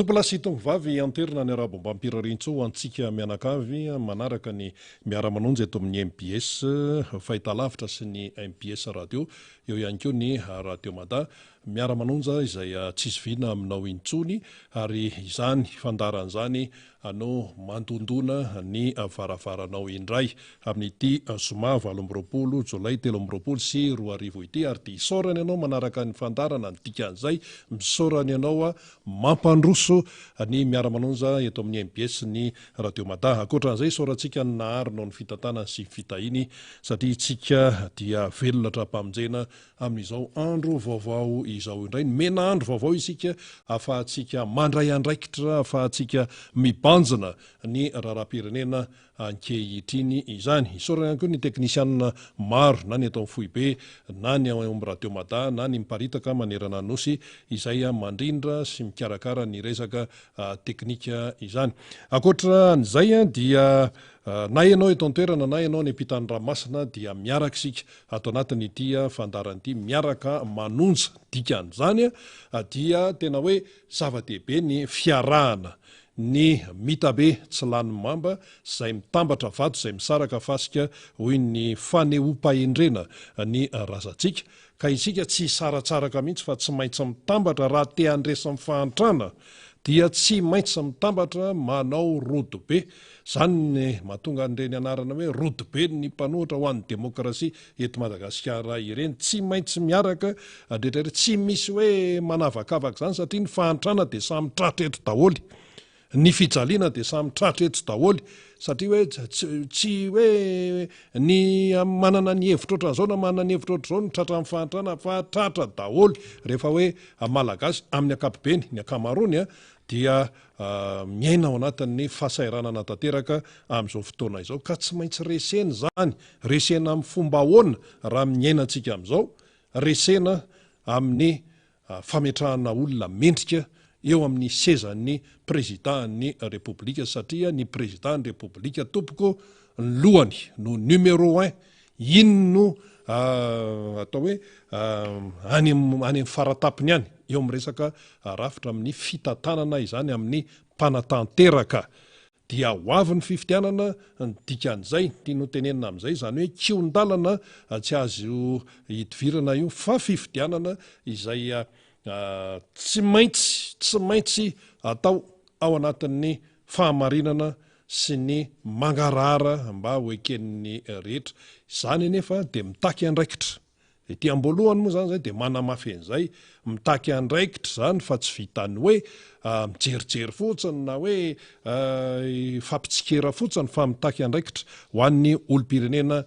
Tompolahy sy tompovavy anterina ny arabo mbam-pirariantsoa ho antsika mianakavy manaraka ny miara-manonja eto amin'ny mbs fahitalavitra sy ny mbs radio, eo ihany koa ny radio mada miara-manonja izay tsy zoviana aminao intsony ary izany fandaharana izany no mandondona ny varavaranao indray amin'ity zoma 28 jolay 2023 ity ary dia isaorana ianao manaraka ny fandaharana ny dikan'izay misaorana ianao mampandroso ny miara-manonja eto amin'ny mbs ny radio mada. Ankoatran'izay isaorantsika ny nahary noho ny fitantanany sy ny fitahiany satria isika dia velona hatrampamonjena Amin'izao andro vaovao izao indray, nomena andro vaovao isika ahafahantsika mandray andraikitra, ahafahantsika mibanjina ny raharaham-pirenena ankehitriny izany. Isaorana ihany koa ny teknisianina maro na ny eto amin'ny foibe na ny ao amin'ny Radio Mada na ny miparitaka manerana ny Nosy izay mandrindra sy mikarakara ny resaka teknika izany. Ankoatra an'izay dia na ianao eto an-toerana na ianao any ampitan'ny ranomasina dia miaraka isika Ato anatin'ity fandaharana ity miaraka manonja, dikan'izany dia tena hoe zava-dehibe ny fiarahana, ny mitabe tsy lany mamba, izay mitambatra vato izay misaraka fasika hoy ny fanehoam-pahendrena ny razantsika, ka isika tsy hisaratsaraka mihitsy fa tsy maintsy mitambatra raha te handresy ny fahantrana dia tsy maintsy mitambatra manao rodobe. Izany ny mahatonga an'ireny anarana hoe rodoben'ny mpanohitra ho an'ny demokrasia eto Madagasikara ireny. Tsy maintsy miaraka rehetra ireny. Tsy misy hoe manavakavaka izany satria ny fahantrana dia samy tratra eto daholo. Ny fijaliana dia samy tratra eto daholo satria hoe tsy hoe ny manana ny hevitra ohatran'izao na manana ny hevitra ohatr'izao no tratran'ny fahantrana fa tratra daholo rehefa hoe Malagasy amin'ny ankapobeny, ny ankamaroany dia miaina ao anatin'ny fahasahiranana tanteraka amin'izao fotoana izao ka tsy maintsy resena izany. Resena amin'ny fomba ahoana raha amin'ny iainantsika amin'izao? Resena amin'ny fametrahana olona mendrika eo amin'ny sezan'ny Prezidàn'ny Repoblika satria ny Prezidàn'ny Repoblika tompoko ny lohany no numéro un Iny no atao hoe any any amin'ny faratapony any, eo amin'ny resaka rafitra amin'ny fitantanana izany amin'ny mpanatanteraka. Dia ho avy ny fifidianana, ny dikan'izay, tiany ho tenenina amin'izay izany hoe kihon-dalana tsy azo idivirana io fa fifidianana izay tsy maintsy tsy maintsy atao ao anatin'ny fahamarinana sy ny mangarahara mba ho eken'ny rehetra. Izany anefa dia mitaky andraikitra. Ety am-boalohany moa izany izay dia manamafy an'izay, mitaky andraikitra izany fa tsy vitan'ny hoe mijerijery fotsiny na hoe hifampitsikera fotsiny fa mitaky andraikitra ho an'ny olom-pirenena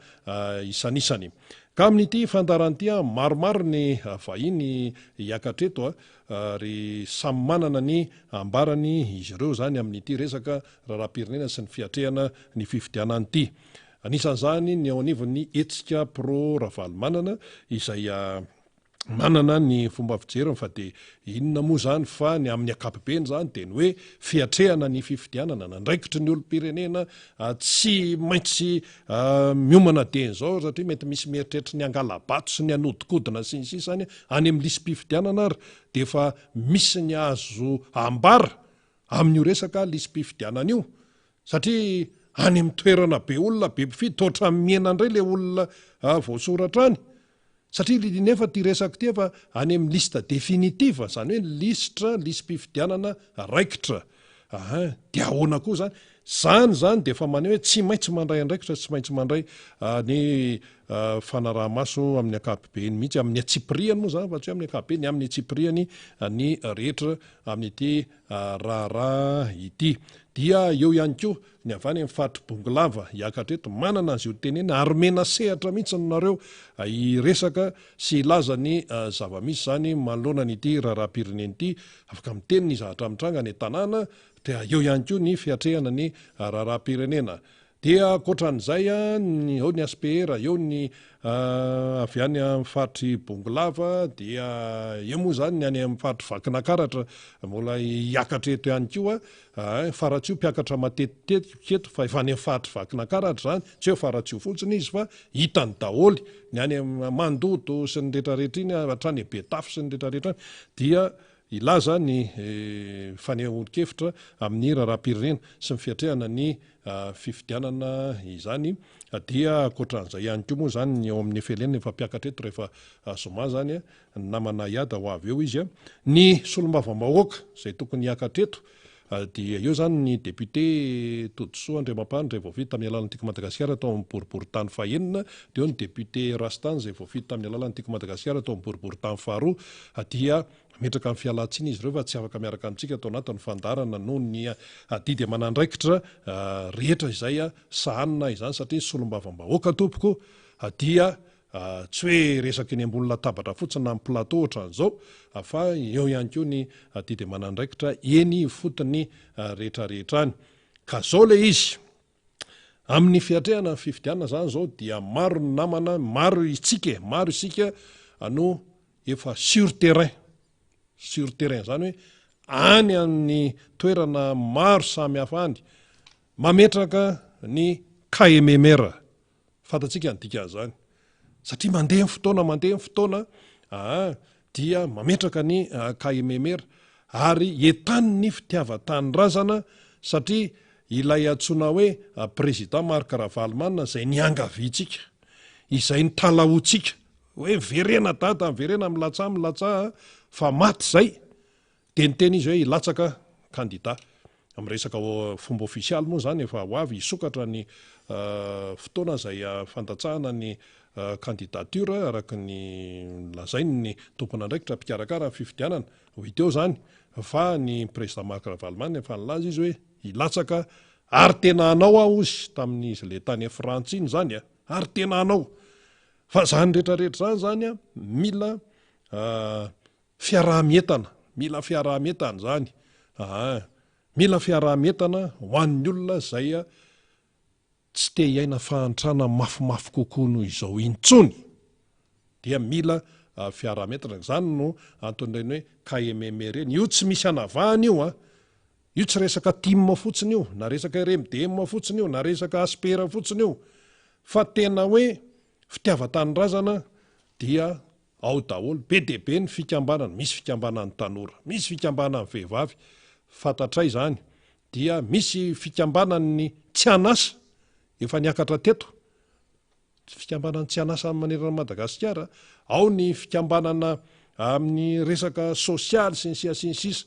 isanisany. Ka amin'ity fandaharana ity, maromaro ny vahiny hiakatra eto ary samy manana ny ambarany izy ireo izany amin'ity resaka raharaham-pirenena sy ny fiatrehana ny fifidianana ity. Anisan'izany ny eo anivon'ny hetsika Pro Ravalomanana izay manana ny fomba fijeriny fa dia inona moa izany fa ny amin'ny ankapobeny izany dia ny hoe fiatrehana ny fifidianana, ny andraikitry ny olom-pirenena tsy maintsy miomana dieny izao satria mety misy mieritreritra ny hangala-bato sy ny hanodikodina sy ny sisa any any amin'ny lisi-pifidianana ary dia efa misy ny azo ambara amin'io resaka lisi-pifidianana io satria any amin'ny toerana be olona be mpifidy toa ohatran'ny mihena indray ilay olona voasoratra any satria nefa ity resaka ity efa any amin'ny liste définitive izany hoe ny lisitra lisi-pifidianana raikitra aha dia ahoana koa izany izany izany dia efa maneho hoe tsy maintsy mandray andraikitra tsy maintsy mandray ny fanaraha-maso amin'ny ankapobeny mihitsy amin'ny antsipiriany moa izany fa tsy hoe amin'ny ankapobeny amin'ny antsipiriany ny rehetra amin'ity raharaha ity. Dia eo ihany koa ny avy any amin'ny faritr'i Bongolava hiakatra eto, manana an'izay ho tenenina ary omena sehatra mihitsy nareo hiresaka sy hilaza ny zava-misy izany manoloana an'ity raharaham-pirenena ity, afaka miteny ny zavatra mitranga any an-tanàna, dia eo ihany koa ny fiatrehana ny raharaham-pirenena. Dia ankoatran'izay, eo ny HPR, eo ny avy any amin'ny faritr'i Bongolava, dia eo moa izany ny any amin'ny faritr'i Vakinakaratra, mbola hiakatra eto ihany koa, Faratsiho mpiakatra matetitetika eto fa efa any amin'ny faritr'i Vakinakaratra izany, tsy hoe Faratsiho fotsiny izy fa hitany daholo ny any Mandoto sy ny rehetrarehetra iny, hatrany Betafo sy ny rehetrarehetra any, dia. hilaza ny fanehoan-kevitra amin'ny raharaham-pirenena sy ny fiatrehana ny fifidianana izany. Dia ankoatran'izay ihany koa moa izany ny ao amin'ny FLN efa mpiakatra eto rehefa zoma izany, ny namana Iada ho avy eo izy. Ny solombavambahoaka izay tokony hiakatra eto dia eo izany ny député Todisoa Andriamampandry izay voafidy tamin'ny alalan'ny Tiako Madagasikara tao amin'ny boriborintany fahenina, dia eo ny député Rastany izay voafidy tamin'ny alalan'ny Tiako Madagasikara tao amin'ny boriborintany faharoa, dia mametraka ny fialan-tsiny izy ireo fa tsy afaka miaraka amintsika ato anatin'ny fandaharana noho ny adidy aman'andraikitra rehetra izay sahanina izany satria ny solombavambahoaka tompoko dia Tsy hoe resaka eny ambony latabatra fotsiny na amin'ny plateau ohatran'izao fa eo ihany koa ny adidy aman'andraikitra eny ifotony rehetrarehetra any. Ka zao le izy, amin'ny fiatrehana ny fifidianana zany zao dia maro ny namana, maro isika e, maro isika no efa sur terrain, sur terrain zany hoe any amin'ny toerana maro samy hafa any mametraka ny KMMR. Fantatsika ny dikan'izany. Satria mandeha ny fotoana, mandeha ny fotoana, aa, dia mametraka ny KMMR ary entanin'ny fitiavan-tanindrazana satria ilay antsoina hoe Président Marc Ravalomanana izay niangaviantsika, izay nitalahoantsika hoe miverena dada, miverena milatsaha, milatsaha fa maty izay. Dia niteny izy hoe hilatsaka kandida. Amin'ny resaka fomba ofisialy moa izany efa ho avy hisokatra ny fotoana izay fandatsahana ny candidature araka ny lazain'ny tompon'andraikitra mpikarakara ny fifidianana. Ho hita eo izany fa ny président Marc Ravalomanana efa nilaza izy hoe hilatsaka ary tena hanao aho hozy tamin'izy ilay tany Frantsa iny izany a! ary tena hanao. Fa izany rehetrarehetra izany izany a mila Fiaraha-mientana, mila fiaraha-mientana izany aa. Mila fiaraha-mientana ho an'ny olona izay tsy te hiaina fahantrana mafimafy kokoa noho izao intsony dia mila fiaraha-mientana. Izany no anton'ireny hoe KMM ireny. Io tsy misy anavahana io an. Io tsy resaka tim fotsiny io, na resaka RMDM fotsiny io, na resaka Aspera fotsiny io, fa tena hoe fitiavan-tanindrazana dia Ao daholo, be dia be ny fikambanana, misy fikambanan'ny tanora, misy fikambanan'ny vehivavy, fantatray izany, dia misy fikambanan'ny tsy an'asa, efa niakatra teto, fikambanan'ny tsy an'asa manerana an'i Madagasikara, ao ny fikambanana amin'ny resaka sosialy sy ny sisa sy ny sisa.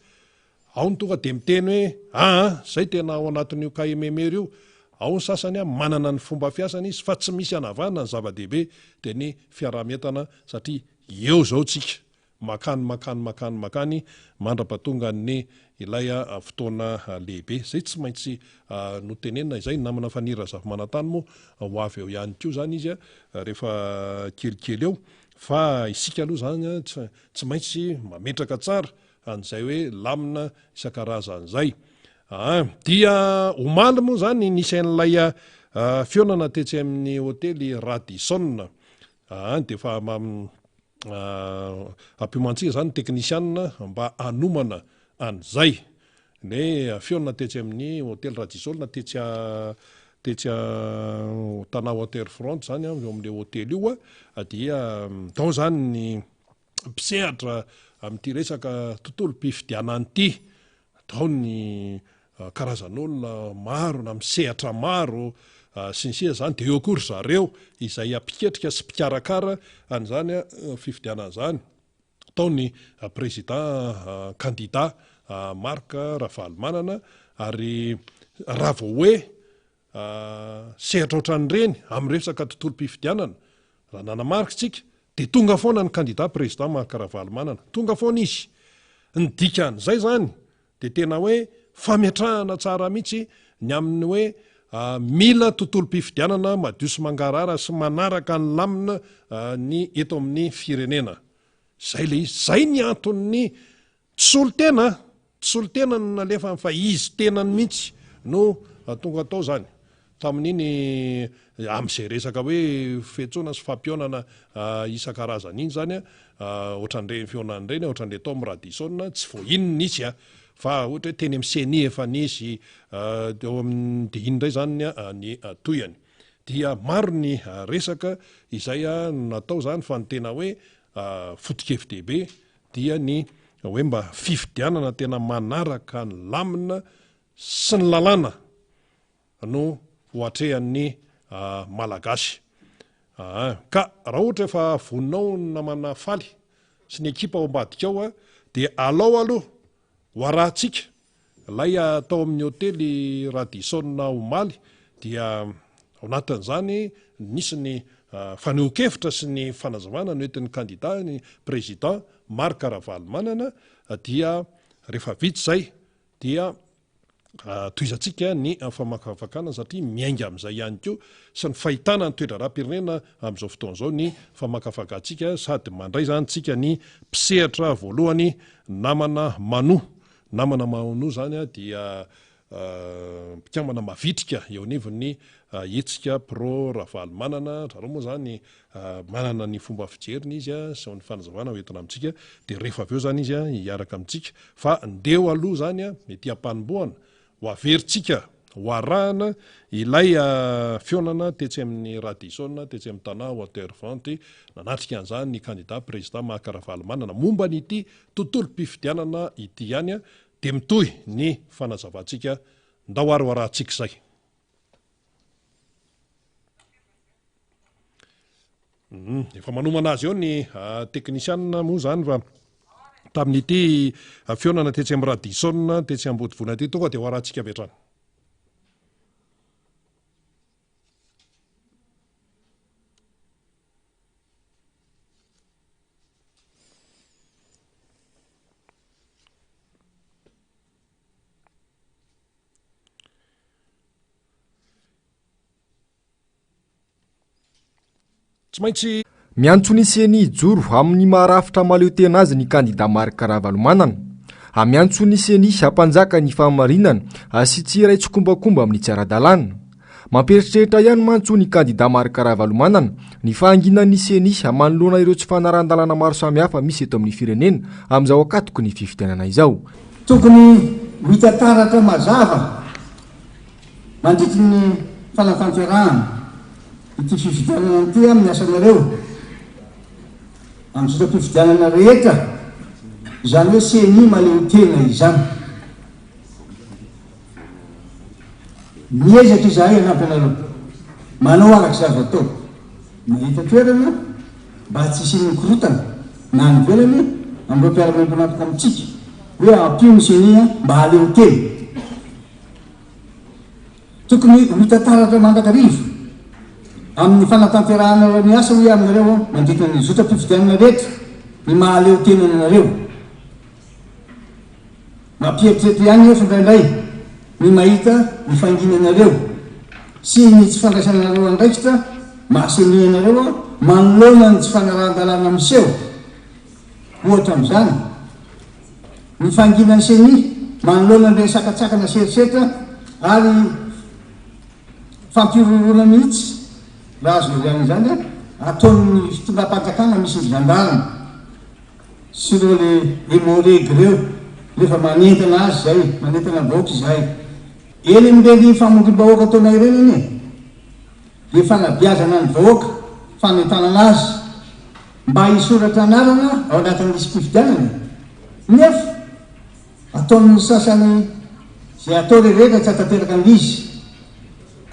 Ao ny tonga dia miteny hoe aa zay tena ao anatin'io KMMR io, ao ny sasany manana ny fomba fiasany izy fa tsy misy anavahana ny zava-dehibe dia ny fiaraha-mientana satria eo zao tsika makany makany makany makany mandra-patongan'ny ilay fotoana lehibe zay tsy maintsy notenenina izay, ny namana Faniry Razafimanantany moa ho avy eo ihany koa zany izy rehefa kelikely eo fa isika aloha zany tsy maintsy mametraka tsara an'izay hoe lamina isan-karazany izay. Aa dia omaly moa izany nisy an'ilay fihaonana tetsy amin'ny hotely Radisson. Aa dia efa ampiomantsika izany ny teknisianina mba hanomana an'izay. Ny fihaonana tetsy amin'ny hotely Radisson tetsy tetsy Tana Waterfront izany eo amin'ilay hotely io dia tao izany ny mpisehatra amin'ity resaka tontolom-pifidianana ity. Tao ny karazan'olona maro na misehatra maro sy ny sisa izany, dia eo koa ry zareo izay mpiketrika sy mpikarakara an'izany fifidianana izany. Tao ny prezida kandida Marc Ravalomanana ary raha vao hoe sehatra ohatran'ireny amin'ny resaka tontolom-pifidianana, raha nanamarika isika, dia tonga foana ny kandida président Marc Ravalomanana, tonga foana izy. Ny dikan'izay izany dia tena hoe fametrahana tsara mihitsy ny amin'ny hoe mila tontolom-pifidianana madio sy mangarahara sy manaraka ny lamina ny eto amin'ny firenena. Izay ilay izy, izay ny anton'ny Tsy solontena an! Tsy solontena no nalefany fa izy tenany mihitsy no tonga tao zany tamin'iny amin'izay resaka hoe fiantsoana sy fampihaonana isan-karazany iny zany an, ohatran'ireny fihaonana ireny, ohatran'ilay tao amin'ny Radisson, tsy vao iny no nisy an, fa ohatra hoe teny amin'ny Ceni efa nisy, teo amin'ny, dia iny indray zany ny tohiny. Dia maro ny resaka izay natao zany fa ny tena hoe foto-kevi-dehibe dia ny hoe mba fifidianana tena manaraka ny lamina sy ny lalàna no ho atrehan'ny Malagasy. Aa. Ka raha ohatra efa vonona ao ny namana Faly sy ny ekipa ao ambadika ao dia alao aloha ho arahantsika ilay tao amin'ny hotely Radisson omaly dia ao anatin'izany nisy ny fanehoan-kevitra sy ny fanazavana noentin'ny kandida ny président Marc Ravalomanana dia rehefa vita izay dia Tohizantsika ny famakafakana satria miainga amin'izay ihany koa sy ny fahitana ny toe-draharaham-pirenena amin'izao fotoana izao ny famakafakantsika sady mandray izany tsika ny mpisehatra voalohany namana Manu. Namana Manu izany dia mpikambana mavitrika eo anivon'ny hetsika pro Ravalomanana, zareo moa izany manana ny fomba fijeriny izy sy ny fanazavana ho entina amintsika dia rehefa avy eo izany izy hiaraka amintsika fa ndeho aloha izany ety am-panombohana ho averintsika ho arahana ilay fihaonana tetsy amin'ny Radisson tetsy amin'ny Tana Waterfront nanatrika an'izany ny kandida prezida Marc Ravalomanana momba an'ity tontolom-pifidianana ity ihany dia mitohy ny fanazavantsika ndao ary ho arahantsika izay. Efa manomana azy eo ny teknisianina moa izany fa tamin'ity fihaonana tetsy amin'ny Radisson tetsy Ambodivona ity tonga dia ho arahantsika avy hatrany. Tsy maintsy. Miantso ny Ceni hijoro amin'ny maha rafitra mahaleo tena azy ny kandida Marc Ravalomanana. Miantso ny Ceni hampanjaka ny fahamarinana sy tsy hiray tsikombakomba amin'ny tsy ara-dalàna. Mampieritreritra ihany mantsy hoy ny kandida Marc Ravalomanana ny fahanginan'ny Ceni manoloana ireo tsy fanarahan-dalàna maro samihafa misy eto amin'ny firenena amin'izao ankatoky ny fifidianana izao. Tokony ho hita taratra mazava mandritry ny fanatanterahana ity fifidianana ity amin'ny asanareo amin'ny zotram-pifidianana rehetra izany hoe Ceni mahaleotena izany. Miezaka izahay hanampy anareo. Manao araka izay azo atao. Mahita toerana mba tsy hisian'ny korontana na any ivelany amin'ireo mpiara-miombon'antoka amintsika hoe ampio ny Ceni mba hahaleo tena. Tokony ho hita taratra mandrakariva amin'ny fanatanterahanareo ny asa hoy aho aminareo mandritra ny zotram-pifidianana rehetra ny mahaleo tena anareo. Mampieritreritra ihany nefa indraindray ny mahita ny fanginanareo sy ny tsy fandraisanareo andraikitra maha ceni anareo manoloana ny tsy fanarahan-dalàna miseho. Ohatra amin'izany, ny fanginan'ny ceni manoloana ireny sakantsakana sy herisetra ary fampihorohoroana mihitsy, raha azo lazaina izany, ataon'ny fitondram-panjakana misy ny zandarma. Sy ireo le Emoreg ireo rehefa manentana azy izay, manentana vahoaka izahay. Eny amin'ireny famoriam-bahoaka ataonay ireny anie dia fanabeazana ny vahoaka, fanentanana azy mba hisoratra anarana ao anatin'ny lisi-pifidianana e. Nefa ataon'ny sasany izay atao rehetra tsy hahatanteraka an'ilay izy.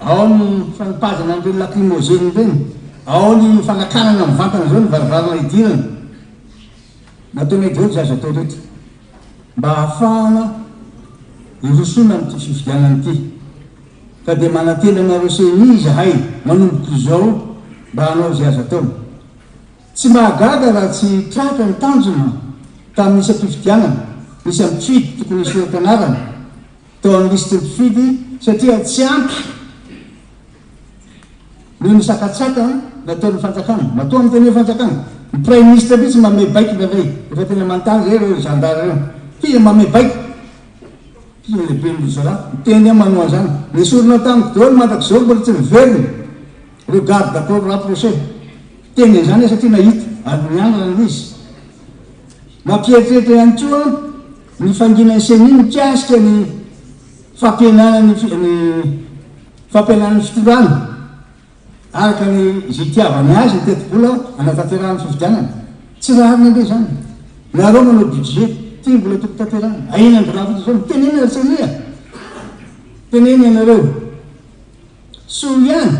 Ao ny fanipazana an'ireny lacrymogène ireny, ao ny fanakanana mivantana izao ny varavarana hidirana. Nataonay daholo izay azo atao rehetra mba hahafahana hirosoana amin'ity fifidianana ity. Ka dia manantena anareo ceni izahay manomboka izao mba hanao izay azo atao. Tsy mahagaga raha tsy tratra ny tanjona tamin'ny isam-pifidianana, ny isan'ny mpifidy tokony hisoratra anarana. tao amin'ny lisitry ny mpifidy satria tsy ampy noho ny sakantsakana nataon'ny fanjakana. Matoa miteny hoe fanjakana, ny praiminisitra mihitsy manome baiko indraindray, efa tena manontany izay ireo zandary ireo, f'iza manome baiko? F'iza lehiben'ny zalahy? Miteny aho manoa an'izany. Nesorina tamiko daholo mandrak'izao mbola tsy niverina ireo garde corps rapproché. Miteny an'izany aho satria nahita ary nianatra ilay izy. Mampieritreritra ihany koa ny fanginan'ny Ceni mikasika ny fampihenana ny ny fampihenana ny fitondrana araka ny izay itiavany azy ny tetibola hanatanterahana ny fifidianana. Tsy rariny ange izany. Nareo manao budget. Ty mbola tokony tanterahina. Ahiana an-draharaha fotsiny izao. Mitenena ry Ceni a! Teneno ianareo. Soa ihany.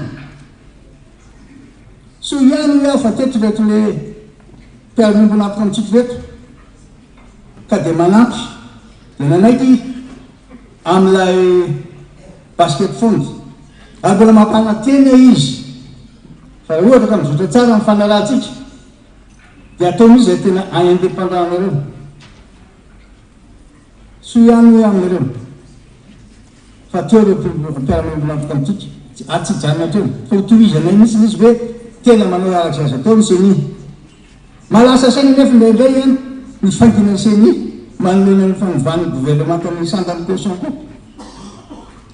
Soa ihany hoy aho fa teto ireto le mpiara-miombona antoka amintsika ireto ka dia manampy dia nanaiky amin'ilay basket fund ary mbola mampanantena izy fa raha ohatra ka mizotra tsara ny fanarahantsika dia atao mihitsy izay tena indépendant anareo. Soa ihany hoe aminareo fa teo ireo mpiara-miombona antoka amintsika ary tsy hijanona hatreo fa ho tohizanay mihitsy ilay izy hoe tena manao araka izay azo atao ny ceni. Mahalasa saina anefa indraindray an ny fainkinan'ny ceni manoloana ny fanovan'ny governemanta ny sandan'ny caution koa.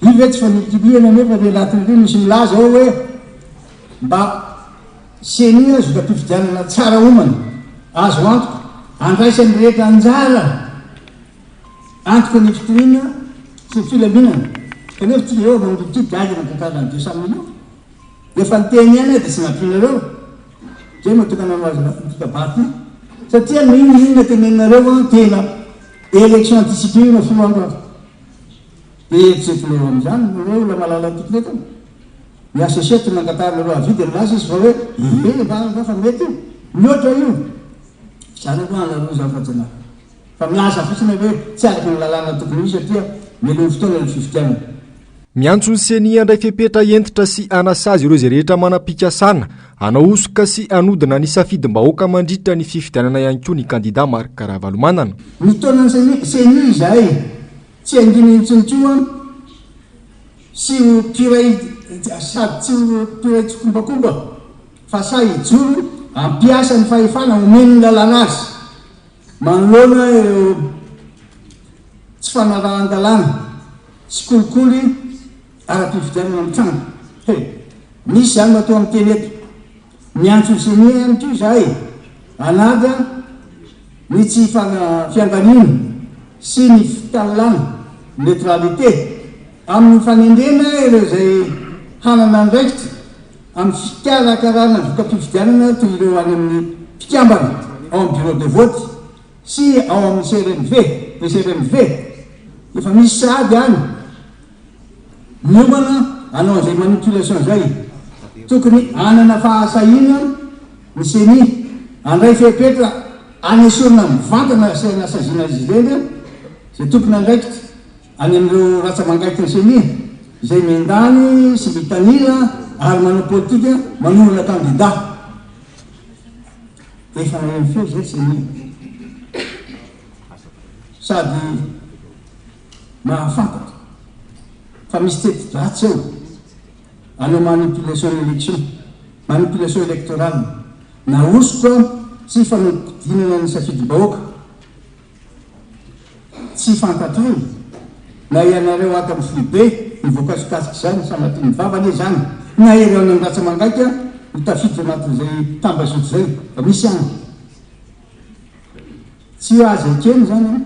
Io ve tsy fanilikilihana anefa ry anatin'ireo misy milaza ao hoe mba Ceni azo zotram-pifidianana tsara omana, azo antoka, andraisan'ny rehetra anjara, antoka ny fitohiana sy ny filaminana. Kanefa tsy eo manomboka ity dia aingana ny tantaran'ny 200 millions. Efa niteny ihany aho dia tsy nampianareo. Izay no tokana hanohazana ity kabary ity. Satria na inona inona teneninareo an, tena élection anticipée io na folo andro aza. Dia eritreretinareo amin'izany nareo olona malala an'ity eto. Ny HCC tsy nangatahanareo avis dia nilaza izy fa hoe be va fa mety io. Mihoatra io. Izany aloha anareo izany fa tsy anah. Fa milaza fotsiny hoe tsy araka ny lalàna tokony ho izy satria mialoha ny fotoana ny fifidianana. Miantso ny Ceni handray fepetra hentitra sy hanasazy ireo izay rehetra manam-pikasana hanao hosoka sy hanodina ny safidim-bahoaka mandritra ny fifidianana ihany koa ny kandida Marc Ravalomanana. Mitaona ny Ceni izahay tsy hangina intsony koa sy ho mpiray sady tsy ho mpiray tsikombakomba fa sahy hijoro hampiasa ny fahefana omen'ny lalàna azy manoloana ireo tsy fanarahan-dalàna sy kolikoly ara-pifidianana mitranga. He! Misy izany matoa miteny eto. Miantso ny Ceni ihany koa izahay hanaja ny tsy fiandaniana sy ny fitalana, neutralité, amin'ny fanendrena ireo izay hanana andraikitra amin'ny fikarakarana voka-pifidianana toy ireo any amin'ny mpikambana ao amin'ny bureau de vote sy ao amin'ny CRMV, BCRMV. Efa misy sahady any. Miomana hanao an'izay manipulation izay. Tokony hanana fahasahiana ny ceni handray fepetra hanesorana mivantana sy hanasaziana azy ireny izay tompon'andraikitra any amin'ireo ratsa-mangaiky ny ceni izay miandany sy mitanila ary manao politika manorina kandida. Efa naheno feo izay ceni sady mahafantatra fa misy teti-dratsy ao hanao manipulation élection, manipulation électorale, na hosoka sy fanodinana ny safidim-bahoaka. Tsy fantatray na ianareo ato amin'ny foibe no voakasikasika izany, sanatria ny vava anie izany, na ireo any amin'ny ratsa-mangaika no tafiditra anatin'izay tambazotra izay, fa misy any. Tsy azo ekena izany an!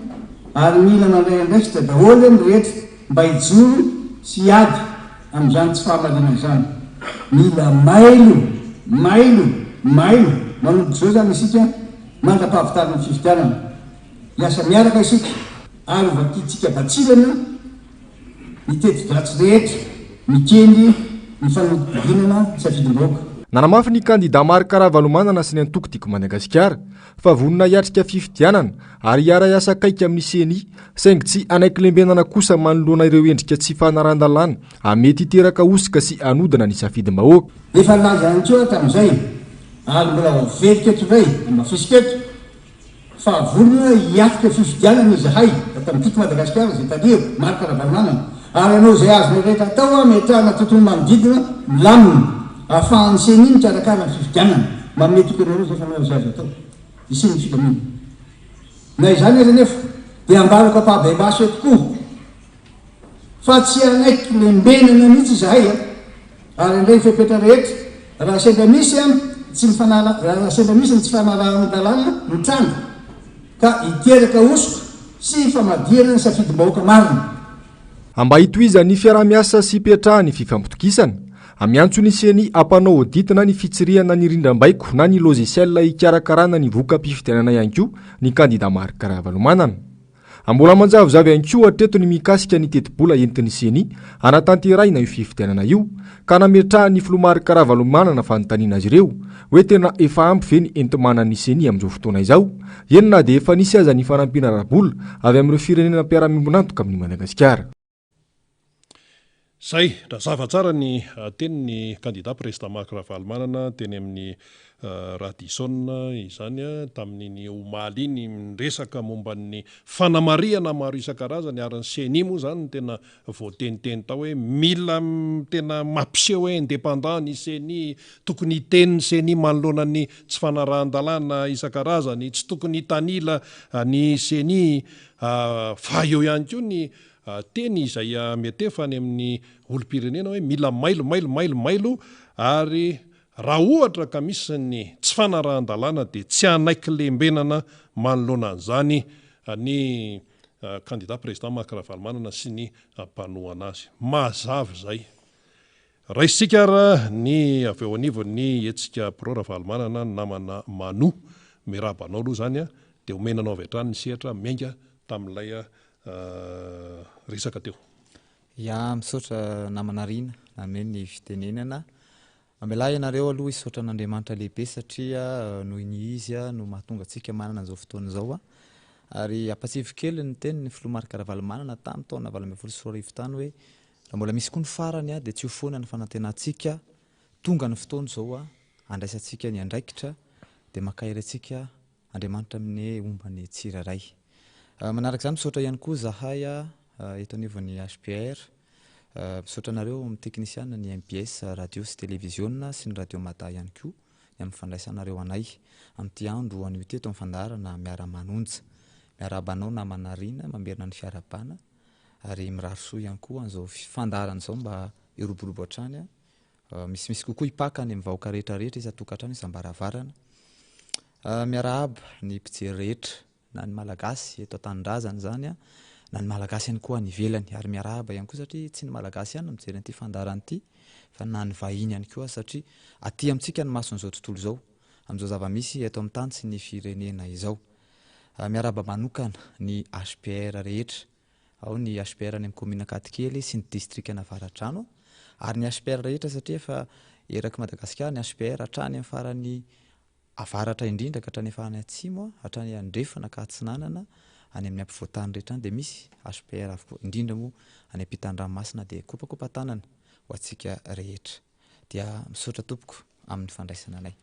Ary mila mandray andraikitra daholo ny rehetra mba hijoro sy hiady amin'izany tsy fahamarinana izany. Mila mailo, mailo, mailo manomboka izao izany isika mandra-pahavitan'ny fifidianana. Hiasa miaraka isika ary ho vakintsika batsilana ny teti-dratsy rehetra mikendry ny fanodinana safidim-bahoaka. Nanamafy ny kandidà Marc Ravalomanana sy ny antoko Tiako Madagasikara fa vonona hiatrika fifidianana ary hiara-hiasa akaiky amin'ny Ceni saingy tsy hanaiky lembenana kosa manoloana ireo endrika tsy fanarahan-dalàna mety hiteraka hosoka sy hanodina ny safidim-bahoaka. Efa nilaza ihany koa aho tamin'izay ary mbola ho averiko eto indray, hamafisiko eto, fa vonona hiatrika fifidianana izahay ato amin'ny Tiako Madagasikara izay tarihiko, Marc Ravalomanana, ary hanao izay azonay rehetra atao hametrahana tontolo manodidina milamina ahafahan'ny Ceni mikarakara ny fifidianana. Manome toky anareo izay fa hanao izay azo atao hisian'ny filaminana. Na izany aza anefa dia ambarako ampahabemaso eto koa fa tsy hanaiky lembenana mihitsy izahay ary handray ny fepetra rehetra raha sendra misy tsy mifanara raha sendra misy ny tsy fanarahan-dalàna mitranga ka hiteraka hosoka sy famadihana ny safidim-bahoaka marina. Mba hitohizan'ny fiaraha-miasa sy hipetrahan'ny fifampitokisana, miantso ny Ceni hampanao audit na ny fitsirihana ny rindrambaiko na ny logiciel hikarakarana ny voka-pifidianana ihany koa ny kandida Marc Ravalomanana. Mbola manjavozavo ihany koa hatreto ny mikasika ny tetibola entin'ny Ceni hanatanterahina io fifidianana io, ka nametrahan'ny filoha Marc Ravalomanana fanontaniana azy ireo hoe tena efa ampy ve ny enti-manan'ny Ceni amin'izao fotoana izao, eny na dia efa nisy aza ny fanampiana ara-bola avy amin'ireo firenena mpiara-miombon'antoka amin'i Madagasikara. Zay, nazava tsara ny tenin'ny kandida prezida Marc Ravalomanana teny amin'ny Radisson izany tamin'iny omaly iny niresaka momba ny fanamarihana maro isan-karazany ary ny Ceni moa izany no tena voateniteny tao hoe mila tena mampiseho hoe indépendant ny Ceni, tokony hiteny ny Ceni manoloana ny tsy fanarahan-dalàna isan-karazany, tsy tokony hitanila ny Ceni fa eo ihany koa ny Teny izay miantefa any amin'ny olom-pirenena hoe mila mailo, mailo, mailo, mailo ary raha ohatra ka misy ny tsy fanarahan-dalàna dia tsy hanaiky lembenana manoloana an'izany ny kandida président Marc Ravalomanana sy ny mpanohana azy. Mazava izay. Raisintsika ary ny avy eo anivon'ny hetsika Pro Ravalomanana ny namana Manu. Miarahaba anao aloha izany dia omena anao avy hatrany ny sehatra miainga tamin'ilay resaka teo. Ya, misaotra namana Rina nanome ny fitenenana. Mamelà ianareo aloha hisaotra an'Andriamanitra lehibe satria noho ny Izy no mahatonga antsika manana an'izao fotoana izao. Ary ampatsiahiviko kely ny tenin'ny Filoha Marc Ravalomanana tamin'ny taona 2018 tany hoe raha mbola misy koa ny farany dia tsy ho foana ny fanantenantsika, tonga ny fotoana izao handraisantsika ny andraikitra dia mankahery antsika Andriamanitra amin'ny homba ny tsirairay. Manaraka izany misaotra ihany koa zahay eto anivon'ny HPR. Misaotra anareo amin'ny teknisiana ny mbs radio sy televiziona sy ny radio Mada ihany koa ny amin'ny fandraisanareo anay amin'ity andro anio ity eto amin'ny fandaharana Miara-manonja. Miarahaba anao namana Rina, mamerina ny fiarahabana ary mirary soa ihany koa an'izao fandaharana izao mba hiroborobo hatrany. Misimisy kokoa hipaka any amin'ny vahoaka rehetra rehetra isan-tokantrano isam-baravarana. Miarahaba ny mpijery rehetra na ny Malagasy eto an-tanindrazana izany na ny Malagasy ihany koa any ivelany ary miarahaba ihany koa satria tsy ny Malagasy ihany no mijery an'ity fandaharana ity fa na ny vahiny ihany koa satria aty amintsika ny mason'izao tontolo izao amin'izao zava-misy eto amin'ny tany sy ny firenena izao. Miarahaba manokana ny HPR rehetra Ao ny HPR any amin'ny kaominina Ankadikely sy ny distrikan'Avaradrano ary ny HPR rehetra satria efa erak'i Madagasikara ny HPR hatrany amin'ny farany avaratra indrindra ka hatrany farany atsimo, hatrany andrefana ka atsinanana, any amin'ny ampovoan-tany rehetra any dia misy HPR avokoa, indrindra moa any ampitan-dranomasina dia kopakopa-tanana ho antsika rehetra. Dia misaotra tompoko amin'ny fandraisana anay.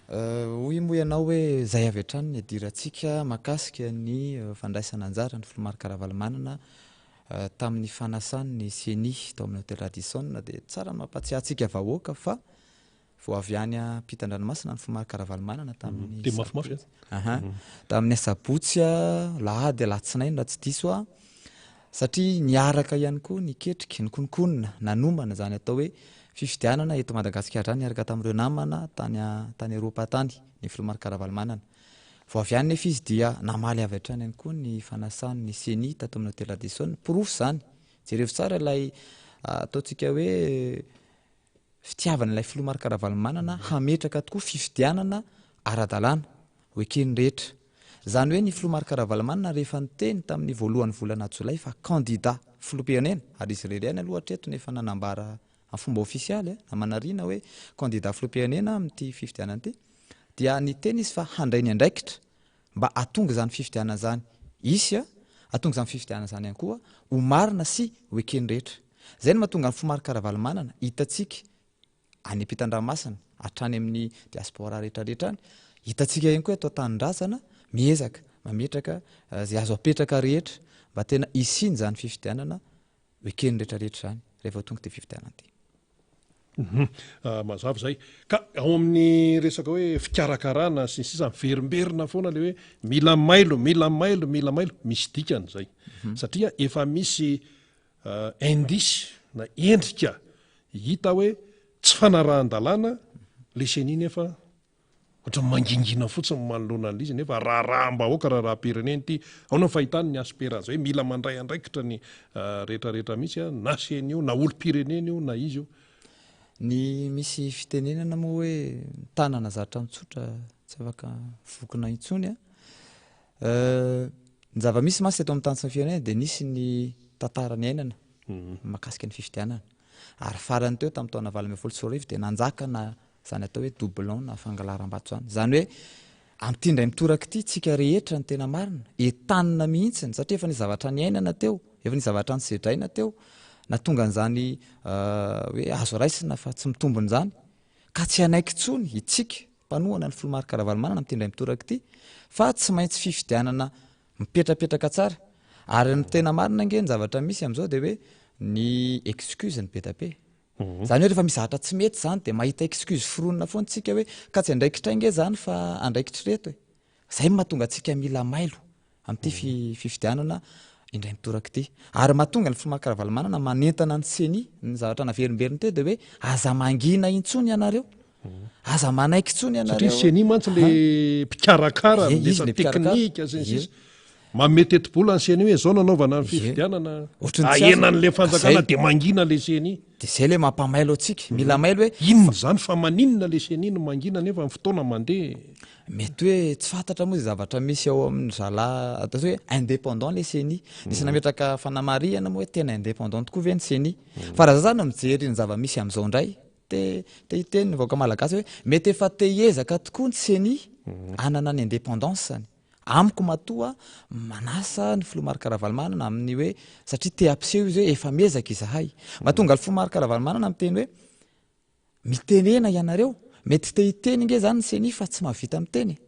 Hoy moa ianao hoe izay avy hatrany ny idirantsika mahakasika ny fandraisana anjara ny filoha Marc Ravalomanana tamin'ny fanasany ny Ceni tao amin'ny Hotel Radisson dia tsara ny mampahatsiahy antsika vahoaka fa vao avy any ampitan-dranomasina ny filoha Marc Ravalomanana tamin'ny Teny mafimafy a. Aha. Tamin'ny asabotsy, alahady, alatsinainy raha tsy diso aho. Satria niaraka ihany koa niketrika, nikononkonona, nanomana izany atao hoe fifidianana eto Madagasikara izany niaraka tamin'ireo namana tany tany Eropa tany ny filoha Marc Ravalomanana. Vao avy any nefa izy dia namaly avy hatrany ihany koa ny fanasan'ny Ceni tato amin'ny Hotel Radisson. Porofo izany. Jerevo tsara ilay ataontsika hoe fitiavana ilay filoha Marc Ravalomanana hametraka tokoa fifidianana ara-dalàna ho eken'ny rehetra. Izany hoe ny filoha Marc Ravalomanana rehefa niteny tamin'ny voalohan'ny volana jolay fa kandida filoham-pirenena, ary izy irery ihany aloha hatreto no efa nanambara amin'ny fomba ofisialy na manariana hoe kandida filoham-pirenena amin'ity fifidianana ity, dia niteny izy fa handray ny andraikitra mba hahatonga izany fifidianana izany hisy, hahatonga izany fifidianana izany ihany koa ho marina sy ho eken'ny rehetra. Izay no mahatonga ny Filoha Marc Ravalomanana hitantsika any ampitan-dranomasina, hatrany amin'ny diaspora rehetra rehetra any, hitantsika ihany koa eto an-tanindrazana miezaka mametraka izay azo apetraka rehetra mba tena hisian'izany fifidianana ho eken'ny rehetra rehetra izany rehefa tonga ity fifidianana ity. Mazava izay. Ka ao amin'ny resaka hoe fikarakarana sy ny sisa miverimberina foana le hoe mila mailo, mila mailo, mila mailo, misy dikany izay. Satria efa misy indice na endrika hita hoe tsy fanarahan-dalàna le ceni nefa Ohatran'ny mangingina fotsiny manoloana an'ilay izy nefa raharaham-bahoaka, raharaham-pirenena ity. Ahoana ny fahitany ny HPR an'izay hoe mila mandray andraikitra ny rehetra rehetra mihitsy na ceni io na olom-pirenena io na iza io. Ny misy fitenenana moa hoe ny tanana zatra mitsotra tsy afaka mivokona intsony a. Ny zava-misy mantsy teto amin'ny tany sy ny firenena dia nisy ny tantara niainana mahakasika ny fifidianana. Ary farany teo tamin'ny taona 2018 dia nanjaka na izany atao hoe doublon na fangalaram-bato izany. Izany hoe amin'ity indray mitoraka ity tsika rehetra ny tena marina, entanina mihitsy satria efa nisy zavatra niainana teo, efa nisy zavatra nisedraina teo, nahatonga an'izany hoe azo raisina fa tsy mitombina izany. Ka tsy hanaiky intsony itsika mpanohana ny filoha Marc Ravalomanana amin'ity indray mitoraka ity fa tsy maintsy fifidianana mipetrapetraka tsara. Ary ny tena marina ange ny zavatra misy amin'izao dia hoe ny excuse ny be dia be. Izany hoe rehefa misy zavatra tsy mety izany dia mahita excuse foronina foana tsika hoe ka tsy andraikitray ange izany fa andraikitr'ireto e. Izay no mahatonga antsika mila mailo amin'ity fifidianana indray mitoraka ity. Ary mahatonga ny filoha Marc Ravalomanana manentana ny ceni, ny zavatra naverimberiny teo dia hoe aza mangina intsony ianareo. Aza manaiky intsony ianareo. Satria ceni mantsy le mpikarakara Ie, ny izy le mpikarakara. teknika sy ny Ie. sisa. Manome tetibola ny ceni hoe zao nanaovana ny Ie. fifidianana. Ohatran'ny tsy azo. Ahenan'le fanjakana Zay. dia mangina le ceni. Dia zay le mampamailo antsika. Mila mailo hoe Inona izany fa maninona le ceni no mangina nefa ny fotoana mandeha. Mety hoe tsy fantatra moa izay zavatra misy ao amin'ny zalahy atao hoe indépendant le ceni. Nisy nametraka fanamarihana moa hoe tena indépendant tokoa ve ny ceni. Fa raha za zany mijery ny zava-misy amin'izao indray, te te hiteny ny vahoaka malagasy hoe mety efa te hiezaka tokoa ny ceni hanana ny indépendance-ny. Amiko matoa manasa ny filoha Marc Ravalomanana amin'ny hoe satria te hampiseho izy hoe efa miezaka izahay. Mahatonga ny filoha Marc Ravalomanana miteny hoe Mitenena ianareo, mety te hiteny nge zany ny ceni fa tsy mahavita miteny e.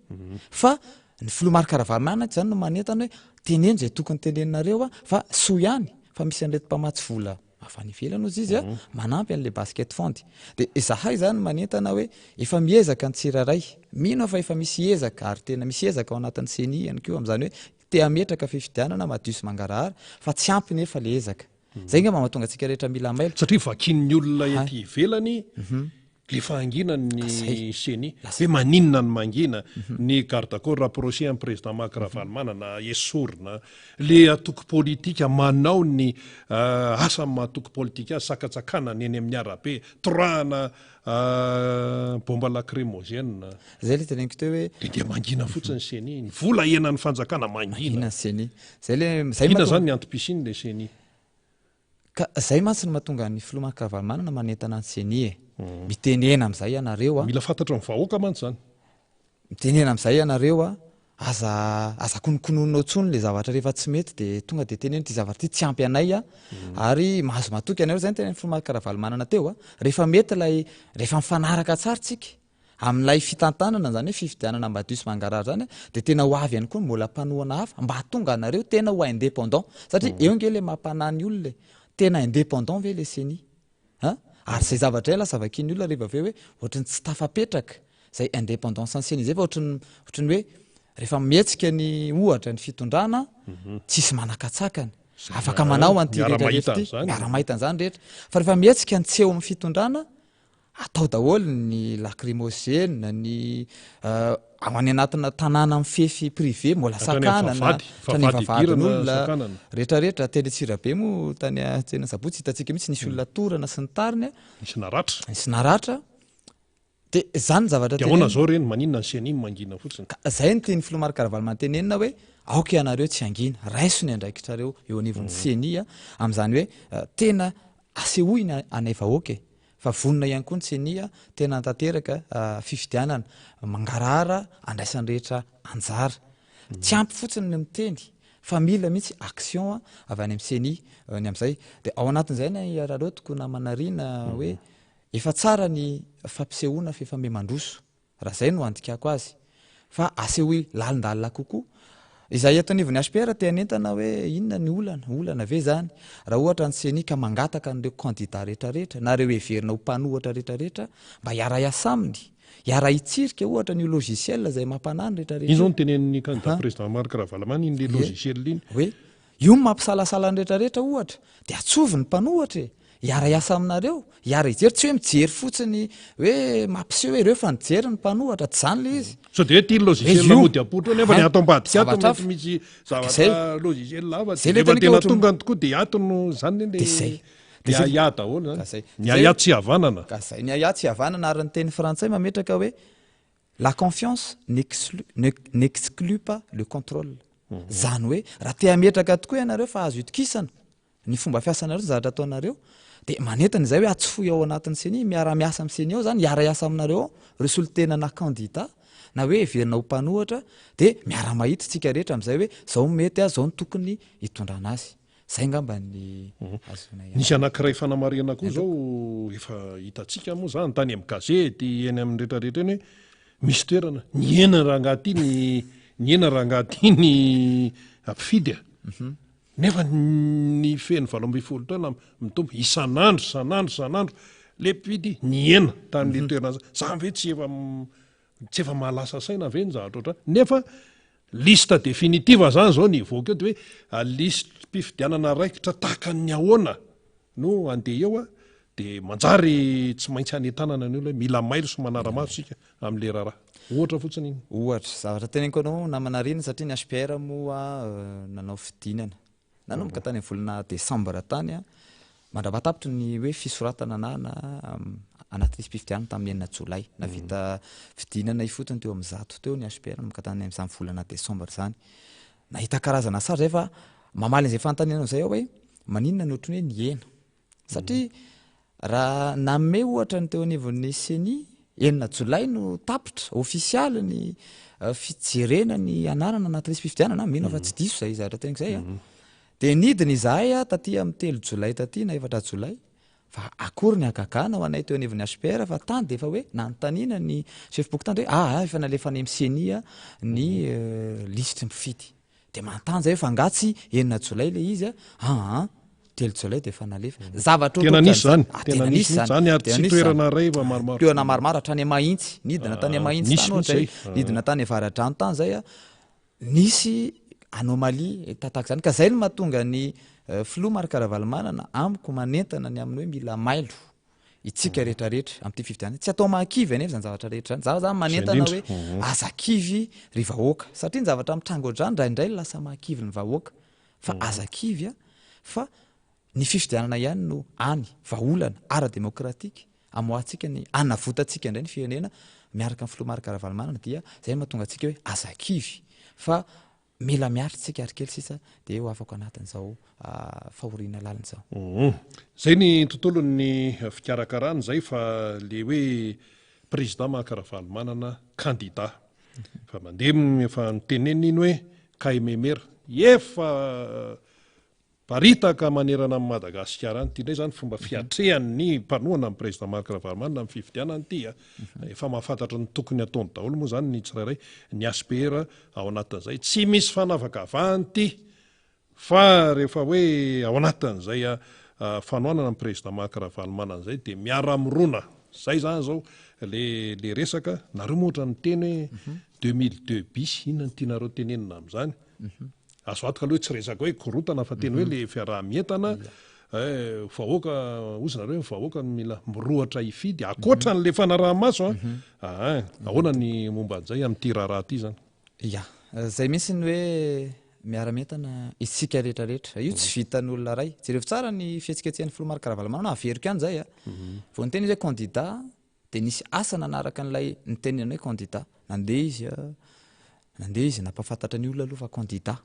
Fa ny filoha Marc Ravalomanana zany no manentana hoe teneno izay tokony teneninareo a, fa soa ihany fa misy an'ireto mpamatsy vola avy any ivelany hozy izy a, manampy an'ilay basket fund. Dia izahay zany manentana hoe efa miezaka ny tsirairay, mino aho fa efa misy ezaka ary tena misy ezaka ao anatin'ny ceni ihany koa amin'izany hoe te hametraka fifidianana madio sy mangarahara fa tsy ampy nefa ilay ezaka. Zay ngamba mahatonga antsika rehetra mila mailo. Satria vakian'ny olona ety ivelany le fahanginan'ny ceni. Hoe maninona no mangina? Ny garde corps rapproché an'i président Marc Ravalomanana esorina. Le antoko politika manao ny asa amin'ny maha antoko politika azy, sakatsakanana eny amin'ny arabe, torahana bomba lacrymogène. Zay le teneniko teo hoe. Dia dia mangina fotsiny ceni. Ny vola ahenan'ny fanjakana mangina. Mangina ny ceni. Zay le zay Inona mahatonga. zany ny antom-pisiany le ceni? Ka zay mantsy no mahatonga ny filoha Marc Ravalomanana manentana ny ceni e. Mitenena amin'izay ianareo a. Mila fantatry ny vahoaka mantsy zany. Mitenena amin'izay ianareo a. Aza aza konokononina ao intsony le zavatra rehefa tsy mety de tonga de teneno ity zavatra ity tsy ampy anay a. Ary mahazo matoky anareo, zay no tenenin'ny filoha Marc Ravalomanana teo a. Rehefa mety ilay rehefa mifanaraka tsara tsika Amin'ilay fitantanana izany hoe fifidianana madio sy mangarahara izany dia tena ho avy ihany koa ny mbola mpanohana hafa mba hahatonga anareo tena ho indépendant satria eo ange ilay mampanahy ny olona e! Tena indépendant ve ilay ceni? An? Ary izay zavatra izay lasa vakian'ny olona rehefa avy eo hoe ohatry ny tsy tafapetraka izay indépendance ny ceni izay fa ohatry ny ohatry ny hoe rehefa mihetsika ny ohatra ny fitondrana tsisy manakatsakana afaka manao an'ity rehetra rehetra ity miara-mahita an'izany rehetra fa rehefa mihetsika ny tsy eo amin'ny fitondrana Atao daholo ny lacrymogène, ny ao any anatina tanàna mifefy privé mbola sakanana, hatrany amin'ny vavahadin'olona, rehetra rehetra, teny Antsirabe moa tany teny Antsabotry hitantsika mihitsy nisy olona torana sy ny tariny, Nisy naratra. nisy naratra, dia izany ny zavatra Dia ahoana tenenina. izao ireny? Maninona ny ceni no mangina fotsiny? Ka izay no tian'ny filoha Marc Ravalomanana tenenina hoe aoka ianareo tsy hangina, raiso ny andraikitrareo eo anivon'ny ceni amin'izany hoe tena asehoy ny anay vahoaka e! Fa vonona ihany koa ny ceni tena hanatanteraka fifidianana mangarahara andraisan'ny rehetra anjara. Tsy ampy fotsiny ny miteny fa mila mihitsy action avy any amin'ny ceni ny amin'izay. Dia ao anatin'izay ny araraotiko namana Rina hoe efa tsara ny fampisehoana f'efa miha mandroso. Raha izay no andikako azy. Fa asehoy lalindalina kokoa. Izahay eto anivon'ny HPR te hanentana hoe inona ny olana, olana ve izany? Raha ohatra ny ceni ka mangataka an'ireo kandida rehetrarehetra na ireo heverina ho mpanohatra rehetrarehetra mba hiara-hiasa aminy, hiara-hitsirika ohatra an'io logiciel izay mampanahy ny rehetrarehetra Iny izao io. no tenenin'ny kandida Ha. président Marc Ravalomanana iny le Ie. logiciel iny. Hoe Io no mampisalasala ny rehetra rehetra ohatra, dia atsovy ny mpanohatra e! Hiara-hiasa aminareo, hiara-hijery, tsy hoe mijery fotsiny hoe mampiseho hoe ireo fa nijery ny mpanohatra, tsy izany ilay izy. Sao dia hoe ity logiciel Hoe io. mody apoitra eo nefa ny ato ambadika ato Zavatra mety hafa. misy Zay. zavatra logiciel hafa Zay dia ilay rehefa tena tena ohatry ny- tonga any tokoa dia ato no izany anie Dia zay. le Dia zay. ahiahy daholo Ka izany. zay. Ny Zay. ahiahy tsy havanana. Ka zay, ny ahiahy tsy havanana ary ny teny frantsay mametraka hoe la confiance n'exclut pas le contrôle. Izany hoe raha te hametraka tokoa ianareo fa azo itokisana ny fomba fiasanareo, ny zavatra ataonareo, dia manentana izay hoe atsofohy ao anatin'ny ceni, miara-miasa amin'ny ceni ao izany, hiara-hiasa aminareo ao ireo solontenana kandida na hoe heverina ho mpanohatra, dia miara-mahita isika rehetra amin'izay hoe izao no mety, izao no tokony hitondrana azy. Izay angamba ny azonay. Nisy anankiray fanamarihana koa izao efa hitantsika moa izany tany amin'ny gazety, eny amin'ny rehetrarehetra eny hoe misy toerana nihena rangahy ity ny nihena rangahy ity ny mpifidy a. Nefa ny feno 18 taona mitombo isan'andro isan'andro isan'andro le mpifidy nihena tamin'le toerana zany ve tsy efa tsy efa mahalasa saina ve ny zavatra ohatrany nefa liste définitive zany zao ny hivoaka eo de hoe lisi-pifidianana raikitra tahaka ny ahoana no andeha eo a de manjary tsy maintsy hanentanana ny olona hoe mila mailo sy manara-maso isika amin'le raharaha. Ohatra fotsiny iny. Ohatra, zavatra teneniko anao namana Rina satria ny HPR moa nanao fidinana nanomboka tany amin'ny volana desambra tany mandrapahatapitry ny hoe fisoratana anarana anaty lisi-pifidianana tamin'ny enina jolay. Nahavita fidinana ifotony teo amin'ny 100 teo ny HPR nanomboka tany amin'izany volana desambra izany. Nahita karazana sary izay fa mamaly an'izay fanontanianao izay aho hoe maninona no ohatran'ny hoe nihena? Satria raha nanome ohatra ny teo anivon'ny ceni, enina jolay no tapitra ofisialy ny fijerena ny anarana anaty lisi-pifidianana, mino aho fa tsy diso izay zavatra teneniko izay an. Dia nidina izahay taty amin'ny 3 jolay taty na 4 jolay, fa akory ny hagagana ho anay teo anivon'ny HPR fa tany dia efa hoe nanontaniana ny sefom-pokontany hoe aa efa nalefa any amin'ny ceni ny lisitry ny mpifidy. Dia manontany zay hoe fa angaha tsy enina jolay ilay izy a? Aa, telo jolay dia efa nalefa. Zavatra Tena nisy zany, ah, tena nisy mihitsy zany ary tsy toerana iray fa maromaro. Toerana maromaro hatrany Mahitsy, nidina tany Mahitsy tany ohatra e, nidina tany Avaradrano tany zay a, nisy anomalie tahaka izany. Ka zay no mahatonga ny filoha Marc Ravalomanana amiko manentana ny amin'ny hoe mila mailo. Itsika rehetra rehetra amin'ity fifidianana tsy atao mahakivy anefa izany zavatra rehetra izany. Za zany manentana hoe mhm. aza kivy ry vahoaka satria ny zavatra mitranga ohatr'izany indraindray lasa mahakivy ny vahoaka fa mhm. aza kivy a fa ny fifidianana ihany no any vahaolana ara-demokratika amoahantsika ny anavotantsika indray ny firenena miaraka amin'ny filoha Marc Ravalomanana dia izay no mahatonga antsika hoe aza kivy fa Mila miaritra tsika ary kely sisa dia ho afaka anatin'izao fahoriana lalina izao. Zay ny tontolon'ny fikarakarana izay fa le hoe président Marc Ravalomanana candidat fa mandeha efa noteneniny iny hoe KMMR efa Miparitaka manerana an'i Madagasikara any. Ity indray izany fomba fiatrehan'ny mpanohana ny Président Marc Ravalomanana amin'ny fifidianana ity a. Efa mahafantatra ny tokony hataony daholo moa izany ny tsirairay. Ny HPR ao anatin'izay. Tsy misy fanavakavahana ity fa rehefa hoe ao anatin'izay fanohanana ny Président Marc Ravalomanana izay dia miara-mirona. Izay izany izao le le resaka. Nareo moa ohatra niteny hoe 2002 bis, inona no tianareo tenenina amin'izany? Azo antoka aloha hoe tsy resaka hoe korontana fa tena hoe le fiaraha-mientana eh, vahoaka hozy nareo hoe vahoaka no mila mirohotra hifidy ankoatra an'le fanaraha-maso an. Ah, ahoana ny momba an'izay amin'ity raharaha ity zany? Ya, zay mihitsy ny hoe miara-mientana isika rehetra rehetra. Io tsy vitan'olona iray. Jerevo tsara ny fihetsiketsehan'ny filoha Marc Ravalomanana, averiko ihany zay a. Vao niteny izy hoe candidat Dia nisy asa nanaraka an'ilay nitenenana hoe candidat. Nandeha izy, nandeha izy nampahafantatra ny olona aloha fa candidat.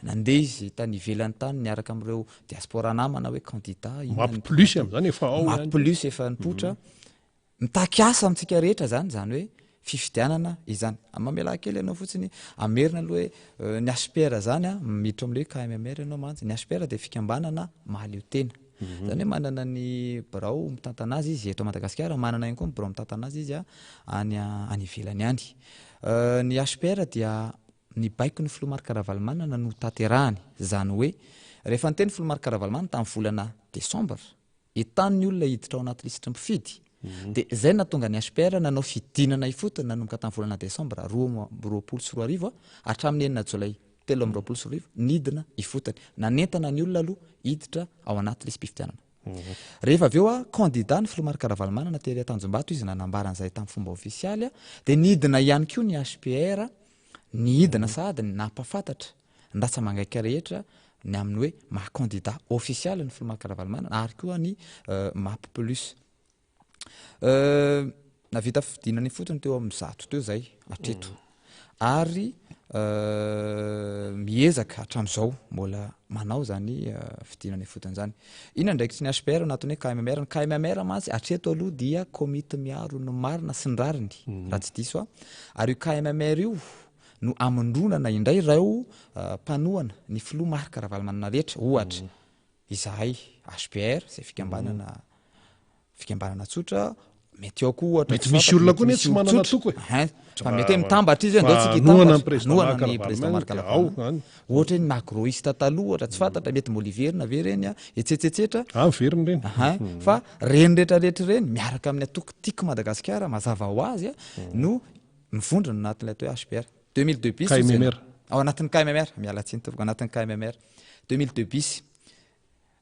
Nandeha izy tany ivelany tany niaraka amin'ireo diaspora namana hoe candidat. Inona ny Map plus amin'izany efa ao ihany. Map plus efa nipoitra. Mitaky asa amintsika rehetra izany, izany hoe fifidianana izany. Mamelà kely ianao fotsiny, hamerina aloha hoe ny HPR izany, miditra ao amin'ilay hoe KMMR ianao mantsy. Ny HPR dia fikambanana mahaleo tena. Izany hoe manana ny birao mitantana azy izy eto Madagasikara, manana ihany koa ny birao mitantana azy izy any any ivelany any. Ny HPR dia ny baikon'ny filoha Marc Ravalomanana no tanterahany, izany hoe rehefa niteny filoha Marc Ravalomanana tamin'ny volana desambra, entano ny olona hiditra ao anaty lisitry ny mpifidy, dia izay no nahatonga ny HPR nanao fidinana ifotony nanomboka tamin'ny volana desambra 2022 hatramin'ny enina jolay 2023, nidina ifotony. Nanentana ny olona aloha hiditra ao anaty lisi-pifidianana. Rehefa avy eo, kandida ny filoha Marc Ravalomanana tery Tanjombato izy nanambara an'izay tamin'ny fomba ofisialy, dia nidina ihany koa ny HPR, nidina sahady nampahafantatra ny ratsa-mangaika rehetra ny amin'ny hoe maha kandida ofisialy ny filoha Marc Ravalomanana ary koa ny Map Plus. Nahavita fidinana ifotony teo amin'ny 100 teo izay hatreto. Ary. Miezaka hatramin'izao mbola manao izany fidinana ifotony izany. Inona ny andraikitry ny HPR anatin'ny hoe KMMR? Ny KMMR mantsy hatreto aloha dia komity miaro ny marina sy ny rariny raha tsy diso aho. Ary io KMMR io no hamondronana indray ireo mpanohana ny filoha Marc Ravalomanana rehetra, ohatra izahay HPR izay fikambanana Fikambanana tsotra, mety ao koa ohatra Mety misy olona koa anie tsy manana toko e. Hein, fa mety hoe mitambatra izy hoe ndao tsika hitambatra. Hanohana ny président Marc Ravalomanana. Ohatra hoe ny agroiste taloha ohatra tsy fantatra, mety mbola hiverina ve ireny an, etsetra etsetra. Ah miverina ireny. Hein, fa ireny rehetra rehetra ireny miaraka amin'ny antoko Tiako Madagasikara mazava ho azy no mivondrona anatin'ilay atao hoe HPR. 2002 bis. KMMR. Ao anatin'ny KMMR, miala tsiny tompoko, anatin'ny KMMR. 2002 bis.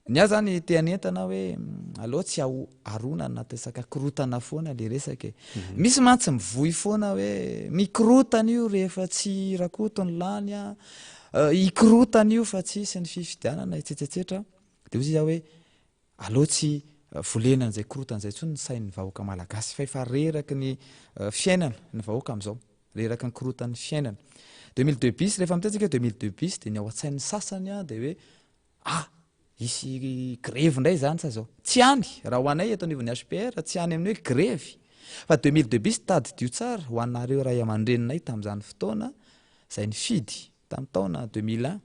Ny ahy zany te hanentana hoe aleo tsy ao arona anaty resaka korotana foana le resaka e. Misy mantsy mivoy foana hoe mikorotana io rehefa tsy Rakoto ny lany a, hikorotana io fa tsy hisy ny fifidianana etsetsetsetra. De hoy izy aho hoe aleo tsy volena an'izay korotana izay intsony ny sain'ny vahoaka malagasy fa efa reraky ny fiainana ny vahoaka amin'izao. Reraky ny korotan'ny fiainana. 2002 bis, rehefa miteny tsika hoe 2002 bis de ny ao an-tsain'ny sasany a de hoe Ah! Hisy grevy indray izany sa izao? Tsy any, raha ho anay eto anivon'ny HPR, tsy any amin'ny hoe grevy. Fa 2002 bis, tadidio tsara, ho anareo ray aman-dreninay tamin'izany fotoana, izay nifidy tamin'ny taona 2001,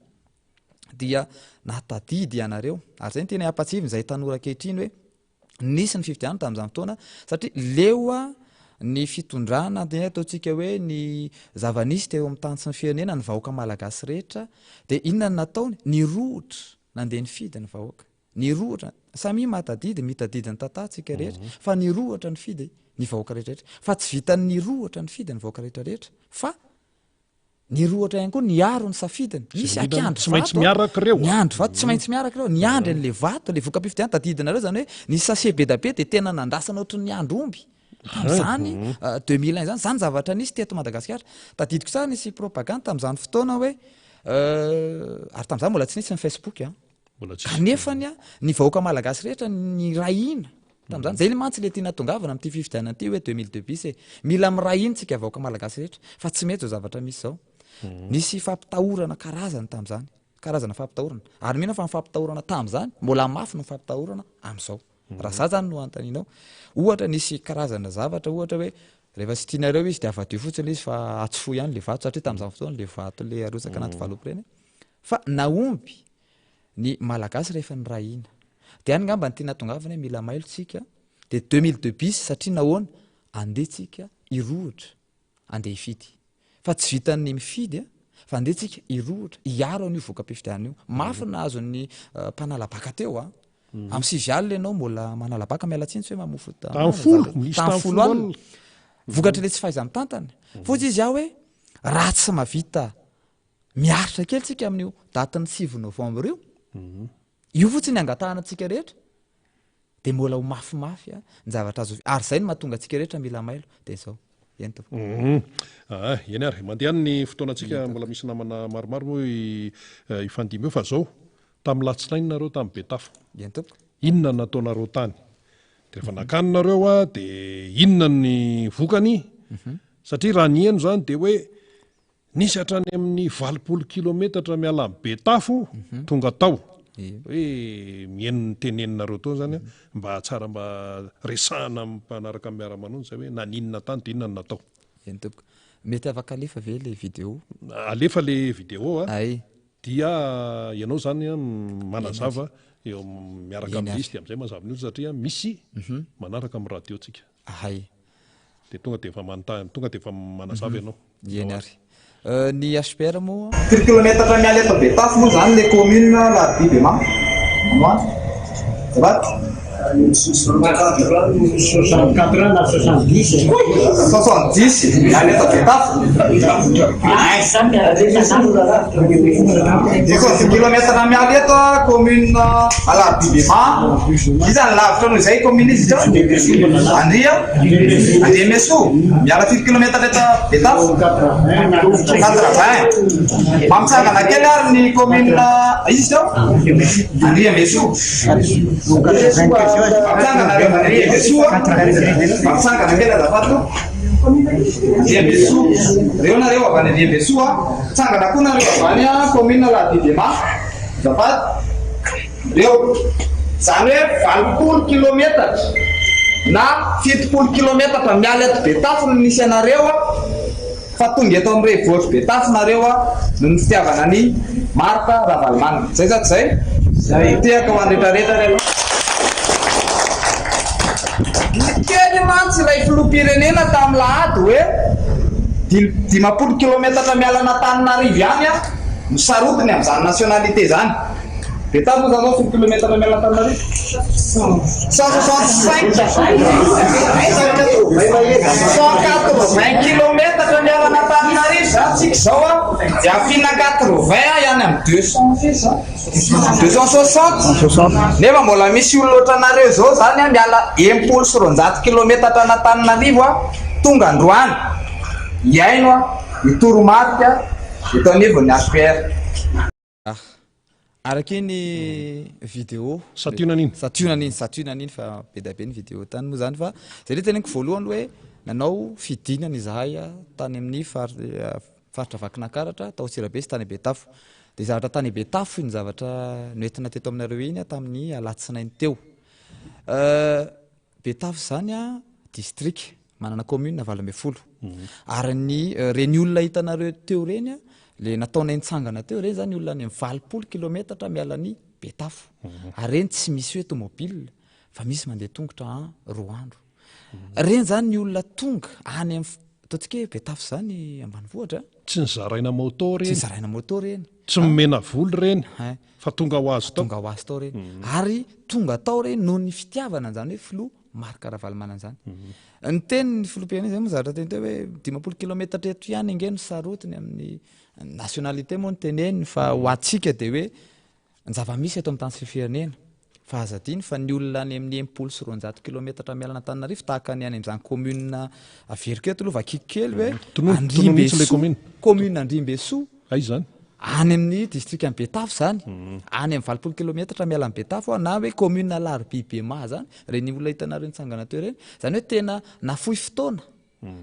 dia nahatadidy ianareo. Ary izay no tianay hampahatsiahivina izahay tanora ankehitriny hoe, Nisy ny fifidianana tamin'izany fotoana satria leo ny fitondrana dia ataontsika hoe ny zava-nisy teo amin'ny tany sy ny firenena, ny vahoaka malagasy rehetra dia inona no nataony? Nirohotra nandeha nifidy ny vahoaka. Nirohotra, samia mahatadidy, mitadidy ny tantara tsika rehetra fa nirohotra nifidy ny vahoaka rehetra rehetra. Fa tsy vitan'ny nirohotra nifidy ny vahoaka rehetra rehetra fa Nirohotra ihany koa niaro ny safidiny. Nisy akiandry vato. Tsy maintsy miaraka ireo. Niandry vato, tsy maintsy miaraka ireo. Niandry an'ilay vato, ilay voka-pifidianana. Tadidinareo izany hoe nisy sachet be dia be dia tena nandrasana ohatry ny niandry omby. Tamin'izany 2001 izany, izany zavatra nisy teto Madagasikara. Tadidiko tsara nisy propagande tamin'izany fotoana hoe ary tamin'izany mbola tsy nisy ny Facebook an. Kanefany ny vahoaka malagasy rehetra niray hina tamin'izany. Zay mantsy le tiana tongavana amin'ity fifidianana ity hoe 2002 bis e. Mila miray hina tsika vahoaka malagasy rehetra fa tsy mety zao zavatra misy zao. Nisy fampitahorana karazany tamin'izany. Karazana fampitahorana. Ary mino aho fa ny fampitahorana tamin'izany mbola mafy noho ny fampitahorana amin'izao. Raha za zany no anontanianao. Ohatra nisy karazana zavatra ohatra hoe rehefa tsy tianareo izy de avadio fotsiny le izy fa atsofohy ihany le vato satria tamin'izany fotoana le vato le arotsaka anaty valopy ireny. Fa nahomby ny Malagasy rehefa niray hina. Dia any ngamba ny tiana hatongavana hoe mila mailo tsika, dia 2002 bis satria nahoana? Andeha tsika hirohotra andeha hifidy. Fa tsy vitan'ny mifidy a, fa andeha tsika hirohotra hiaro an'io voka-pifidianana io. Mafy ny nahazo ny mpanala baka teo a. Amin'ny sivy alina ianao mbola manala baka, miala tsiny tsy hoe mamofo Tamin'ny folo, misy tamin'ny folo alina. Vokatry ilay tsy fahaiza-mitantana. Fotsy izy aho hoe raha tsy mahavita Miaritra kely tsika amin'io datin'ny sivy novembre io. Io fotsiny angatahana antsika rehetra dia mbola ho mafimafy ny zavatra azo ary izay no mahatonga antsika rehetra mila mailo dia izao. Eny tompoko. Ah, eny ary, mandeha any ny fotoanantsika, mbola misy namana maromaro moa hifandimby eo fa zao, tamin'ny latsinainy nareo tany Betafo. Eny tompoko. Inona no nataonareo tany? Dia rehefa nankany nareo a, dia inona ny vokany? Satria raha ny heno zany dia hoe Nisy hatrany amin'ny 80 kilometatra miala an'i Betafo tonga tao. Hoe mihaino ny teneninareo tao zany aho, mba tsara mba resahana amin'ny mpanaraka ny miara-manonja izay hoe naninona tany dia inona no natao. Eny tompoko. Mety afaka alefa ve le vidéo? Alefa le vidéo a. Ay. Dia ianao zany an manazava eo miaraka amin'izy izy dia amin'izay mazava ny olona satria misy manaraka amin'ny radio tsika. Ahay. Dia tonga dia efa manontany, tonga dia efa manazava ianao. Eny ary. Ny HPR moa. Firy kilometatra miala eto Betafo moa izany ilay commune Alarobia Bemaha? Anoany? Azafady? 64 na 70 70 miala eto Betafo? Io firy kilometatra miala eto commune Alarobia Bemaha? Iza ny lavitra noho izay commune izy izao? Andria? Andriamesoa? Miala firy kilometatra eto Betafo? 80. Mba mitsangana kely ary ny commune iza izao? Andriamesoa. Mba mitsangana nareo Andriamesoa. Mba mitsangana kely azafady tompoko. Andriambesoa. Reo nareo avy any Andriambesoa a. Tsangana koa nareo avy any commune Alarobia Bemaha. Azafady. Reo. Izany hoe 80 kilometatra na 70 kilometatra miala eto Betafo no nisy anareo a. Fa tonga eto amin'ny renivohitr'i Betafo nareo a noho ny fitiavana an'i Marc Ravalomanana. Zay sa tsy zay? Zay. Tehaka ho an'ny retraretra re aloha. Niteny mantsy ilay filoham-pirenena tamin'ny lahady hoe 50 kilometatra miala an'Antananarivo ihany no sarotiny amin'izany nationalité izany. Betafo moa zany zao firy kilometatra miala Antananarivo? 165 180 kilometatra miala an'Antananarivo zany tsika zao a, dia ampiana 80 ihany amin'ny 200 firy zany? 260 nefa mbola misy olona ohatranareo zao zany a miala 260 kilometatra an'Antananarivo a tonga androany hihaino a ny toromarika eto anivon'ny HPR. Ah. Araka iny vidéo. Santionany iny. Santionany iny, santionany iny fa be dia be ny vidéo tany moa zany fa zay le teneniko voalohany hoe nanao fidinana izahay tany amin'ny faritra Vakinankaratra, tao Antsirabe sy tany Betafo. Dia zavatra tany Betafo iny zavatra noentina teto aminareo iny tamin'ny alatsinainy teo. Betafo izany district manana commune 18. Ary ny reny olona hitanareo teo reny le nataonay nitsangana teo reny zany olona any amin'ny 80 kilometatra miala ny Betafo. Ary reny tsy misy hoe tomobile fa misy mandeha tongotra an roa andro. Reny zany ny olona tonga any amin'ny ataontsika hoe Betafo zany ambanivohitra. Tsy nizaraina moto reny. Tsy nizaraina moto reny. Tsy nomena vola reny. Fa tonga ho azy tao. Tonga ho azy tao reny. Ary tonga tao reny noho ny fitiavana an'izany hoe filoha Marc Ravalomanana izany. Niteny ny filoham-pirenena izay moa zavatra teny teo hoe 50 kilometatra eto ihany ange no sarotiny amin'ny nationalité moa no teneniny fa ho antsika dia hoe ny zava-misy eto amin'ny tany sy firenena. Fa aza adino fa ny olona any amin'ny 260 kilometatra miala an'Antananarivo tahaka ny any amin'izany commune averiko eto aloha vakiko kely hoe Andrimbesoa, commune Andrimbesoa. Aiza izany? Any amin'ny distrikan'i Betafo izany, any amin'ny 80 kilometatra miala an'i Betafo na hoe commune Alarobia Bemaha izany, ireny olona hitanareo nitsangana teo ireny. Izany hoe tena nafoy fotoana,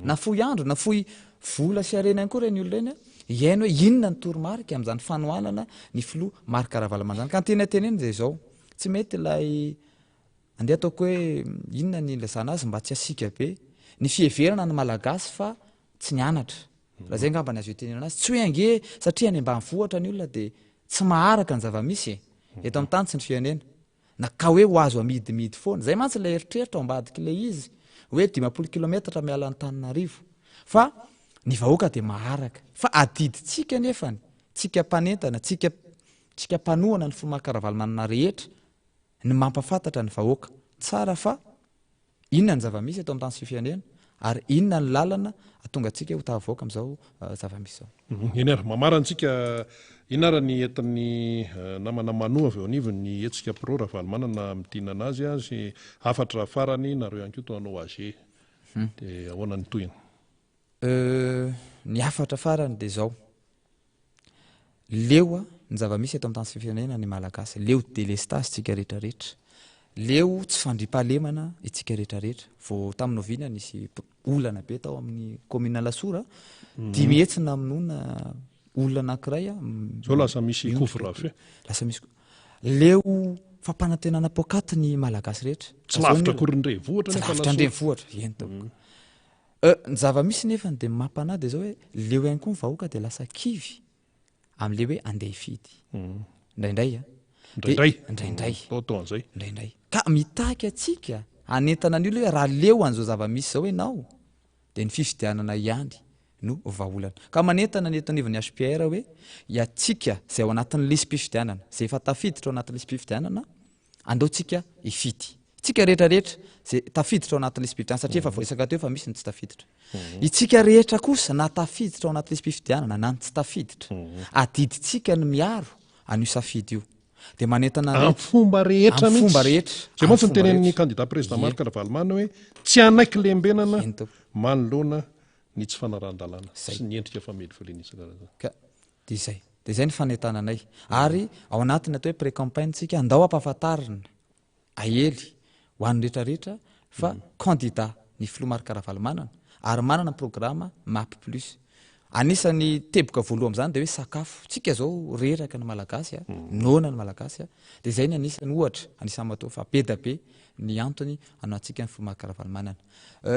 nafoy andro, nafoy vola sy harena ihany koa ireny olona ireny hihaino hoe inona ny toromarika amin'izany fanohanana ny filoha Marc Ravalomanana izany. Ka ny tiana tenenina dia izao, tsy mety ilay andeha ataoko hoe inona ny ilazana azy mba tsy hasiaka be, ny fiheverana ny Malagasy fa tsy nianatra. Raha izay angamba ny azo itenenana azy. Tsy hoe ange satria any ambanivohitra ny olona dia tsy maharaka ny zava-misy e. Eto amin'ny tany sy ny firenena. Na ka hoe ho azo amidimidy foana. Izay mantsy ilay eritreritra ao ambadik'ilay izy hoe 50 kilometatra miala Antananarivo. Fa ny vahoaka dia maharaka. Fa adidintsika anefany, tsika mpanentana, tsika tsika mpanohana ny filoha Marc Ravalomanana rehetra ny mampafantatra ny vahoaka tsara fa Inona ny zava-misy eto amin'ny tany sy firenena ary inona ny lalana ahatonga antsika ho tafavoaka amin'izao zava-misy izao? Eny ary, mamarana antsika, inona ary ny entin'ny namana Manu avy eo anivon'ny hetsika Pro Ravalomanana amintinana azy sy hafatra farany nareo ihany koa toa anao AG dia ahoana ny tohiny? Ny hafatra farany dia izao, leo ny zava-misy eto amin'ny tany sy firenena ny Malagasy, leo delestazy tsika rehetra rehetra, leo tsy fandriampahalemana itsika rehetra rehetra, vao tamin'ny oviana nisy olana be tao amin'ny commune Alasora, dimy hetsy namonoana olona anankiray. Zao lasa misy couvre-feu. Lasa misy leo fampanantenana poakaty ny Malagasy rehetra. Tsy lavitra akory ny renivohitra nefa Alasora. Tsy lavitra ny renivohitra, eny tompoko. Euh, ny zava-misy nefany dia mampanahy dia zao hoe leo ihany koa ny vahoaka dia lasa kivy amin'le hoe andeha hifidy. Indraindray a. Indraindray. Indraindray. Ataotao an'izay. Indraindray. Ka mitaky antsika hanentana ny olona hoe raha leo an'izao zava-misy izao ianao dia ny fifidianana ihany no vahaolana. Ka manentana ny eto anivon'ny HPR hoe iantsika izay ao anatin'ny lisi-pifidianana, izay efa tafiditra ao anatin'ny lisi-pifidianana, Andao tsika hifidy. Tsika rehetra rehetra zay tafiditra ao anaty lisi-pifidianana satria efa voaresaka teo fa misy ny tsy tafiditra. Itsika rehetra kosa na tafiditra ao anaty lisi-pifidianana na ny tsy tafiditra, adidintsika ny miaro an'io safidy io. Dia manentana Amin'ny fomba rehetra Amin'ny fomba rehetra. Izay mantsy no tenenin'ny kandida président Marc Ravalomanana hoe tsy hanaiky lembenana manoloana ny tsy fanarahan-dalàna sy ny endrika fameliveliana isan-karazany. Ka Dia izay. Dia izay ny fanentananay. Ary ao anatin'ny atao hoe pré-campagne tsika, andao hampahafantarina aely ho an'ny rehetra rehetra fa candidat ny filoha Marc Ravalomanana. Ary manana programa Map Plus. Anisan'ny teboka voalohany amin'izany dia hoe sakafo. Tsika izao reraka ny Malagasy a, noana ny Malagasy a. Dia izay ny anisan'ny ohatra, anisan'ny matoa fa be da be ny antony hanoantsika ny filoha Marc Ravalomanana.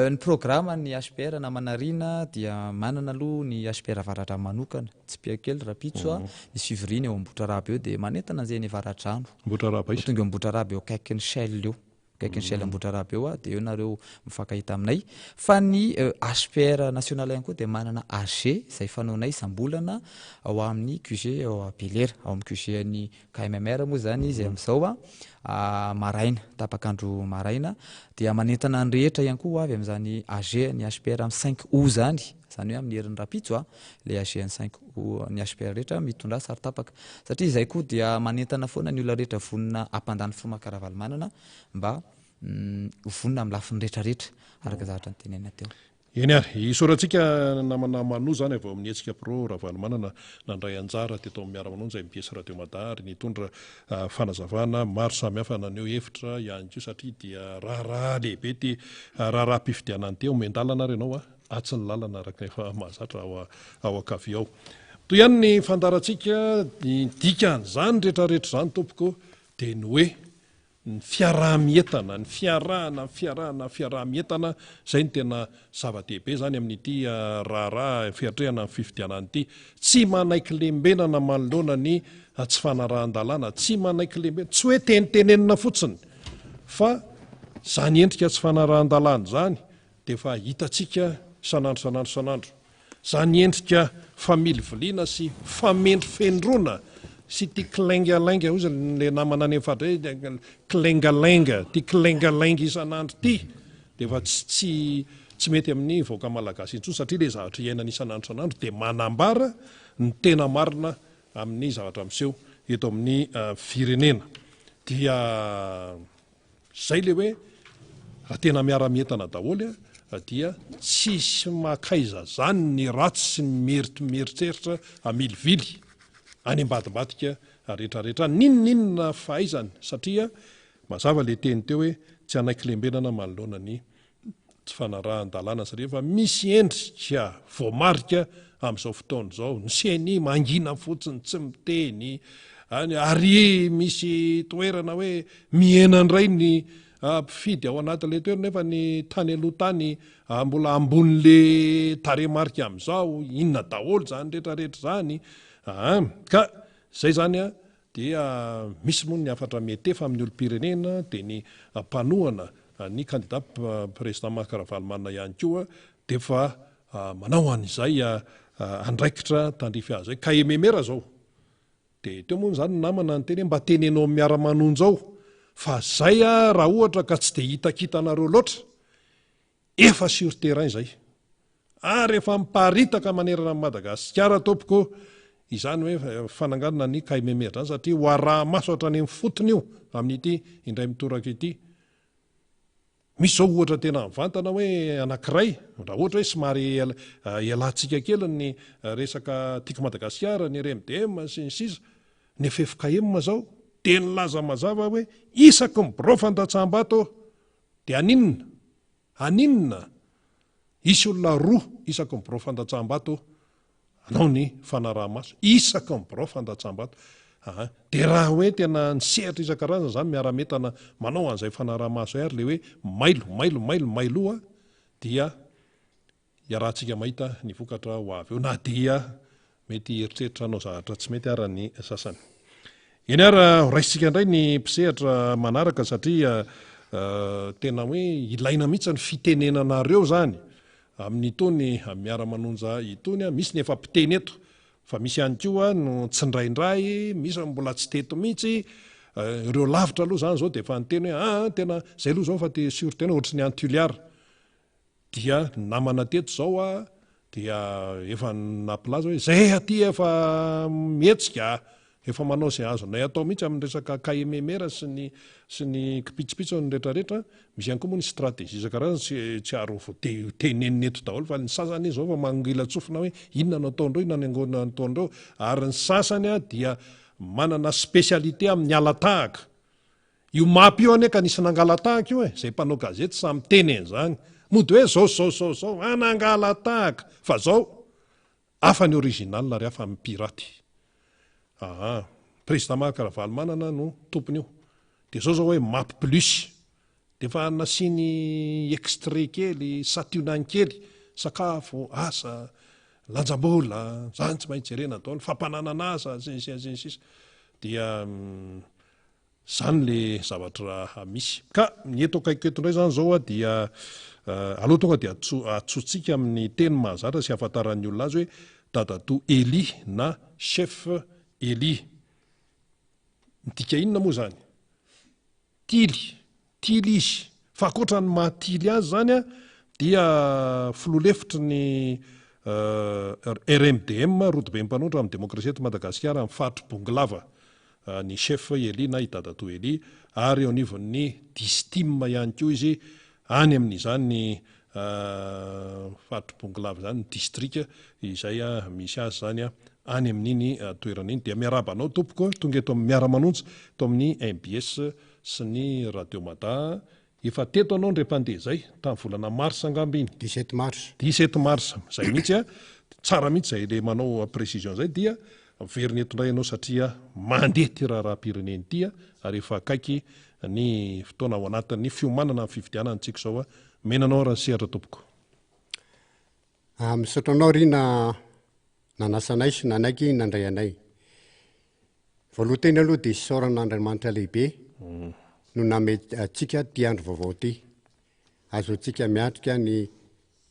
Ny programa ny HPR namana Rina dia manana aloha ny HPR Avaradrano manokana. Tsipihako kely rahampitso a, misy fivoriana eo Ambohitrarahaba eo dia manentana an'izay eny Avaradrano. Ambohitrarahaba aiza? Ho tonga eo Ambohitrarahaba eo akaikin'ny Shell eo. Akaikin'ny Shell Ambohitrarahaba eo dia eo nareo mifankahita aminay. Fa ny HPR national ihany koa dia manana AG izay fanaonay isam-bolana ao amin'ny QG ao Belera, ao amin'ny QG an'ny KMMR moa izany izy amin'izao maraina, tapak'andro maraina. Dia manentana ny rehetra ihany koa ho avy amin'izany AG an'ny HPR amin'ny cinq août izany, izany hoe amin'ny herin'ny rahampitso ilay AG an'ny cinq août ny HPR rehetra mitondrà sary tapaka. Satria izay koa dia manentana foana ny olona rehetra vonona hampandany filoha Marc Ravalomanana mba ho vonona amin'ny lafiny rehetra rehetra araka ny zavatra notenenina teo. Eny ary, isaorantsika namana Manu izany avy ao amin'ny hetsika Pro Ravalomanana nandray anjara teto amin'ny Miara-manonja mbs Radio Mada ary nitondra fanazavana maro samihafa naneho hevitra ihany koa satria dia raharaha lehibe ity raharaham-pifidianana ity, omen-dalana ary ianao a! Atsy ny lalana araka ny efa mahazatra ao ao ankavia ao. Toy ihany ny fandaharantsika, ny dikan'izany rehetrarehetra izany tompoko dia ny hoe ny fiaraha-mientana, ny fiarahana, ny fiarahana, ny fiaraha-mientana, izay no tena zava-dehibe izany amin'ity raharaha fiatrehana ny fifidianana ity. Tsy manaiky lembenana manoloana ny tsy fanarahan-dalàna, tsy manaiky lembenana, tsy hoe tenitenenina fotsiny fa izany endrika tsy fanarahan-dalàna izany dia efa hitantsika isan'andro isan'andro isan'andro izany endrika familiviliana sy famendrofendroana sy ity kilaingalainga, hoy ilay namana any amin'ny faritra hoe kilaingalainga, ity kilaingalainga isan'andro ity dia efa tsy tsy tsy mety amin'ny vahoaka malagasy intsony satria ilay zavatra iainana isan'andro isan'andro dia manambara ny tena marina amin'ny zavatra miseho eto amin'ny firenena. Dia Zay le hoe raha tena miara-mientana daholo dia tsisy makaiza zany ny ratsy sy ny mieritreritra hamilivily any ambadimbadika retraretra any n'inon'inona fahaizany satria mazava le teny teo hoe tsy hanaiky lembenana manoloana ny tsy fanarahan-dalàna satria efa misy endrika voamarika amin'izao fotoana izao, ny ceni mangina fotsiny tsy miteny any ary misy toerana hoe mihena indray ny ah, mpifidy ao anatin'ilay toerana nefa ny tany aloha tany ah, mbola ambonin'le tarehimarika amin'izao, inona daholo izany rehetrarehetra izany ah, ka izay izany a Dia misy moa ny hafatra mietefa amin'ny olom-pirenena dia ny mpanohana ny kandida président Marc Ravalomanana ihany koa dia efa manao an'izay andraikitra tandrify azy izay. Ka ememera zao. Dia teo moa izany ny namana niteny hoe mba teneno amin'ny miara-manonja ao fa zay raha ohatra ka tsy dia hitakitanareo loatra. Efa sur terrain izay. Ary efa miparitaka manerana an'i Madagasikara tompoko izany hoe fananganana ny KMMR izany satria ho araha-maso hatrany amin'ny fotony io amin'ity indray mitoraka ity. Misy izao ohatra tena mivantana hoe anankiray, raha ohatra hoe somary ialatsika kely ny resaka Tiako Madagasikara, ny RMDM sy ny sisa, ny ffkm izao dia nilaza mazava hoe isaky ny birao fandatsaham-bato Dia haninona? Haninona? Hisy olona roa isaky ny birao fandatsaham-bato hanao ny fanaraha-maso. Isaky ny birao fandatsaham-bato. Aa. Dia raha hoe tena ny sehatra isan-karazany izany miara-mientana manao an'izay fanaraha-maso izay ary ilay hoe mailo, mailo, mailo, mailoa dia Iarahantsika mahita ny vokatra ho avy eo na dia mety hieritreritra hanao zavatra tsy mety ara ny sasany. Eny ara ho raisintsika indray ny mpisehatra manaraka satria tena hoe ilaina mihitsy ny fitenenanareo izany amin'itony miara-manonja itony. Misy ny efa mpiteny eto fa misy ihany koa no tsindraindray, misy mbola tsy teto mihitsy. Ireo lavitra aloha izany izao dia efa niteny hoe aa tena izay aloha izao fa te sur tena ohatry ny any Tuliara. Dia ny namana teto izao a, dia efa nampilaza hoe zay aty efa mihetsika a, efa manao izay azonay atao mihitsy amin'ny resaka KMMR sy ny sy ny kipitsopitsony rehetrarehetra, misy ihany koa moa ny stratégie isan-karazany tsy tsy ary ho tenenina eto daholo fa ny sasany izao efa mangilan-tsofina hoe inona no ataondreo, inona no ataondreo, ary ny sasany dia manana spécialité amin'ny hala-tahaka. Io map io anie ka nisy nangala-tahaka io e, izay mpanao gazety samy miteny an'izany. Mody hoe zao zao zao zao, hanangala-tahaka, fa zao, hafa ny original ary hafa ny piraty. Aa, Président Marc Ravalomanana no tompon'io. Dia zao zao hoe map plus. Dia efa nasiany extrait kely, sationany kely, sakafo, asa, lanjam-bola, zany tsy maintsy jerena daholo, fampananana asa, sy ny sisa sy ny sisa. Dia zany le zavatra misy. Ka ny eto akaikiko eto indray zany zao dia aleo tonga dia atsotsika amin'ny teny mahazatra sy ahafantaran'ny olona azy hoe dadatoa Elie na chef Elie. Midika inona moa zany? Tily, tily izy. Fa ankoatra ny maha tily azy izany dia filoha lefitry ny RMDM, Rodoben'ny Mpanondro amin'ny Demokrasia eto Madagasikara, amin'ny faritr'i Bongolava, ny Chef Elie na i Dadatoa Elie, ary eo anivon'ny Distim ihany koa izy any amin'izany faritr'i Bongolava izany, ny distrika izay misy azy izany any amin'iny toerana iny. Dia miarahaba anao tompoko, tonga eto amin'ny Miara-manonja, eto amin'ny mbs sy ny Radio Mada. Efa teto anao indray mpandeha izay, tamin'ny volana mars angamba iny. Dix-sept mars. Dix-sept mars, izay mihitsy a. Tsara mihitsy izay ilay manao précision izay dia miverina eto indray ianao satria mandeha ity raharaham-pirenena ity ary efa akaiky ny fotoana ao anatin'ny fiomanana amin'ny fifidianana tsika izao. Omena anao ary ny sehatra tompoko. Ah, misaotra anao Rina nanasa anay sy nanaiky nandray anay. Voaloha teny aloha dia isaorana Andriamanitra lehibe no name antsika ity andro vaovao ity. Azontsika miatrika ny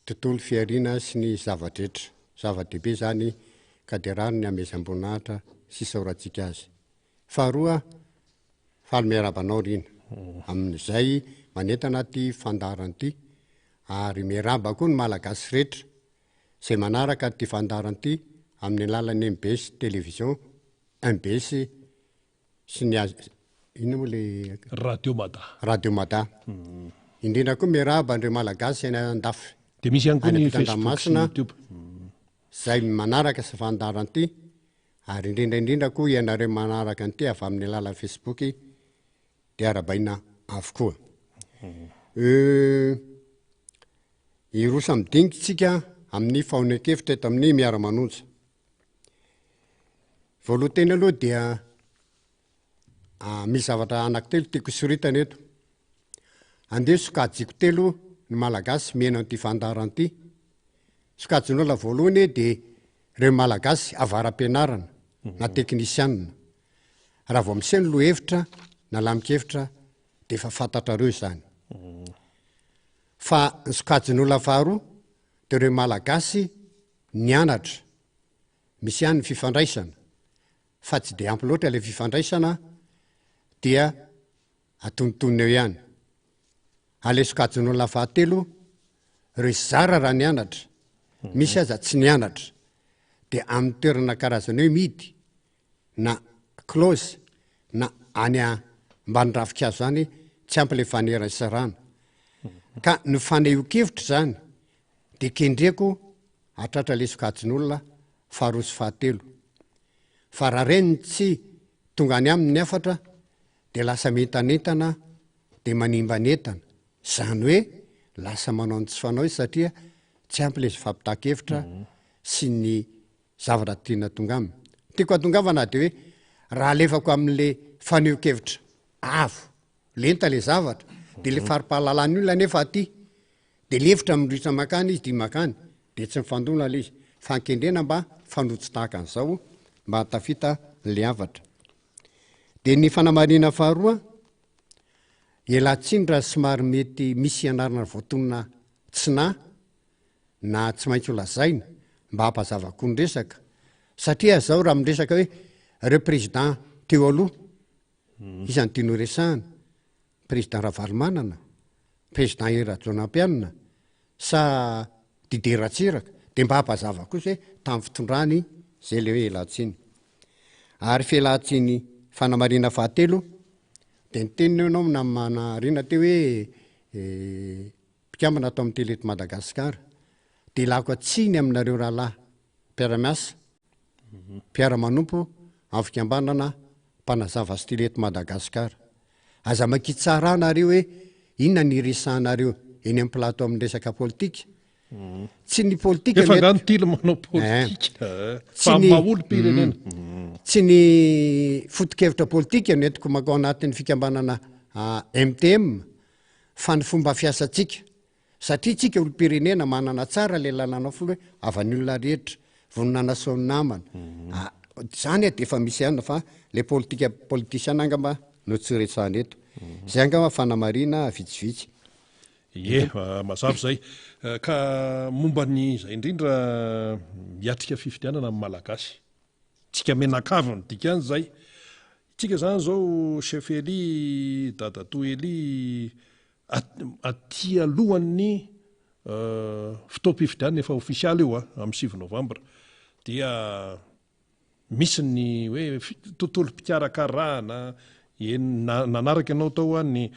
tontolo fihariana sy ny zava-drehetra. Zava-dehibe izany ka dia rariny ny hamehezam-boninahitra sy isaorantsika azy. Faharoa, faly miarahaba anao Rina amin'izay manentana ity fandaharana ity ary miarahaba koa ny Malagasy rehetra izay manaraka ity fandaharana ity amin'ny alalan'ny mbs Télévision, mbs sy ny inona moa le Radio Mada. Radio Mada. Indrindra koa miarahaba an'ireo Malagasy any andafy. Dia misy ihany koa ny Facebook sy YouTube. Izay manaraka sy fandaharana ity Ary indrindra indrindra koa ianareo manaraka an'ity avy amin'ny alalan'ny Facebook dia arabaina avokoa. Euh, hiroso amin'ny dinika isika amin'ny fahonean-kevitra eto amin'ny Miara-manonja. Voaloha teny aloha dia ah, misy zavatra anankitelo tiako soritana eto. Andeha sokajiko telo ny Malagasy mihaino an'ity fandaharana ity. Sokajin'olona voalohany dia ireo Malagasy avara-pianarana na teknisianina. Raha vao miseho ny lohahevitra na lamin-kevitra dia efa fantatrareo izany. Fa ny sokajin'olona faharoa dia ireo Malagasy nianatra, misy ihany ny fifandraisana fa tsy dia ampy loatra ilay fifandraisana dia atonontonona eo ihany. Ary ilay sokajin'olona fahatelo, ireo zara raha nianatra, misy aza tsy nianatra, dia amin'ny toerana karazany hoe mihidy na close na any ambany ravinkazo any, tsy ampy ilay fanerasirana. Ka ny fanehoan-kevitra izany dia kendreko hahatratra ilay sokajin'olona faharoa sy fahatelo. Fa raha reny tsy tonga any aminy ny hafatra dia lasa mientanentana dia manimba ny entana, izany hoe lasa manao ny tsy fanao izy satria tsy ampy ilay fampitan-kevitra sy ny zavatra tiana tonga aminy. Tiako hatongavana dia hoe raha alefako amin'le fanehoan-kevitra avo lenta le zavatra dia le fari-pahalalan'ny olona anefa aty dia le hevitra miritra mankany izy dia mankany dia tsy mifandona le izy fa ankendrena mba fanojo tahaka an'izao mba hahatafita le havatra. Dia ny fanamarihana faharoa, ialahy tsiny raha somary mety misy anarana voatonona tsy na na tsy maintsy ho lazaina mba hampazava koa ny resaka satria zao raha miresaka hoe reo président teo aloha iza no tiany ho resahana? Président Ravalomanana? Président Hery Rajaonampianina? Sa Didier Ratsiraka? Dia mba hampazava kosa hoe tamin'ny fitondrany zay le hoe ialahy-tsiny. Ary fialan-tsiny fanamarihana fahatelo dia niteny eo ianao namana Rina teo hoe mpikambana ato amin'ny Tele eto Madagasikara. Dia ilako tsiny aminareo rahalahy mpiara-miasa, mpiara-manompo amin'ny fikambanana mpanazava style eto Madagasikara. Aza makitsara nareo hoe inona ny iresahanareo. eny amin'ny plateau amin'ny resaka politika. Tsy ny politika Efa angaha ny tily manao politika eh, fa ny maha olom-pirenena. Mm. Tsy ny foto-kevitra politika no entiko mankao anatin'ny fikambanana MTM fa ny fomba fiasantsika. Satria tsika olom-pirenena manana tsara le lalàna filoha hoe havan'ny olona rehetra, vonona hanasao ny namana. Ah, zany dia efa misy ihany fa le politika politisiana angamba no tsy resahana eto. Zay angamba fanamarihana vitsivitsy. Ie, mazava izay. Ka momba ny izay indrindra miatrika fifidianana ny Malagasy. Tsika mianakavy ny dikan'izay. Tsika izany izao Chef Elie, Dadatoa Elie, aty alohan'ny fotoam-pifidianana efa ofisialy io amin'ny 9 novambra dia Misy ny hoe tontolom-pikarakarana, eny nanaraka ianao tao ny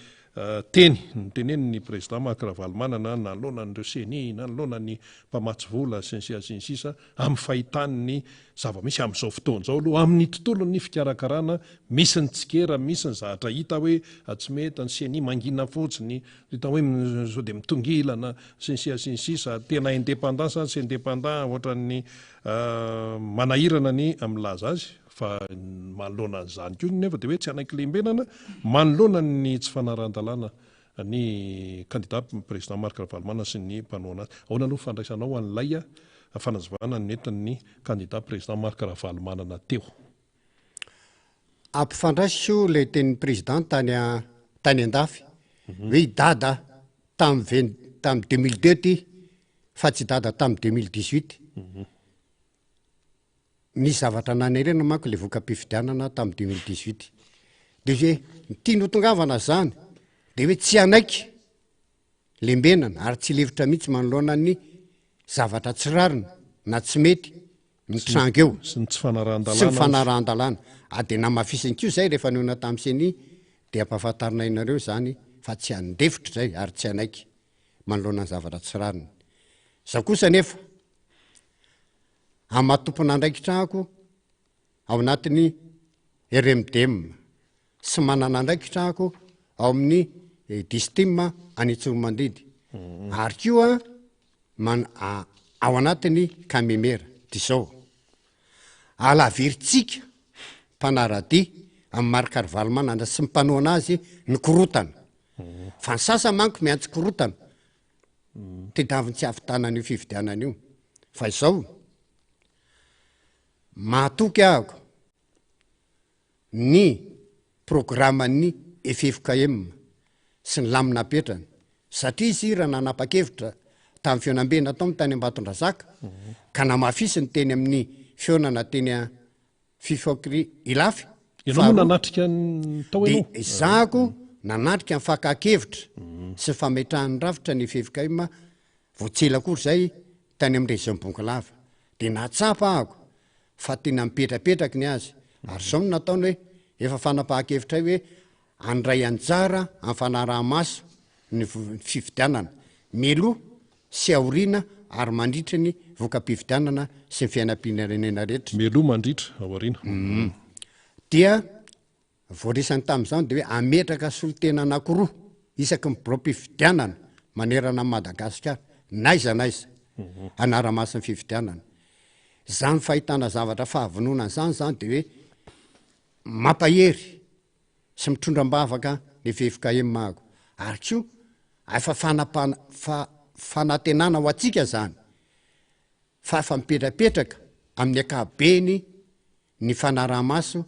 teny notenenin'ny Président Marc Ravalomanana nanoloana an'ireo ceni, nanoloana ny mpamatsy vola sy ny sisa sy ny sisa amin'ny fahitany ny zava-misy amin'izao fotoana izao aloha amin'ny tontolon'ny fikarakarana, misy ny tsikera, misy ny zavatra hita hoe tsy mety, ny ceni mangina fotsiny, hita hoe sao dia mitongilana sy ny sisa sy ny sisa, tena indépendant sa tsy indépendant ohatran'ny Manahirana ny milaza azy fa manoloana an'izany koa nefa dia hoe tsy hanaiky lembenana manoloana ny tsy fanarahan-dalàna ny kandida président Marc Ravalomanana sy ny mpanohana azy. Ahoana aloha ny fandraisanao an'ilay fanazavana nentin'ny kandida président Marc Ravalomanana teo? Ampifandraisiko ilay tenin'ny président tany tany an-dafy hoe i Dada tamin'ny vingt tamin'ny 2002 ty fa tsy dada tamin'ny 2018. Nisy zavatra nanerena manko le voka-pifidianana tamin'ny 2018. De hoe ny tiany ho tongavana zany de hoe tsy hanaiky lembenana ary tsy lefitra mihitsy manoloana ny zavatra tsy rariny na tsy mety mitranga eo. Sy ny tsy fanarahan-dalàna. Sy ny fanarahan-dalàna. Ary de namafisiny koa zay rehefa nihaona tamin'ny ceni de ampahafantarinay anareo zany fa tsy handefitra zay ary tsy hanaiky. manoloana ny zavatra tsy rariny. Izao kosa anefa, amin'ny maha tompon'andraikitra ahako ao anatin'ny RMDM sy manana andraikitra ahako ao amin'ny Distim any Antsoromandidy ary koa man- ao anatin'ny Camemera dia izao, alavirintsika mpanara-dia amin'i Marc Ravalomanana sy ny mpanohana azy ny korontana. Fa ny sasany manko miantso korontana. Tedaviny tsy hahavitana an'io fifidianana io. Fa izao, mahatoky ahako ny programan'ny ffkm sy ny lamina apetrany, satria izy raha nanapa-kevitra tamin'ny fihaonambe nataony tany Ambatondrazaka, ka namafisiny teny amin'ny fihaonana teny Fifakri Ilafy. Ianao moa nanatrika ny tao ianao? Dia izahako nanatrika ny fakan-kevitra sy ny fametrahan'ny rafitra ny ffkm vao tsy ela akory izay tany amin'ny région Bongolava. Dia nahatsapa ahako fa tena mipetrapetraky ny azy. Ary izao no nataony hoe efa fanapahan-kevitray hoe handray anjara amin'ny fanaraha-maso ny fifidianana mialoha sy aoriana ary mandritra ny voka-pifidianana sy ny fiainam-pirenena rehetra. Mialoha, mandritra, aoriana. Dia voaresany tamin'izany dia hoe hametraka solontena anankiroa isaky ny biraom-pifidianana manerana an'i Madagasikara, n'aiza n'aiza, hanara-maso ny fifidianana. Izany fahitana zavatra fahavononana izany izany dia hoe mampahery sy mitondra am-bavaka ny ffkm ako ary koa efa fanapana fa fanantenana ho antsika izany fa efa mipetrapetraka amin'ny ankapobeny ny fanaraha-maso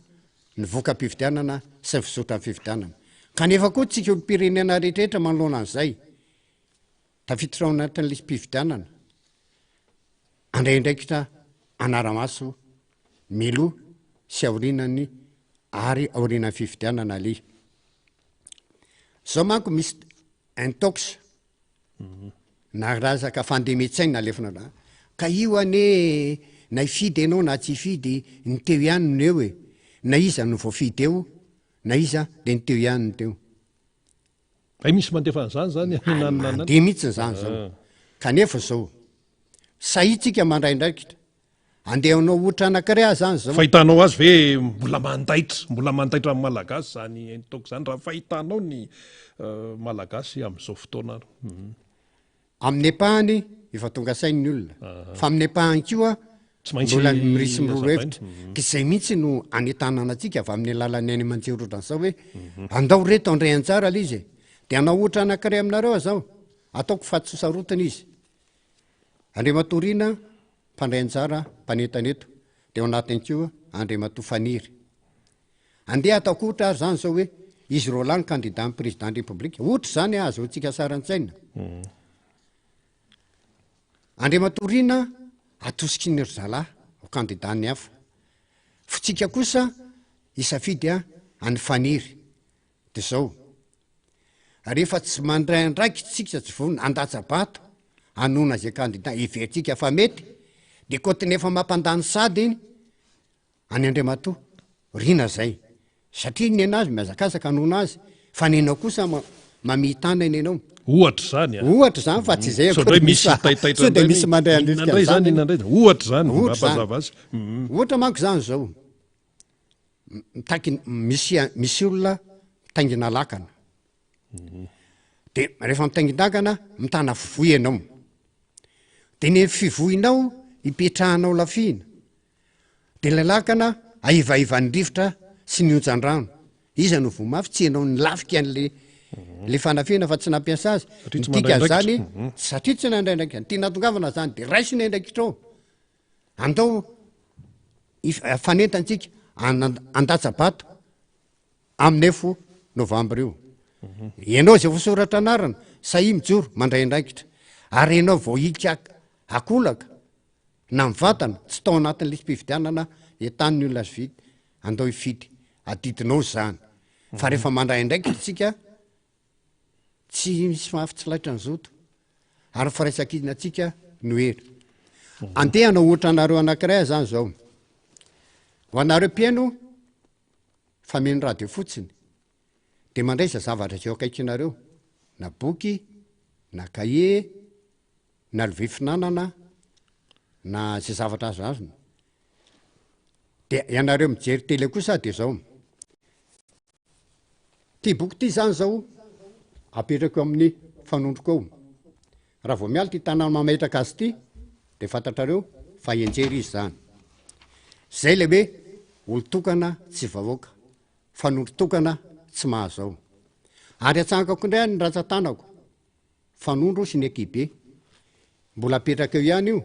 ny voka-pifidianana sy ny fizotran'ny fifidianana kanefa koa tsika olom-pirenena rehetrarehetra manoloana an'izay tafiditra ao anatin'ny lisi-pifidianana handray andraikitra hanara-maso mialoha sy aorianan'ny ary aorianan'ny fifidianana aleha. Zao manko misy intox na razaka fandemen-tsaina alefina ra. Ka io anie na hifidy ianao na tsy hifidy ny teo ihany no eo e. Na iza no voafidy eo na iza dia ny teo ihany no teo. Hay misy mandefa an'izany zany any na na na. Mandeha mihitsy izany zao. Ah. Kanefa zao, sahitsika mandray andraikitra. Andeha hanao ohatra anankiray aho zany zao. Fahitanao azy ve mbola mandaitra, mbola mandaitra amin'ny Malagasy zany intox zany raha fahitanao ny Malagasy amin'izao fotoana ary. Amin'ny ampahany efa tonga saina ny olona, fa amin'ny ampahany koa Tsy maintsy mbola mirisy miroro hazavaina. hevitra. Ka izay mihitsy no anentanana antsika avy amin'ny alalan'ny haino aman-jery ohatran'izao hoe andao reto handray anjara ilay izy e. Dia hanao ohatra anankiray aminareo aho izao, ataoko fa tsy ho sarotiny izy. Andriamatoa Rina, mpandray anjara, mpanentana eto, dia ao anatiny koa Andriamatoa Faniry. Andeha ataoko ohatra ary izany izao hoe izy roalahy no candidat ny président ny République. Ohatra izany ahazoantsika sary an-tsaina. Andriamatoa Rina atosiky ny ry zalahy ho candidat ny hafa. Fitsika kosa hisafidy an'i Faniry. Dia izao, rehefa tsy mandray andraikitra isika tsy vonona handatsa-bato hanohana izay candidat heverintsika fa mety, dia kôtiny efa mampandany sady iny, Any Andriamatoa Rina zay. Satria ny nenazy mihazakazaka hanona azy fa nenao kosa mamihy tanana enao. Ohatra izany a. Ohatra izany fa tsy izay Sao akory indray misy fa taitaitra sao dia indray misy ny mandray inona andrisika indray izany an'izany inona indray izany. Ohatra izany mba Ohatra izany. hampazava azy. Ohatra manko izany izao. Mitaky misy misy olona mitaingina lakana. Dia rehefa mitaingin-dakana mitana fivoy ianao. Dia ny fivoinao ipetrahanao lafihina. Dia ilay lakana aivaivan'ny rivotra sy ny onjan-drano. Iza no voa mafy? Tsy ianao nilafika an'le le fanafihana fa tsy nampiasa azy. Satria tsy Ny mandray dikan'izany, andraikitra. Mhm. satria tsy nandray andraikitra. Ny tiana hatongavana izany dia raiso ny andraikitrao. Andao if- fanentantsika an- handatsa-bato amin'ny efo novambra io. Ianao izay voasoratra anarana, sahia mijoro, mandray andraikitra. Ary ianao vao hika akolaka, na mivantana, tsy tao anatin'ny lisi-pifidianana entany ny olona azo vidy, andao hifidy, adidinao izany. Fa rehefa mandray andraikitra isika, tsy misy mafy tsy laitra ny zoto, ary ny firaisankinantsika no hery. Andeha hanao ohatra anareo anankiray aho izany izao. Ho anareo mpihaino, fa mino radio fotsiny, dia mandraisa zavatra izay eo akaikinareo, na boky, na kahie, na lovia finanana na zay zavatra azo azona. De ianareo mijery tele kosa de zao, ty boky ty zany zao apetrako eo amin'ny fanondroko eo, raha vao miala ty tanana mametraka azy ty de fantatrareo fa hianjera izy zany, zay le hoe olon-tokana tsy vahoaka, fanondro tokana tsy mahazao. Ary atsangako indray ny rantsan-tanako. Fanondro sy ny ankihibe. Mbola apetraka eo ihany io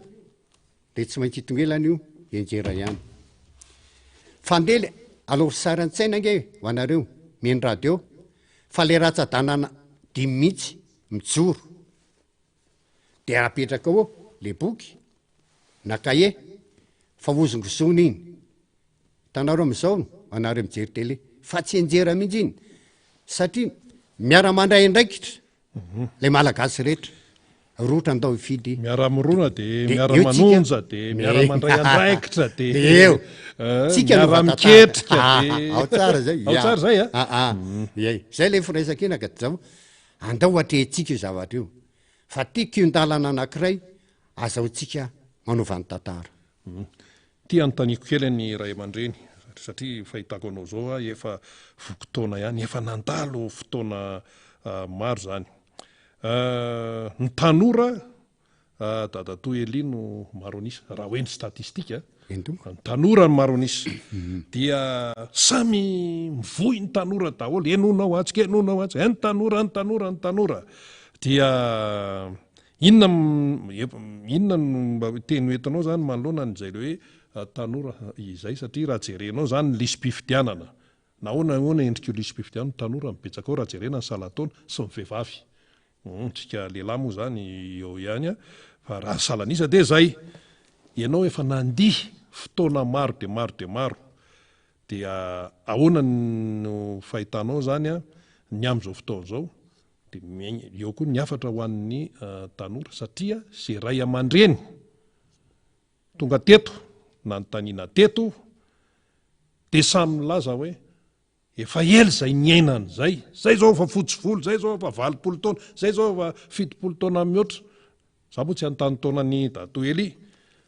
dia tsy maintsy hitongelana io hianjera ihany. Fa ndeha le alaovy sary an-tsaina ange ho anareo mihaino radio fa le ratsa-danana dimy mihitsy mijoro dia apetraka eo le boky na kahie fa hozongozona iny. Hitanareo amin'izao anareo mijery tele fa tsy hianjera mihitsy iny satria miara-mandray andraikitra Ilay Malagasy rehetra rotra andao hifidy. Miara-mirona de miara-manonja de miara-mandray andraikitra de eo. Eh, Tsika no miara-miketrika de Ao tsara zay. Ao tsara zay a. Ah ah. Iay. Zay ilay firaisankina ka zao andao atrehintsika io zavatra io. Fa ty kihon-dalana anankiray azahoantsika manova ny tantara. Ity anontaniako kely ny ray aman-dreny satria fahitako anao izao aho efa voky taona ihany, efa nandalo fotoana maro izany. Ny tanora dadatoa Elia no maro an'isa, raha hoe ny statistique, ny tanora no maro an'isa. Dia samy mivoy ny tanora daholo, henoinao atsy, henoinao atsy, ny tanora, ny tanora, ny tanora. Dia Inona inona no mba teny ho entinao zany manoloana an'izay le hoe tanora izay satria raha jerenao zany ny lisi-pifidianana na ahoana ahoana endrik'io lisi-pifidianana tanora no betsaka ao raha jerena ny salan-taona sy ny vehivavy hum tsika lehilahy moa zany eo ihany fa raha ny salan'isa dia zay ianao efa nandihy fotoana maro dia maro dia maro dia ahoana no fahitanao zany ny amin'izao fotoana izao Dia miainga eo koa ny hafatra ho an'ny tanora satria ze ray aman-dreny tonga teto nanontaniana teto dia samy milaza hoe efa ela izay niaina an'izay, zay zao efa fotsy volo, zay zao efa 80 taona, zay zao efa 70 taona mihoatra. Za moa tsy hanontany taona an'i Dadatoa Elia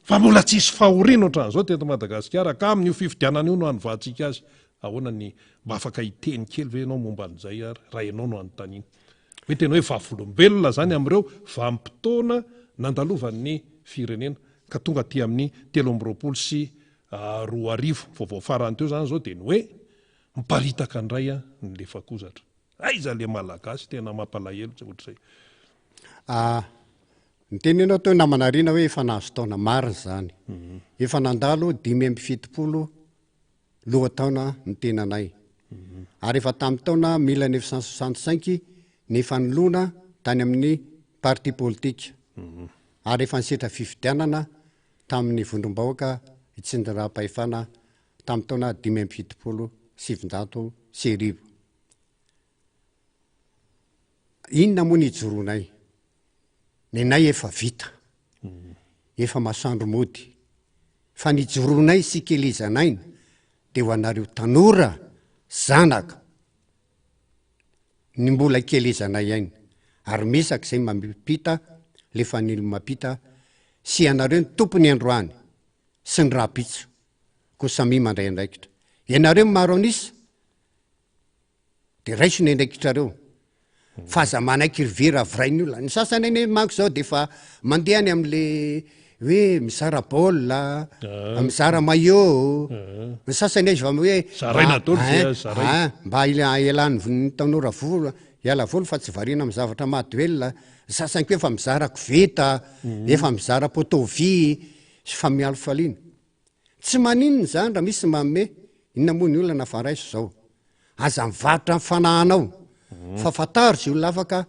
fa mbola tsisy fahoriana ohatran'izao teto Madagasikara ka amin'io fifidianana io no hanovantsika azy. Ahoana ny mba afaka hiteny kely ve ianao momba an'izay ary raha ianao no anontaniana? Hoe tena hoe vavolombelona izany amin'ireo vanim-potoana nandalovan'ny firenena ka tonga aty amin'ny 2023. Vaovao farany teo izany izao dia ny hoe miparitaka indray ny lefakozatra. Aiza le Malagasy tena mampalahelo tsy ohatr'izay. Ah, niteny ianao teo namana Rina hoe efa nahazo taona, marina izany. Efa nandalo 75 lohataona ny tenanay. Ary efa tamin'ny taona 1965 nifanoloana tany amin'ny parti politika. Ary efa nisetra fifidianana tamin'ny vondrom-bahoaka itsinjaram-pahefana tamin'ny taona 1975. Inona moa ny ijoroanay? Nenay efa vita. Efa masoandro mody. Fa ny ijoroanay sy ikelezan'aina dia ho anareo tanora zanaka ny mbola ikelezanay aina. Ary miezaka izay mampita le fanilo mampita sy ianareo ny tompony androany sy ny rahampitso. Koa samia mandray andraikitra. Ianareo maro an'isa De raiso ny andraikitrareo fa aza manaiky ry vera virain'ny olona. Ny sasany anie manko zao de efa mandeha any am'le hoe mizara baolina, ah. mizara maillot, ah. ny sasany aiza fa hoe zaraina daholo zay azo zaraina. Ah, mba ialany ny tanora vola, hiala voly fa tsy variana amin'ny zavatra mahadoelina. Ny sasany koa efa mizara koveta, mhm. efa mizara poteau vy sy famialofaliana. Tsy maninona izany raha misy manome, inona moa ny olana fa raiso izao. Aza mivarotra ny fanahinao fa fantaro izay olona afaka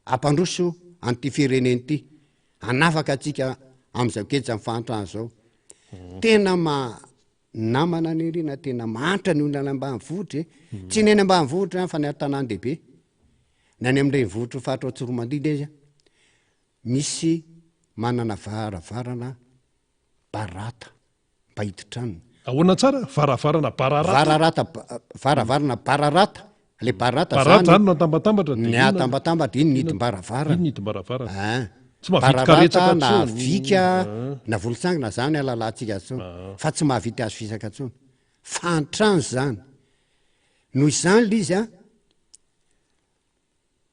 hampandroso an'ity firenena ity, hanafaka antsika amin'izao gejan'ny fahantrana izao. Tena ma namana anie ry na tena mahantra ny olona any ambanivohitra e. Tsy ny any ambanivohitra ihany fa ny an-tanàn-dehibe. Na any amin'ny renivohitry ny faritra Antsoromandidy aza misy manana varavarana barata mba hiditra aminy. Ahoana tsara? Varavarana bararata? Vararata, varavarana bararata, le bararata zany. Bararata zany no atambatambatra dia inona? Ny atambatambatra iny ny hidim-baravarana. Iny ny hidim-baravarana. Ein. Tsy mahavita karetsaka Bararata na vika na volotsangana zany alalantsika azy tsony fa tsy mahavita azo fisaka tsony. Fahantrana zany. Noho izany le izy an.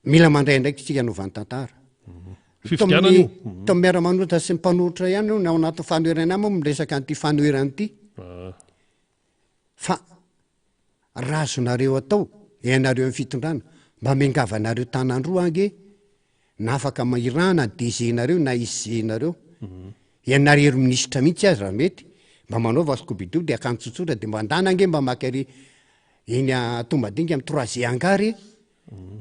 Mila mandray andraikitra isika hanova ny tantara. Fifidianana io. Tao amin'ny miara-manota sy ny mpanohitra ihany io, ny ao anatin'ny fanoherana ihany moa miresaka an'ity fanoherana ity. Ah. Fa raha azonareo atao, ianareo amin'ny fitondrana, mba miangavy anareo tanan-droa ange, na afaka irahana ny DG-nareo na SG-nareo, ianareo minisitra mihitsy aza raha mety, mba manaova scoubidou dia akanjo tsotsotra dia mba andana ange mba maka ery eny Antohomadinika amin'ny trois hangar e.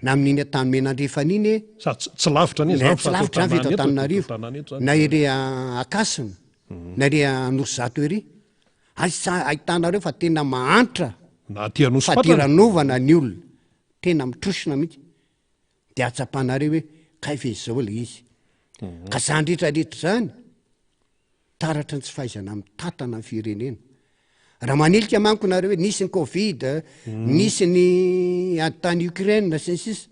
na amin'iny Antanimena Andrefana iny e. Sady tsy lavitra anie izany fa tsy lavitra izany fa eto Antananarivo, na ery Ankasina, na ery Anosizato ery. Aiza ahitanareo fa tena mahantra, Na aty Anosipatrana. fadiranovana ny olona, tena mitrosona mihitsy. Dia ahatsapanareo hoe kay ve izao ilay izy. Ka izany rehetra rehetra izany, Taratry ny tsy fahaizana mitantana ny firenena. Raha manilika manko nareo hoe nisy ny covid, nisy ny ady tany Ukraine sy ny sisa.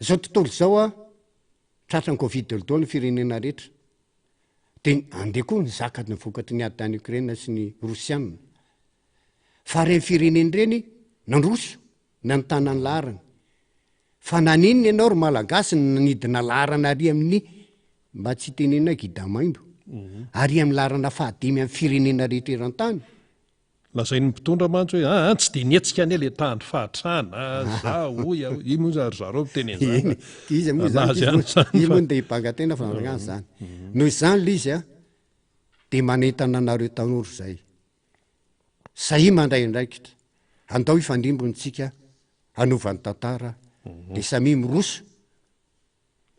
Zao tontolo izao a, tratran'ny covid daholo daholo ny firenena rehetra. De andeha koa nizaka ny vokatry ny ady tany Ukraine sy ny Rosiana. Fa ireny firenena ireny nandroso na nitana ny laharany. Fa naninona ianao ry Malagasy no nanidina laharana ary amin'ny Mba tsy hitenenana gida maimbo. Ary amin'ny laharana fahadimy amin'ny firenena rehetra eran-tany. Lazain'ny mpitondra mantsy hoe aa tsy dia nihetsika anie le tany fahatrana a, za hoy aho, io moa ry zareo miteny an'izany fa Izy moa zany, anazy ihany zany izy moa no te hibanga tena fa angaha zany. Noho izany le izy a, dia manentana anareo tanora izay. Sahia mandray andraikitra, andao hifandrimbona tsika hanova ny tantara, dia samia miroso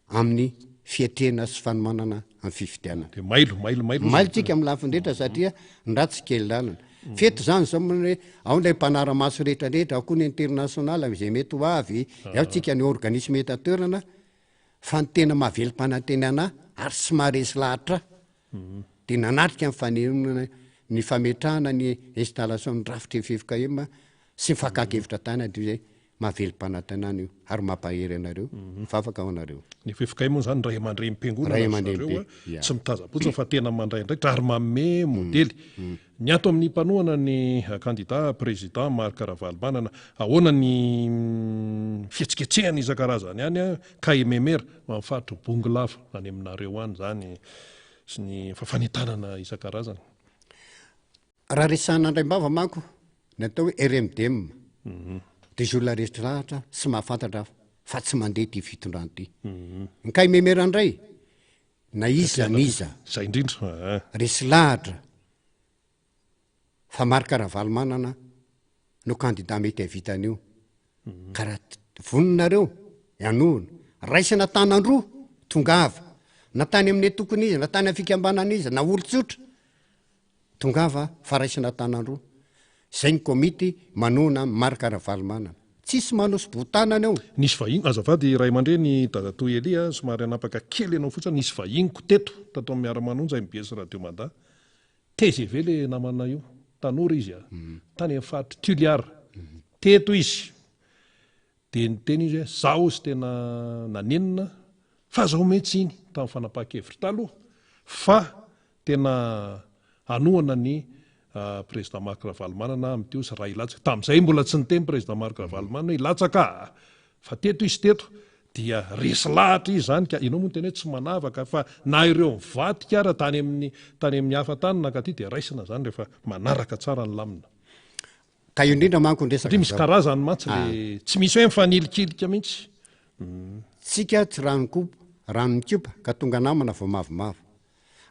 amin'ny fiatrehana sy fanomanana amin'ny fifidianana. Dia mailo, mailo, mailo. Mailo tsika amin'ny lafiny rehetra satria ny ratsy kely lalana. F'eto izany izao moa hoe ao ilay mpanara-maso rehetra rehetra, ao koa ny international izay mety ho avy, ao tsika ny organisme eto an-toerana, fa ny tena mahavelom-panantenana ahy ary sy maharesy lahatra ahy dia nanatrika ny fanehoana ny fametrahana ny installation ny rafitra ffkm sy ny fakan-kevitra tany dia izay. Mahavelom-panantenana io ary mampahery anareo. Mivavaka ho anareo. Ny ffkm moa izany ray aman-drenim-piangonana Ray ry aman-drenibe, zareo a, ya. tsy mitazam-potsiny fa tena mandray andraikitra ary manome modely. Ny ato amin'ny mpanohana ny kandida président Marc Ravalomanana, ahoana ny fihetsiketsehana isan-karazany any a, KMMR, amin'ny faritr'i Bongolava any aminareo any izany sy ny fanentanana isan-karazany. Raha resahana andraimbava manko ny atao hoe RMDM dia izay olona resy lahatra sy mahafantatra fa tsy mandeha ity fitondrana ity. Ny KMMR indray na iza n'iza Izay indrindra eh. resy lahatra fa Marc Ravalomanana no kandida mety hahavita an'io. Ka raha vonona nareo hanohana, raisina tanan-droa, tongava. Na tany amin'ny antokony iza, na tany amin'ny fikambanana iza, na olon-tsotra. Tongava fa raisina an-tanan-droa. Zay ny komity manohana an'i Marc Ravalomanana. Tsisy manosi-bohon-tanana eo. Nisy vahiny, azafady ray aman-dreny dadatoa Elia a, somary hanapaka kely anao fotsiny, nisy vahiniko teto, tato amin'ny Miara-manonja mbs Radio Mada, tgv le namana io, tanora izy a, tany amin'ny faritr'i Tuliar, teto izy, Dia niteny izy hoe, Zaho ozy tena nanenina fa zaho mihitsy iny tamin'ny fanapahan-kevitro taloha fa tena hanohana ny Président Marc Ravalomanana amin'ity ozy raha hilatsaka. Tamin'izay mbola tsy niteny Président Marc Ravalomanana hoe hilatsaka aho fa teto izy teto dia resy lahatra izy izany ka ianao moa niteny hoe tsy manavaka fa na ireo mivadika ara tany amin'ny tany amin'ny hafa tany nankaty dia raisina izany rehefa manaraka tsara ny lamina. Ka io indrindra manko ny resaka Satria misy zao. karazany mantsy le tsy misy hoe mifanilikilika mihitsy. Tsika tsy rano-kopa, rano mikopa ka tonga namana vao mavomavo.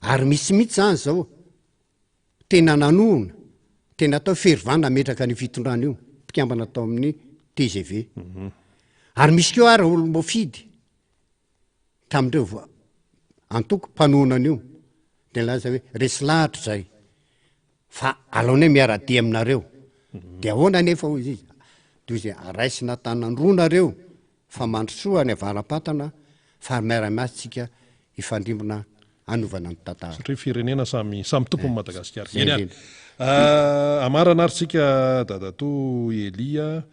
Ary misy mihitsy zany zao tena nanohona, tena atao fervent nametraka an'io fitondrana io, mpikambana tao amin'ny tgv. Ary misy koa ary olom-boafidy tamin'ireo vo- antoko mpanohana an'io dia nilaza hoe resy lahatra izay fa alaonay miara-dia aminareo. Dia ahoana anefa hoy izy? Dia hoy izy raisina an-tanan-droa nareo fa mandrosoa any avara-patana fa miara-miasa tsika hifandrimbona hanovana ny tantara. Satria firenena samy samy tompon'i Madagasikara. Zay Eny ary. indrindra. Ah, hamarana ary tsika dadatoa Elia.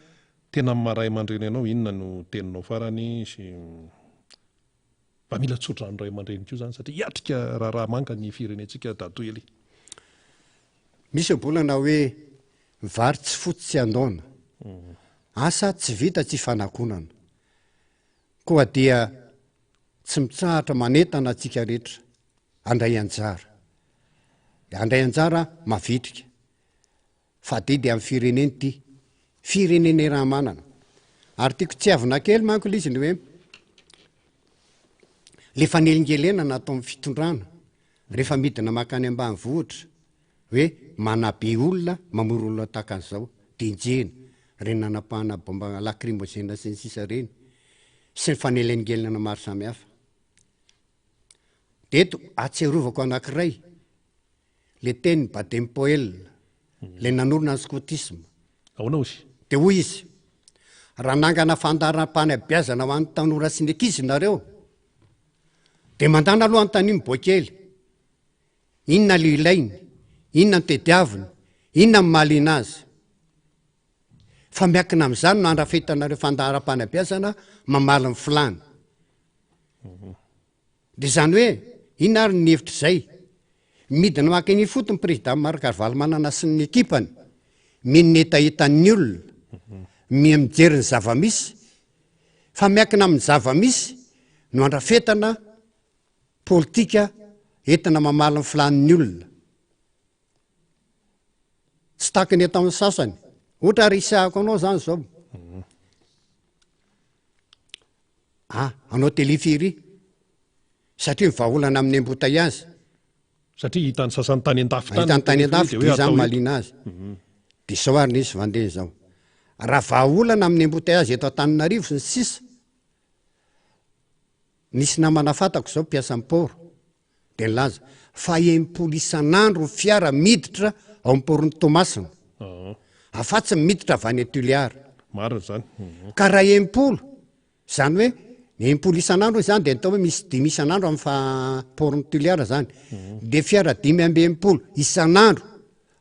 Tena amin'ny maha ray aman-dreny anao inona no teninao farany sy mba mila tso-drano ray aman-dreny koa izany satria hiatrika raharaha manga ny firenentsika Dadatoa Elia. Misy ohabolana hoe vary tsy fotsy tsy andaona, asa tsy vita tsy ifanakonana. Koa dia tsy mitsahatra manentana antsika rehetra handray anjara. Handray anjara mavitrika. Fa adidy amin'ny firenena ity. Firenena iraha-manana. Ary tiako tsiavina kely manko ilay izy ny hoe le fanelingelenana ataon'ny fitondrana rehefa midina mankany ambanivohitra hoe manabe olona, mamory olona tahaka an'izao, dia enjehina, ireny nanapahana bomba lacrymogène sy ny sisa ireny, sy ny fanelingelenana maro samihafa. Dia eto ahatsiarovako anankiray, Le tenin'i Baden Powell, le nanorina ny skotisma. Ahoana hozy? Dia hoy izy, Raha nangana fandaharam-panabeazana ho an'ny tanora sy ny ankizy nareo, dia mandàna aloha anontanio ny boakely, inona le ilainy, inona no tediaviny, inona no mahaliana azy. Fa miankina amin'izany no handrafetanareo fandaharam-panabeazana mamaly ny filàny. Dia izany hoe, inona ary ny hevitr'izay? Midina maka eny ifotony Prezida Marc Ravalomanana sy ny ekipany, mino ny hetahetan'ny olona, miha mijery ny zava-misy, fa miankina amin'ny zava-misy no andrafetana politika entina mamaly ny filàn'ny olona. Tsy tahaka ny ataon'ny sasany. Ohatra resahako anao izany izao. Ah, hanao téléferie satria ny vahaolana amin'ny embouteillage. Satria hitan'ny sasany tany an-dafy tany. Hitan'ny tany an-dafy dia izany mahaliana azy. Mhm. Dia izao ary nisy vandeny izao. Raha vahaolana amin'ny embouteillage eto Antananarivo sy ny sisa, nisy namana fantako izao mpiasan'ny port. dia nilaza fa 60 isan'andro ny fiara miditra ao amin'ny port-n'i Toamasina, afatsy ny miditra avy any Tuléar. Marina izany. Ka raha 60, izany hoe 60 isan'andro izany dia atao hoe misy dimy isan'andro amin'ny fa port-n'i Tuléar izany, dia fiara 65 isan'andro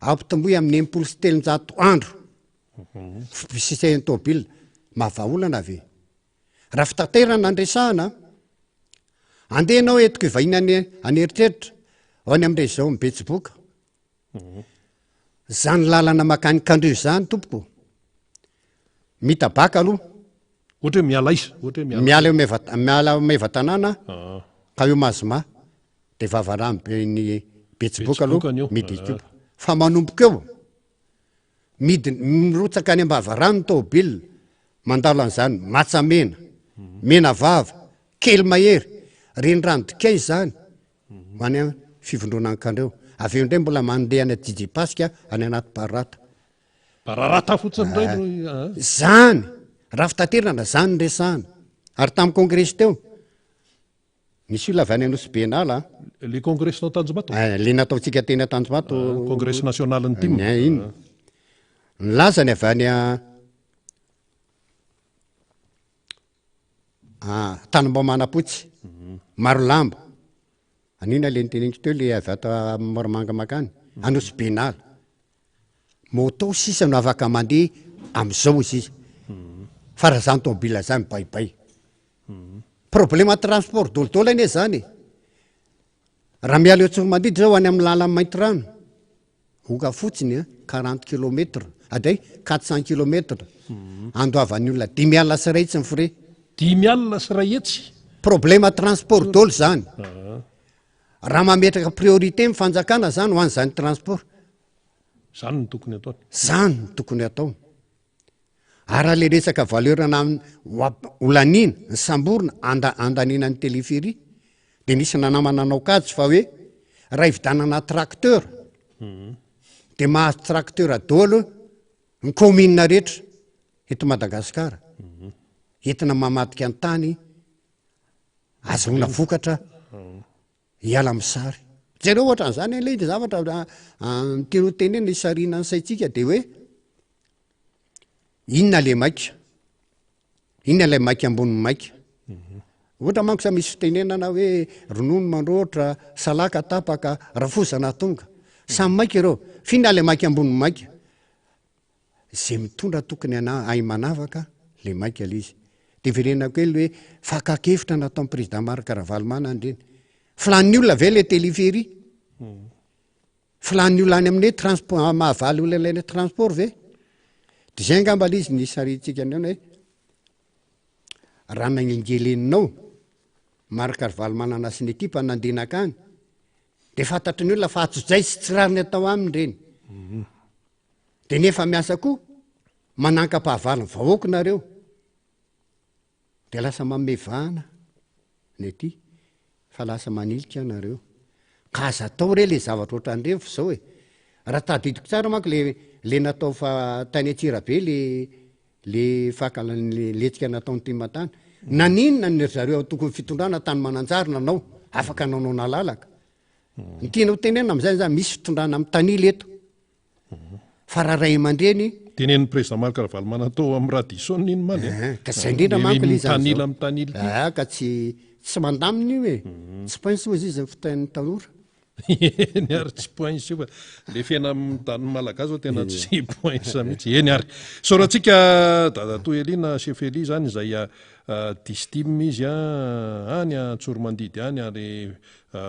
ampitomboy amin'ny 360 andro. Fisisehiny tôbila. Mahavaha olana ve? Raha fitaterana no resahana, andeha ianao entiko hivahiny any an'eritreritra, ho any amin'ny région Betsiboka. Zany lalana makany Kandreho zany tompoko, mitabaka aloha. Ohatra hoe miala aiza? Ohatra hoe miala. Miala eo Meva- miala ao Maevatanàna ka eo Mahazoma, de vavarano be ny Betsiboka aloha, Betsiboka ny eo. midikopa. Fa manomboka eo, Midina, mirotsaka any am-bavarano ny tômôbila, mandalo an'izany Matsamena, Menavava, Kelimahery, renirano Dikay izany, ho any Fivondrona Ankandreo. Avy eo indray mbola mandeha any Adidipasika, any anaty Bararata. Bararata fotsiny indray no. Ah. Izany, raha fitaterana, izany no resahana. Ary tamin'ny kongresy teo, Nisy olona avy any Anosibenala an. Le congrès tao Tanjombato? Eh, le nataontsika teny Tanjombato. Ah, congrès national ny tim. Eh, iny. Ah. Nilaza ny avy any ah, Tanimba Manampotsy, mhm. Marolambo. Anina le niteneniko teo le avy ato Moramanga makany, mhm. Anosibenala. Moto sisa no afaka mandeha amizao izy izy. Mhm. Fa raha zany tômôbila zany baibay. Problème transport dolidoly anie zany e. Raha miala eo Tsoromandidy zao any amin'ny lalan'i Maintirano, oka fotsiny a, 40 kilomètres, adray 400 kilomètres, andoavan'ny olona 1 500 ny frais. 1 500? Problème transport dôly zany. Raha mametraka priorité ny fanjakana zany ho an'izany transport. Zany no tokony ataony. Zany no tokony atao. Ary raha le resaka valeur na ho laniana, ny samborina, anda andaniana ny téléphérique, de nisy nanamana nanao kajy fa hoe raha hividanana tracteur, de mahazo tracteur daholo ny commune rehetra eto Madagascar, entina mamadika ny tany azahoana vokatra hiala amin'ny sary. Jereo ohatran'izany anie le zavatra tiana ho tenenina hisarihina ny saintsika de hoe Inona le maika? Inona ilay maika ambonin'ny maika? Ohatra manko sa misy fitenenana hoe ronono mandroatra, salaka tapaka, rafozana tonga. Samy maika ireo. F'inona ilay maika ambonin'ny maika? Izay mitondra tokony hana- hahay manavaka le maika le izy. De verenako kely hoe fakan-kevitra nataon'ny président Marc Ravalomanana ireny. Filàn'ny olona ve le téléphérique? Filàn'ny olona any amin'ny hoe transport, mahavaly olona ilaina transport ve? Dia izay angamba ilay izy nisarihintsika ny hoe raha nagnengeleninao Marc Ravalomanana sy ny ekipa nandeha nankany dia fantatry ny olona fa atsojay sy tsy rariny atao aminy ireny. Mhm. Dia nefa miasa koa manankam-pahavalo ny vahoaka nareo. Dia lasa manome vahana ny aty fa lasa manilika nareo. Ka aza atao re le zavatra ohatran'ireny fa zao e. Raha tadidiko tsara manko le le natao fa tany Antsirabe le le fakalan'ny le letsika nataon'ny tim tany. Naninona ny ry zareo antokon'ny fitondrana tany Mananjary nanao afaka nanao nalalaka. Ny tiana ho tenenina amin'izay zany misy fitondrana mitanila eto. Fa raha ray aman-dreny. Tenenin'ny Président Marc Ravalomanana tao amin'ny Radisson iny omaly e. Ka zay indrindra manko ilay izy amin'izao. Mitanila mitanila ity. Ah, ka tsy tsy mandamina io e. Tsy poince hozy izy ny fitenin'ny tanora. Eny ary tsy poince io fa le fiainan'ny Malagasy zao tena tsy poince mihitsy. Eny ary. Isaorantsika Dadatoa Elia na Chef Elia izany izay distim izy any Antsoromandidy any ary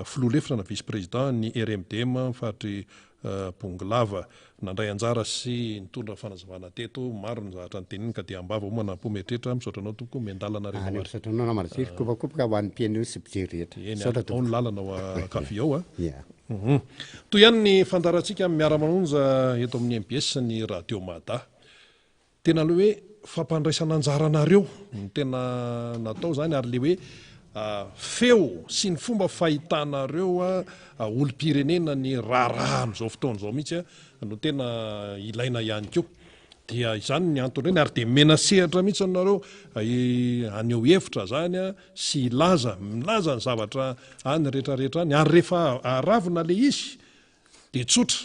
filoha lefitra na vice président ny RMDM faritry Bongolava. Nandray anjara sy nitondra fanazavana teto. Maro ny zavatra noteneniny ka dia ambava homana am-po mieritreritra. Misaotra anao tompoko. Miandalana rehefa ho ary. Misaotra anao namana Tsiry. Kopakopoka ho an'ny mpihaino sy mpijery rehetra. Eny ary, ao ny lalana ao ankavia ao a. Toy ihany ny fandaharantsika miara-manonja eto amin'ny mbs ny Radio Mada. Tena le hoe fampandraisana anjara anareo no tena natao zany ary le hoe feo sy ny fomba fahitanareo olom-pirenena ny raharaha amin'izao fotoana izao mihitsy no tena ilaina ihany koa. Dia izany ny antony ireny ary dia mena sehatra mihitsy nareo haneho hevitra zany sy hilaza, milaza ny zavatra any rehetrarehetra any ary rehefa aravona le izy dia tsotra.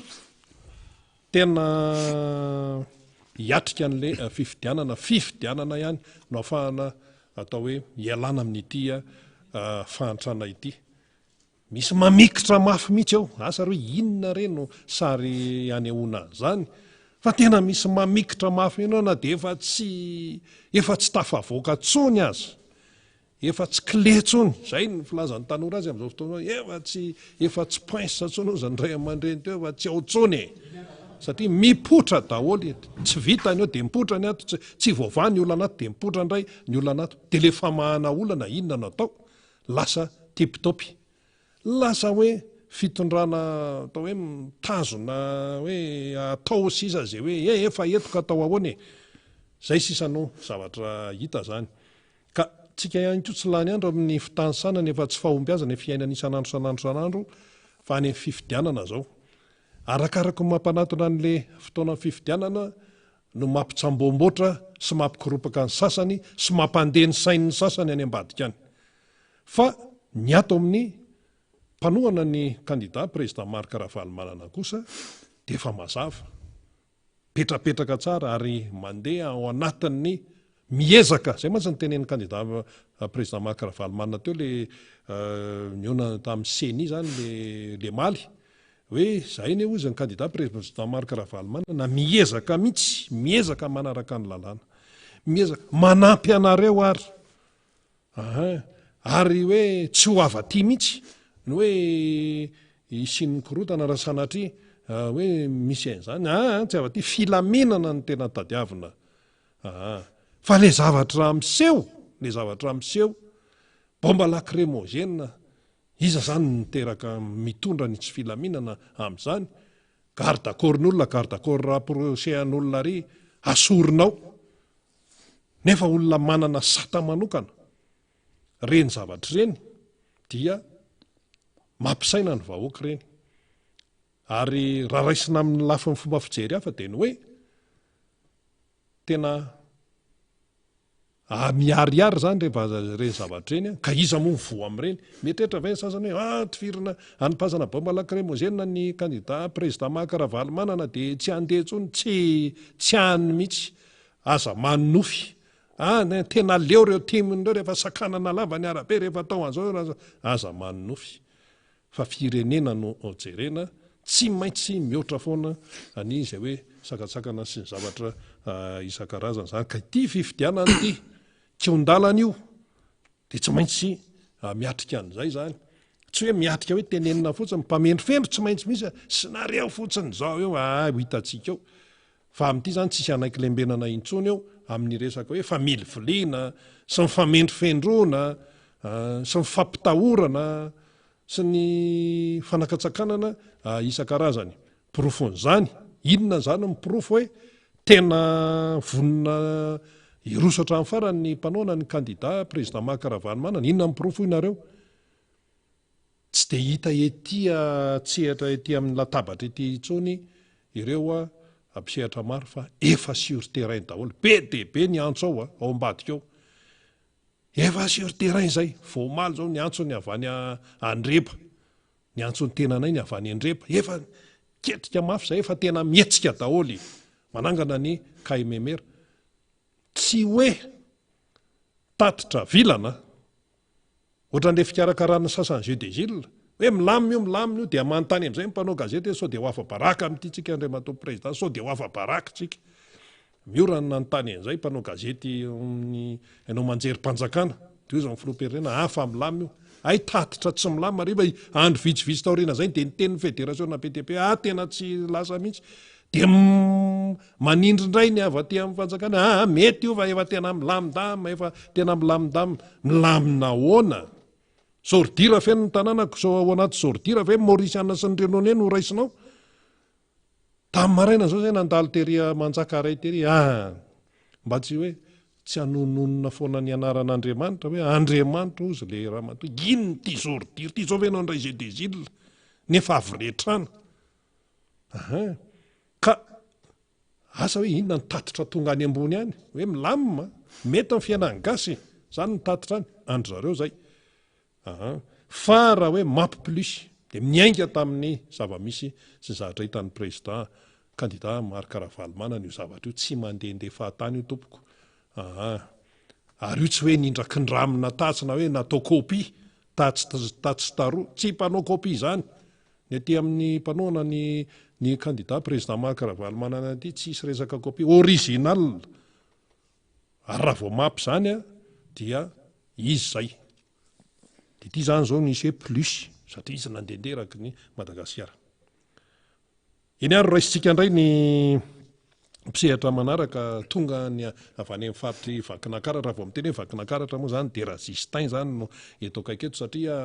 Tena hiatrika an'le fifidianana, fifidianana ihany no afahana atao hoe hialana amin'ity fahantrana ity. Misy mamikitra mafy mihitsy ao, asa re hoe inona re no sary anehoana an'izany. Fa tena misy mamikitra mafy mihitsy na dia efa tsy efa tsy tafavoaka intsony aza. Efa tsy clé intsony, izay no filazan'ny tanora azy amin'izao fotoana izao, efa tsy efa tsy pince intsony hozy ny ray aman-dreny teo, efa tsy ao intsony e! Satria mipoitra daholo, tsy vita ny eo dia mipoitra ny ato, tsy tsy voavaha ny olana ato dia mipoitra indray ny olana ato, dia ilay famahana olana inona no atao? Lasa tip top. Lasa hoe fitondrana atao hoe mitazona hoe atao sisa izay hoe eh efa eto ka atao ahoana e! Izay sisa no zavatra hita izany. Ka tsika ihany koa tsy lany andro amin'ny fitanisana ny efa tsy fahombiazana ny fiainana isan'andro isan'andro isan'andro fa any amin'ny fifidianana izao. Arakaraka ny mampanatona an'le fotoanan'ny fifidianana no mampitsamboamboatra sy mampikoropaka ny sasany sy mampandeha ny sain'ny sasany any ambadika any. Fa ny ato amin'ny mpanohana ny kandida Président Marc Ravalomanana kosa dia efa mazava. Mipetrapetraka tsara ary mandeha ao anatin'ny miezaka, izay mantsy no tenenin'ny kandida Président Marc Ravalomanana teo le nihaona tamin'ny Ceni izany le le maly hoe izahay anie hozy ny kandida Président Marc Ravalomanana miezaka mihitsy, miezaka manaraka ny lalàna, miezaka manampy anareo ary Ahaa, ary hoe tsy ho avy aty mihitsy ny hoe hisian'ny korontana raha sanatria hoe misy an'izany, aa tsy avy aty, filaminana no tena tadiavina, aa fa le zavatra miseho, le zavatra miseho, bomba lacrymogène, iza zany no miteraka mitondra ny tsy filaminana amin'izany, garde corps-n'olona, garde corps rapproché an'olona ary asorina ao. Nefa olona manana sata manokana ireny zavatra ireny dia mampisaina ny vahoaka ireny. Ary raha raisina amin'ny lafiny fomba fijery hafa dia ny hoe tena miharihary izany rehefa ireny zavatra ireny ka iza moa ny voa amin'ireny? Mieritreritra ve ny sasany hoe ah tifirina anipazana baomba lacrymogène ny kandida président Marc Ravalomanana dia tsy handeha intsony? Tsy tsy any mihitsy. Aza manonofy ah ne tena leo reo tim reo rehefa sakanana lava ny arabe rehefa atao anzao aza manonofy fa firenena no jerena tsy maintsy mihoatra foana ny izay hoe sakatsakana sy ny zavatra isan-karazany zany ka ity fifidianana ity kihon-dalana io Dia tsy maintsy miatrika an'izay izany. Tsy hoe miatrika hoe tenenina fotsiny, mpamendrofendro tsy maintsy misy, sy nareo fotsiny izao eo, ah, ho hitantsika eo. Fa amin'ity izany tsisy hanaiky lembenana intsony eo amin'ny resaka hoe familiviliana sy ny famendrofendroana sy ny fampitahorana sy ny fanakatsakanana isan-karazany. Porofon'izany, inona izany ny porofo hoe tena vonona hiroso hatramin'ny farany ny mpanohana ny kandida président Marc Ravalomanana? Inona ny porofo hoy nareo? Tsy dia hita ety an-tsehatra ety amin'ny latabatra ety intsony ireo mpisehatra maro fa efa sur terrain daholo. Be dia be ny antso ao, ao ambadika ao. Efa sur terrain izay. Vao omaly izao ny antso ny avy any Andreba. Niantso ny tenanay ny avy any Andrepa, efa ketrika mafy izay, efa tena mihetsika daholo e! Manangana ny KMMR. Tsy hoe tatitra vilana, ohatran'ilay fikarakaran'ny sasany jeu des îles, hoe milamina io, milamina io, dia manontany amin'izay ny mpanao gazety hoe sao dia ho afa-baraka amin'ity tsika Andriamatoa Président, sao dia ho afa-baraka tsika. Miora ny nanontany an'izay mpanao gazety eo amin'ny haino aman-jerim-panjakana. Dia hoy izao ny filoham-pirenena, hafa milamina io. Hay tatitra tsy milamina rehefa andro vitsivitsy taorian'izay dia niteny ny federasiona BTP, ah tena tsy lasa mihitsy. Dia manindry indray ny avy aty amin'ny fanjakana, ah mety io fa efa tena milamindamina, efa tena milamindamina. Milamina ahoana? Sordira feno ny tanànako, sao ao anaty sordira ve ny Maurisiana sy ny Réunionnais no raisinao? Tamin'ny maraina zao zay nandalo tery Manjakaray tery ah! Mba tsy hoe tsy hanononona foana ny anaran'Andriamanitra hoe Andriamanitra hozy le ramatoa, inona ity ordure ity, zao ve ianao handray jeu des îles nefa avy retrana? Aha! Ka asa hoe inona ny tatitra tonga any ambony any hoe milamina, mety ny fiainan'ny gasy, zany ny tatitra any, an-dry zareo zay. Aa. Fa raha hoe map plus dia miainga tamin'ny zava-misy sy ny zavatra hitan'ny président candidat Marc Ravalomanana io zavatra io, tsy mandehandeha fahatany io tompoko. Aa. Ary io tsy hoe nindrakindramina tatsy na hoe natao copie tatsy tatsy sy taroa, tsy mpanao copie izany ny aty amin'ny mpanohana ny. Ny candidat président Marc Ravalomanana ity tsisy resaka copie, original. Ary raha vao map izany dia izy izay. Dia ity izany izao nisy hoe plus satria izy nandehandeha eraky ny Madagasikara. Eny ary raisintsika indray ny mpisehatra manaraka tonga ny avy any amin'ny faritry Vakinakaratra. Raha vao miteny hoe Vakinakaratra moa izany dia Razistain izany no eto akaiky eto satria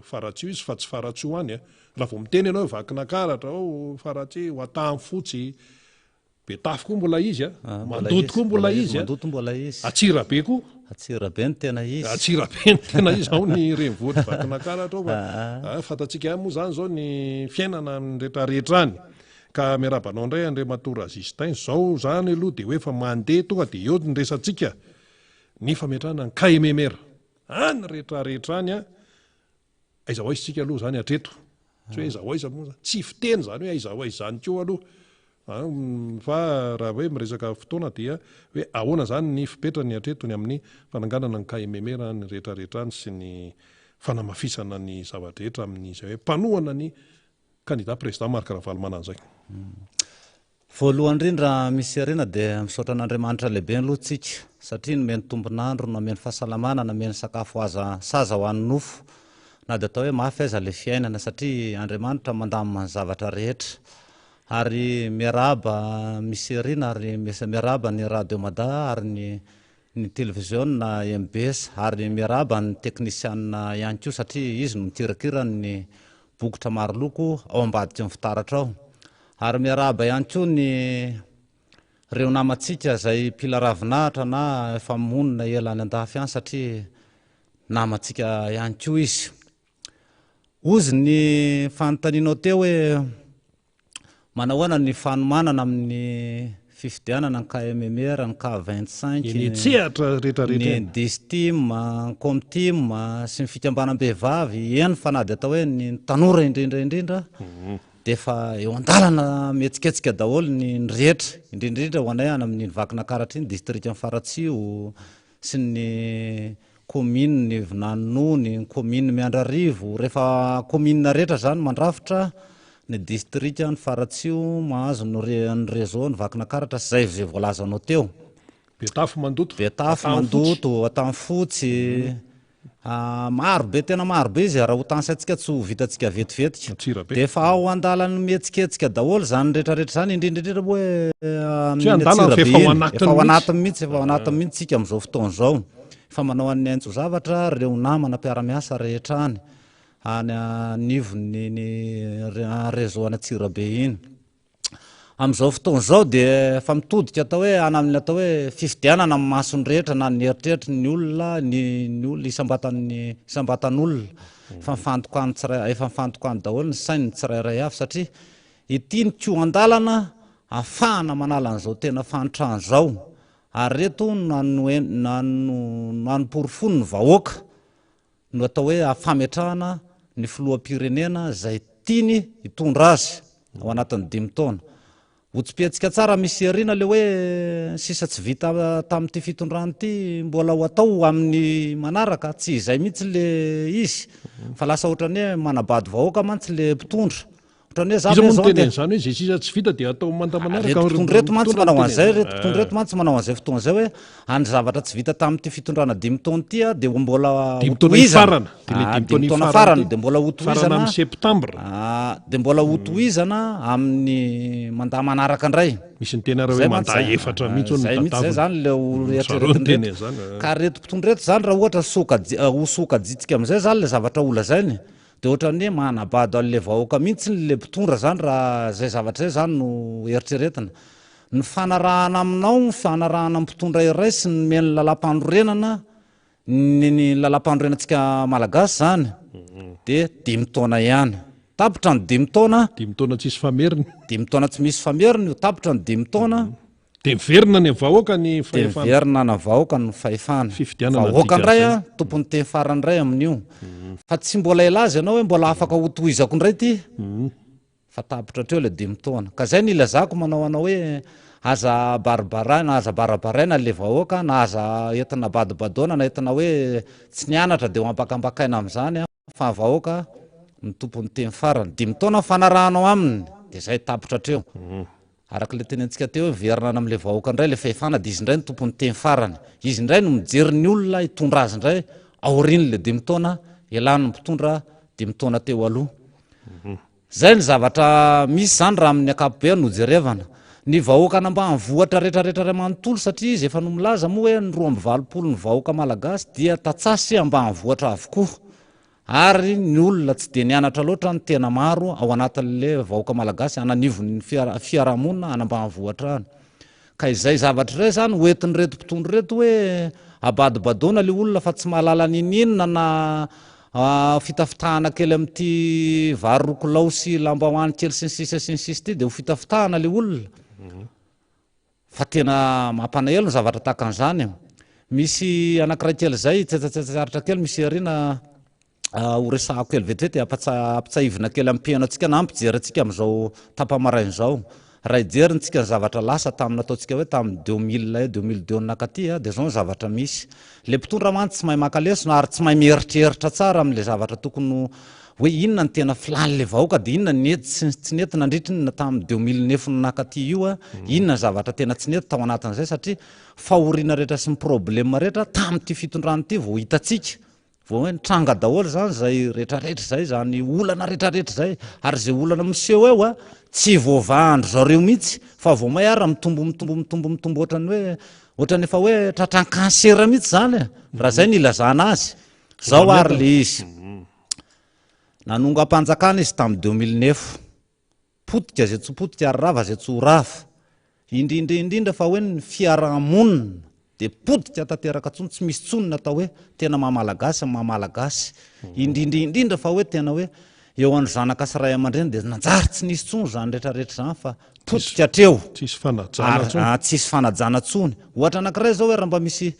Faratsiho izy fa tsy Faratsiho any a. Raha vao miteny ianao hoe Vakinakaratra ao Faratsiho, Antahifotsy, Betafo koa mbola izy a, ah, Mandoto koa mbola izy a, Mandoto mbola izy, Antsirabe koa. Antsirabe no tena izy. Antsirabe no tena izy, ao ny renivohitr'i Vakinakaratra ao fa ah, ah. fantatsika ihany moa izany izao ny fiainana amin'ny rehetrarehetra any. Ka miarahaba anao indray Andriamatoa Razistain, izao izany aloha dia hoe efa mandeha tonga dia eo ny resatsika ny fametrahana ny KMMR any rehetrarehetra any a. Aiza ho aiza isika aloha izany hatreto? Tsy hoe aiza ho aiza moa izany. Tsy fiteny izany hoe aiza ho aiza izany koa aloha. Fa raha hoe miresaka fotoana dia hoe ahoana izany ny fipetrany hatreto ny amin'ny fananganana ny KMMR any rehetra rehetra any sy ny fanamafisana ny zava-drehetra amin'izay hoe mpanohana ny Candidat président Marc Ravalomanana izay. Voalohany indrindra Miss Irina dia misaotra an'Andriamanitra lehibe aloha tsika satria nomeny tombon'andro, nomeny fahasalamana, nomeny sakafo aza saza ho an'ny nofo na dia atao hoe mafy aza le fiainana satria Andriamanitra mandamina ny zavatra rehetra. Ary miarahaba Miss Irina ary miarahaba ny Radio Mada ary ny ny televiziona mbs ary miarahaba ny teknisianina ihany koa satria izy no mikirakira ny bokotra maroloko ao ambadiky ny fitaratra ao. Ary miarahaba ihany koa ny reo namantsika izay mpila ravinahitra na efa monina ela any andafy any satria namantsika ihany koa izy. Hozy ny fanontanianao teo hoe manahoana ny fanomanana amin'ny fifidianana ny KMMR, ny K25, Eny an-tsehatra rehetrarehetra ny eny. Distim, ny Comtim sy ny fikambanam-behivavy, eny fa na dia atao hoe ny tanora indrindra indrindra dia efa eo an-dalana mihetsiketsika daholo ny ny rehetra, indrindra indrindra ho anay any amin'iny Vakinakaratra iny, distrikan'i Faratsiho sy ny kaominin'i Vinaninono, ny kaominin'i Miandrarivo, rehefa kaominina rehetra izany mandrafitra ny distrikan'i Faratsiho mahazo ny ny réseau ny Vakinakaratra sy izay izay voalazanao teo. Betafo Mandoto, Betafo Mandoto, Antanifotsy, maro be tena maro be izy raha ho tansaintsika tsy ho vitantsika vetivetika. Antsirabe. Dia efa ao an-dalan'ny mihetsiketsika daholo izany rehetra rehetra izany, indrindra indrindra moa hoe Tsy amin'iny an-dalana fa Antsirabe efa ao iny. anatiny Efa ao mihitsy. anatiny mihitsy, efa ao anatiny mihitsy isika amin'izao fotoana izao. Efa manao an'ny antso zavatra ireo namana mpiara-miasa rehetra any, any anivon'iny réseau any Antsirabe iny. Amin'izao fotoana izao dia efa mitodika atao hoe any amin'ny atao hoe fifidianana amin'ny mason'ny rehetra na ny eritreritry ny olona, ny ny olona isam-batan'ny isam-batan'olona. Efa mifantoka any tsiray- efa mifantoka any daholo ny sain'ny tsirairay avy satria ity ny kihon-dalana ahafahana manala an'izao tena fahantrana izao ary ireto no nanoporofoiny ny vahoaka no atao hoe fametrahana ny filoham-pirenena izay tiany hitondra azy ao anatin'ny dimy taona. Ho tsipihetsika tsara misy aoriana le hoe sisa tsy vita tamin'ity fitondrana ity mbola ho atao amin'ny manaraka, tsy izay mihitsy le izy fa lasa ohatran'ny hoe manabado vahoaka mantsy le mpitondra. Ohatran'ny hoe za Iza ve moa zao niteny dia an'izany hoe izay sisa tsy vita dia atao manda manaraka Reto ary mpitondra reto mantsy mpitondra manao niteny an'izay, an'izany. reto mpitondra reto mantsy manao an'izay fotoana izay hoe any zavatra tsy vita tamin'ity fitondrana dimy taona ity a dia mbola Dimy taona hotohizana. hifarana. Dia ilay Ah, dimy dimy taona taona hifarana farany ity. dia mbola Farana hotohizana. amin'ny septambra. Ah, dia mbola hotohizana amin'ny mandat manaraka indray. Misy niteny ary hoe Zay mantsy mandat zay. efatra mihitsy hono Zay mihitsy zay tadiavina. zany le ho Zareo eritreretin'ny niteny reto. an'izany. Ah. Ka reto mpitondra reto zany raha ohatra sokajy ho sokajintsika amin'izay zany le zavatra holazainy Dia ohatran'ny hoe manabado an'ilay vahoaka mihitsy ilay mpitondra izany raha izay zavatra izay izany no eritreretina. Ny fanarahana aminao, ny fanarahana ny mpitondra iray sy ny nomeny ny lalàmpanorenana, ny ny lalàmpanorenantsika malagasy izany dia dimy taona ihany. Tapitra ny dimy taona. Dimy taona tsisy fameriny. Dimy taona tsy misy fameriny io, tapitra ny dimy taona. Dia miverina any amin'ny vahoaka ny Dia fahefana. miverina any amin'ny vahoaka ny fahefana. Fifidianana Vahoaka indray dikan'izay. an, tompon'ny teny farany indray amin'io. Fa tsy mbola hilaza ianao hoe mbola afaka hotohizako indray ity. Fa tapitra hatreo ilay dimy taona. Ka izay no ilazako manao anao hoe aza baribaraina, aza barabaraina ilay vahoaka na aza entina badobadoana na entina hoe tsy nianatra dia ho ambakambakaina amin'izany an. Fa vahoaka no tompon'ny teny farany. Dimy taona ny fanarahanao aminy. Dia izay, tapitra hatreo. Araka ilay tenentsika teo hoe miverina any amin'ilay vahoaka indray ilay fahefana dia izy indray no tompon'ny teny farany. Izy indray no mijery ny olona hitondra azy indray aorian'ilay dimy taona ialany mpitondra dimy taona teo aloha. Izay ny zavatra misy izany raha amin'ny ankapobeny no jerevana. Ny vahoaka an'ambanivohitra rehetrarehetra iray manontolo satria izy efa no milaza moa hoe ny 82 ny vahoaka malagasy dia tantsaha sy ambanivohitra avokoa. Ary ny olona tsy dia nianatra loatra no tena maro ao anatin'le vahoaka malagasy any anivon'ny fiarahamonina any ambanivohitra any. Ka izay zavatra izay zany ho entin'ireto mpitondra ireto hoe abadobadoana le olona fa tsy mahalala n'inon'inona na fitafitahana kely amin'ity vary roa kilao sy lambahoany kely sy ny sisa sy ny sisa ity dia ho fitafitahana le olona. Fa tena mampanahelo ny zavatra tahaka an'izany e. Misy anankiray kely izay, tsetsatsetsa kely misy aoriana ho resahako kely vetivety, ampitsa-ampitsahivina kely amin'ny mpihaino antsika na mpijery antsika amin'izao tapa-maraina izao. Raha hijery ny tsika ny zavatra lasa tamin'ny nataontsika hoe tamin'ny 2000, 2002 nankaty dia izao ny zavatra misy. Ilay mpitondra mantsy tsy mahay maka lesona ary tsy mahay mieritreritra tsara amin'ilay zavatra tokony ho Hoe inona no tena filàn'ilay vahoaka dia inona ny nety sy ny tsy nety nandritry ny tamin'ny 2009 nankaty io a, inona ny zavatra tena tsy nety tao anatin'izay satria fahoriana rehetra sy ny problème rehetra tamin'ity fitondrana ity vao hitantsika, vao hoe nitranga daholo izany izay rehetrarehetra izay, izany olana rehetrarehetra izay, ary izay olana miseho eo a, tsy voavahan-dry zareo mihitsy fa vao may ary mitombo mitombo mitombo mitombo ohatran'ny hoe ohatran'ny efa hoe tratran'ny cancer mihitsy izany e, raha izay no ilazana azy. Zao ary le izy. Nanongam-panjakana izy tamin'ny 2009. Potika izay tsy ho potika ary rava izay tsy ho rava. Indrindra indrindra fa hoe ny fiarahamonina dia potika tanteraka intsony, tsy misy intsony ny atao hoe tena maha malagasy ny maha malagasy. Indrindra indrindra fa hoe tena hoe eo andro zanaka sy ray aman-dreny dia nanjary tsy nisy intsony izany rehetra rehetra izany fa potika hatreo. Tsisy fanajana intsony. Ary tsisy fanajana intsony. Ohatra anankiray izao hoe raha mba misy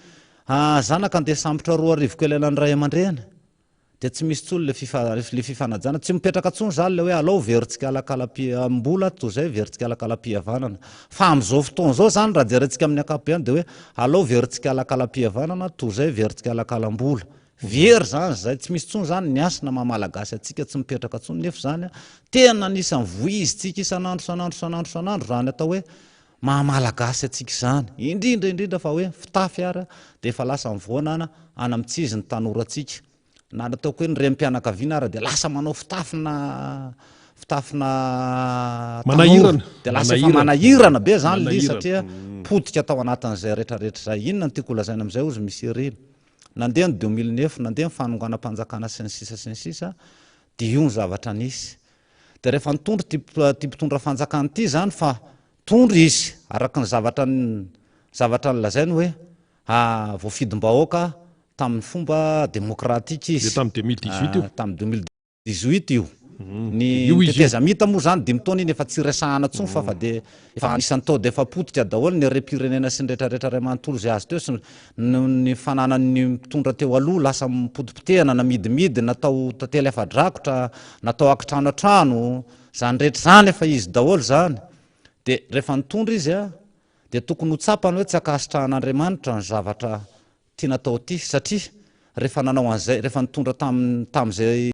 zanaka andeha sambotra 2000 kely an'ny ray aman-dreny dia tsy misy intsony le fifa le fifanajana, tsy mipetraka intsony zany le hoe alao very tsikalakalam-bola toy izay very tsikalakalam-pihavanana. Fa amin'izao fotoana izao zany raha jerentsika amin'ny ankapobeny dia hoe alao very tsikalakalam-pihavanana toy izay very tsikalakalam-bola. Very zany izay, tsy misy intsony zany ny hasina maha malagasy antsika tsy mipetraka intsony nefa izany tena anisan'ny voizintsika isan'andro isan'andro isan'andro isan'andro izany atao hoe maha malagasy antsika izany, indrindra indrindra fa hoe fitafy ary dia efa lasa mivoana any amin'ny tsy izy ny tanorantsika, na ny ataoko hoe ny renim-pianakaviana ary dia lasa manao fitafina fitafina tanora, dia lasa efa manahirana be izany ilay izy satria potika tao anatin'izay rehetrarehetra izay. Inona no tiako holazaina amin'izay hozy misy ireny? Nandeha ny 2009, nandeha ny fanonganam-panjakana sy ny sisa sy ny sisa, dia io ny zavatra nisy. Dia rehefa nitondra ity ity mpitondra fanjakana ity izany fa tondro izy araka ny zavatra zavatra nolazainy hoe voafidim-bahoaka tamin'ny fomba demokratika izy. Dia tamin'ny 2018 io. Tamin'ny 2018 io. Ny tetezamita moa izany dimy taona iny efa tsy resahana intsony fa fa dia efa anisan'ny tao dia efa potika daholo ny harem-pirenena sy ny rehetrarehetra iray manontolo izay azo teo sy Noho ny fananan'ny mpitondra teo aloha lasa mipotipotehana, namidimidy, natao tantely afa-drakotra, natao akitrano an-trano, izany rehetra izany efa izy daholo izany. Dia rehefa nitondra izy dia tokony ho tsapany hoe tsy ankasitrahan'Andriamanitra ny zavatra tiana atao ity satria rehefa nanao an'izay, rehefa nitondra tamin'ny tamin'izay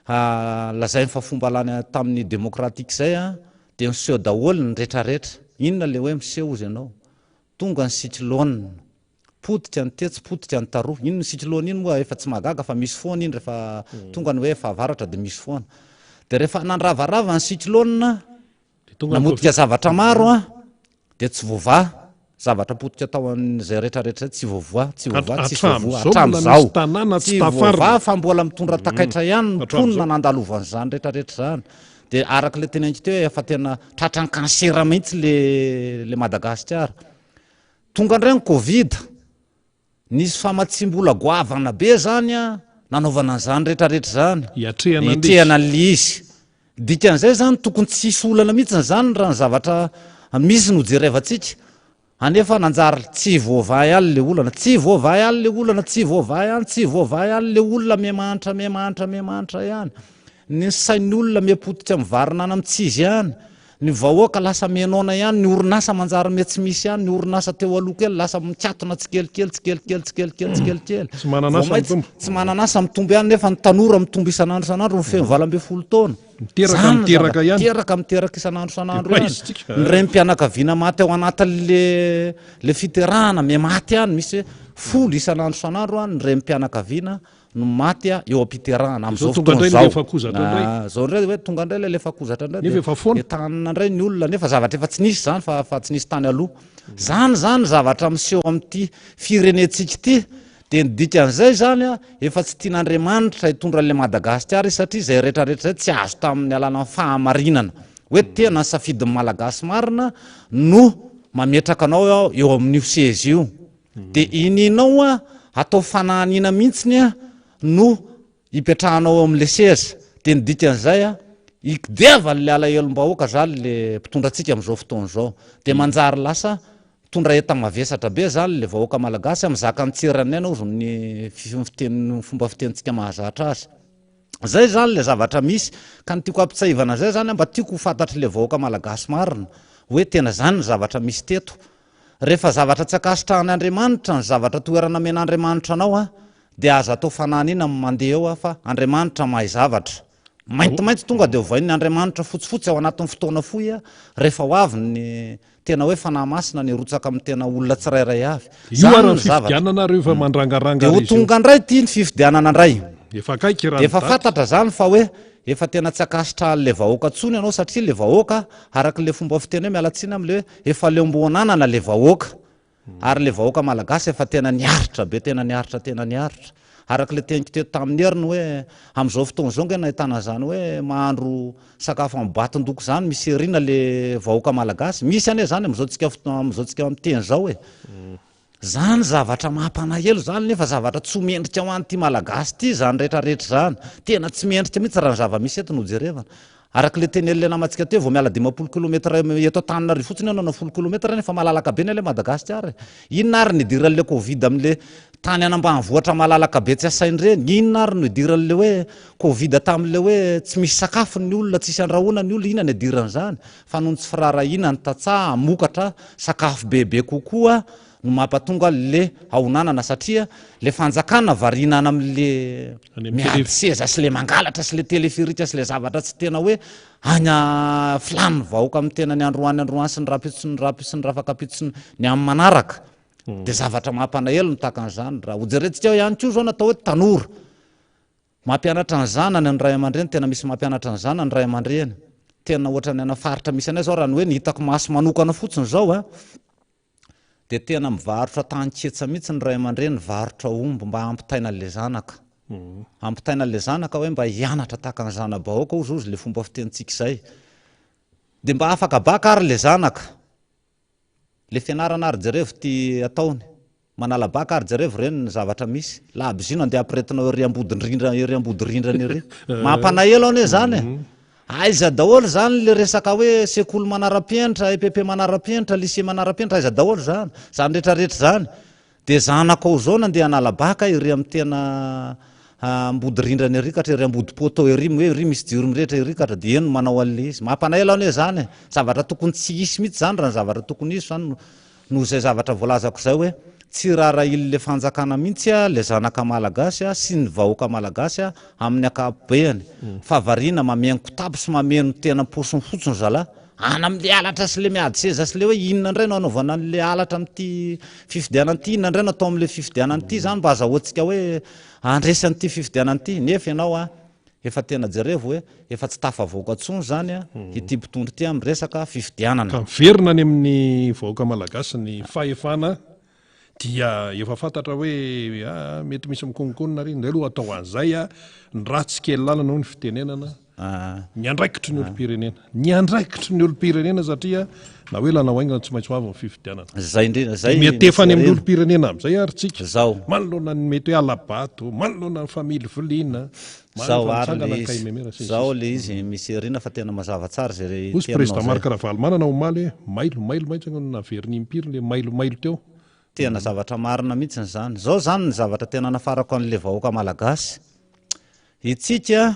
lazainy fa fomba lany tamin'ny demokratika izay dia niseho daholo ny retraretra. Inona ilay hoe miseho hozy ianao? Tonga ny cyclone. Potika ny tetsy, potika ny taroa. Iny cyclone iny moa efa tsy mahagaga fa misy foana iny rehefa tonga ny hoe fahavaratra dia misy foana. Dia rehefa nandravarava ny cyclone, namotika zavatra maro an, dia tsy voavaha. Zavatra potika tao amin'izay rehetrarehetra izay tsy voavoa, tsy voavaha, tsy voavoa hatramin'izao. Tsy voavaha fa mbola mitondra takaitra ihany ny mponina nandalovan'izany rehetrarehetra izany. Dia araka ilay teneniko teo efa tena tratran'ny cancer mihitsy le le Madagasikara. Tonga indray ny Covid, nisy famatsiam-bola goavana be zany an, nanaovana an'izany rehetrarehetra izany. Hiatrehana an'ilay izy. Hiatrehana an'ilay izy. Dikan'izay zany tokony tsy hisy olana mihitsy zany raha ny zavatra misy no jerevantsika. Anefa nanjary tsy voavaha ihany le olana, tsy voavaha ihany le olana, tsy voavaha ihany, tsy voavaha ihany le olona miha-mahantra, miha-mahantra, miha-mahantra ihany. Ny sain'ny olona miha-potika mivarina any amin'ny tsy izy ihany. Ny vahoaka lasa miha-noana ihany, ny orinasa manjary miha-tsy misy ihany, ny orinasa teo aloha kely lasa mikatona tsikelikely, tsikelikely, tsikelikely, tsikelikely. Tsy manana Vao asa maintsy mitombo. tsy manana asa mitombo ihany nefa ny tanora mitombo isan'andro isan'andro, ny feno 18 taona. Miteraka Zany ny miteraka zavatra- ihany. Miteraka miteraka isan'andro isan'andro Dia ihany. aiza tsika? Ny renim-pianakaviana maty ao anatin'le le fiterahana miha-maty ihany, misy hoe 10 isan'andro isan'andro ny renim-pianakaviana no maty eo am-piterahana amin'izao Izao tonga fotoana indray ny izao. lefakozatra indray. Ah, Izao indray hoe tonga indray ilay lefakozatra indray Nefa dia efa foana. entanina indray ny olona nefa zavatra efa tsy nisy izany fa fa tsy nisy tany aloha. Izany izany zavatra miseho amin'ity firenentsika ity dia ny dikan'izay izany a, efa tsy tian'Andriamanitra hitondra an'ilay Madagasikara izy satria izay rehetra rehetra izay tsy azo tamin'ny alalan'ny fahamarinana. Hoe tena ny safidin'ny Malagasy marina no mametraka anao eo amin'io seza io. Dia inianao a, atao fanahaniana mihitsiny a no ipetrahanao eo amin'ilay seza. Dia ny dikan'izay a, ikodiavan'ilay alahelom-bahoaka zany le mpitondra antsika amin'izao fotoana izao. Dia manjary lasa mitondra enta-mavesatra be zany le vahoaka malagasy a, mizaka ny tsiran'ny aina hozy ny fiteny, fomba fitenintsika mahazatra azy. Zay zany le zavatra misy, ka ny tiako ampitsahivana zay zany a, mba tiako ho fantatr'le vahoaka malagasy marina hoe tena zany ny zavatra misy teto. Rehefa zavatra tsy ankasitrahan' Andriamanitra ny zavatra toerana amen'Andriamanitra anao a, dia aza atao fanahiniana ny mandeha eo a fa Andriamanitra mahay zavatra. Maintimainty tonga dia ovain'ny Andriamanitra fotsifotsy ao anatin'ny fotoana fohy a, rehefa ho avy ny tena hoe Fanahy Masina ny hirotsaka amin'ny tena olona tsirairay avy. Io Zany ary ny ny zavatra. fifidianana ary io efa mandrangaranga Dia ho ary izy io. tonga indray ity ny fifidianana indray. Efa akaiky raha Dia ny efa daty. fantatra zany fa hoe efa tena tsy ankasitrahan'ilay vahoaka intsony ianao satria ilay vahoaka araka ilay fomba fiteny hoe miala tsiny amin'ilay hoe efa leom-boananana ilay vahoaka. Ary ilay vahoaka malagasy efa tena niaritra be, tena niaritra, tena niaritra. Araka ilay teniko teto tamin'ny heriny hoe amin'izao fotoana izao ange nahitana an'izany hoe mahandro sakafo amin'ny boatin-doko izany misy erina ilay vahoaka malagasy. Misy anie izany amin'izao tsika fotoana, amin'izao tsika miteny izao e. Zany zavatra mampanahelo zany nefa zavatra tsy ho mendrika ho an'ity Malagasy ity zany rehetra rehetra zany. Tena tsy mendrika mihitsy raha ny zava-misy eto no jerevana. Araka ilay tenelin'ilay namantsika teo vao miala 50 kilomètre eto Antananarivo fotsiny ianao na folo kilomètre nefa malalaka be ny ilay Madagasikara e. Inona ary ny idiran'ilay covid amin'ilay tany any ambanivohitra malalaka be tsy asaina ireny? Inona ary no idiran'ilay hoe covid tamin'ilay hoe tsy misy sakafo ny olona, tsisy andrahoana ny olona, inona ny idiran'izany? Fa noho ny tsy firaharahiana ny tantsaha hamokatra sakafo bebe kokoa no mampatonga le haonanana satria le fanjakana variana any amle miady seza sy le mangalatra sy le telepherique sy le zavatra tsy tena hoe any filan'ny vahoaka amin'ny tena ny androany androany sy ny rahampitso sy ny rahampitso sy ny rafakampitso sy ny amin'ny manaraka de zavatra mampanahelo ny tahaka an'izany. Raha hojerentsika ihany koa zao natao hoe tanora Mampianatra ny zanany ny ray aman-dreny, tena misy mampianatra ny zanany ny ray aman-dreny. Tena ohatran'ny any faritra misy anay zao raha ny hoe ny hitako maso manokana fotsiny zao a, dia tena mivarotra tany ketsa mihitsy ny ray aman-dreny, mivarotra omby mba hampitaina an'ilay zanaka. Hampitaina an'ilay zanaka hoe mba hianatra tahaka ny zana-bahoaka hozy hozy ilay fomba fitenintsika izay. Dia mba afaka baka ary ilay zanaka. Le fianarana ary jerevo ty ataony. Manala baka ary jerevo reny ny zavatra misy. Labozia no andeha ampiretinao ery ambodindrindra ery ambodirindrana ery. Mampalahelo anie zany e. Aiza daholo zany le resaka hoe sekoly manara-penitra, EPP manara-penitra, lycée manara-penitra, aiza daholo zany? Zany rehetra rehetra zany. Dia zanakao zao nandeha hanala baka ery amin'ny tena ambodirindrana ery katra ery ambody poteau ery hoe ery misy jiro mirehitra ery katra dia eny no manao an'ilay izy. Mampalahelo anie zany e! Zavatra tokony tsy hisy mihitsy zany raha ny zavatra tokony hisy zany noho izay zavatra voalazako izay hoe tsy raharahian'ilay fanjakana mihitsy ilay zanaka malagasy sy ny vahoaka malagasy amin'ny ankapobeany fa variana mameno kitapo sy mameno tena paosiny fotsiny zalahy. Any amin'le halatra sy le miady seza sy le hoe inona indray no hanaovana an'le halatra amin'ity fifidianana ity, inona indray no atao amin'le fifidianana ity zany mba azahoantsika hoe handresy an'ity fifidianana ity, nefa ianao a efa tena jerevo hoe efa tsy tafavoaka intsony zany a ity mpitondra ity amin'ny resaka fifidianana. Ka miverina any amin'ny vahoaka malagasy ny fahefana dia efa fantatra hoe ah, mety misy mikononkonona ary indray aloha atao an'izay a, ny ratsy kely lalana hoy ny fitenenana, ny andraikitry ny olom-pirenena, ny andraikitry ny olom-pirenena satria na hoe lana ho haingana tsy maintsy ho avy ny fifidianana. Zay indrindra, zay Dia miantefa any amin'ny olom-pirenena amin'izay ary tsika. Zao. Manoloana ny mety hoe hala-bato, manoloana ny familiviliana, Zao ary le izy, zao le izy misy rina fa tena mazava tsara zay re Hoy teninao Président zay. Marc Ravalomanana omaly hoe mailo, mailo maintsy no naveriny impiry le mailo mailo teo. Tena zavatra marina mihitsiny zany. Zao zany ny zavatra tena anafarako anle vahoaka malagasy. Itsika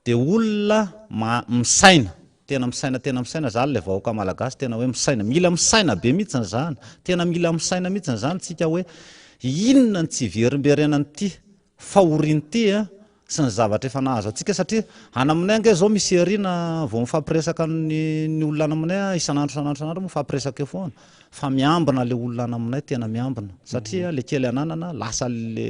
dia olona ma misaina, tena misaina tena misaina zany le vahoaka malagasy tena hoe misaina. Mila misaina be mihitsiny zany. Tena mila misaina mihitsiny zany tsika hoe inona ny tsy hiverimberenan'ity fahorian'ity a. sy ny zavatra efa nahazo antsika satria any aminay ange zao misy heriana vao mifampiresaka ny ny olona any aminay isan'andro isan'andro isan'andro mifampiresaka eo foana fa miambina le olona any aminay tena miambina satria le kely ananana lasa le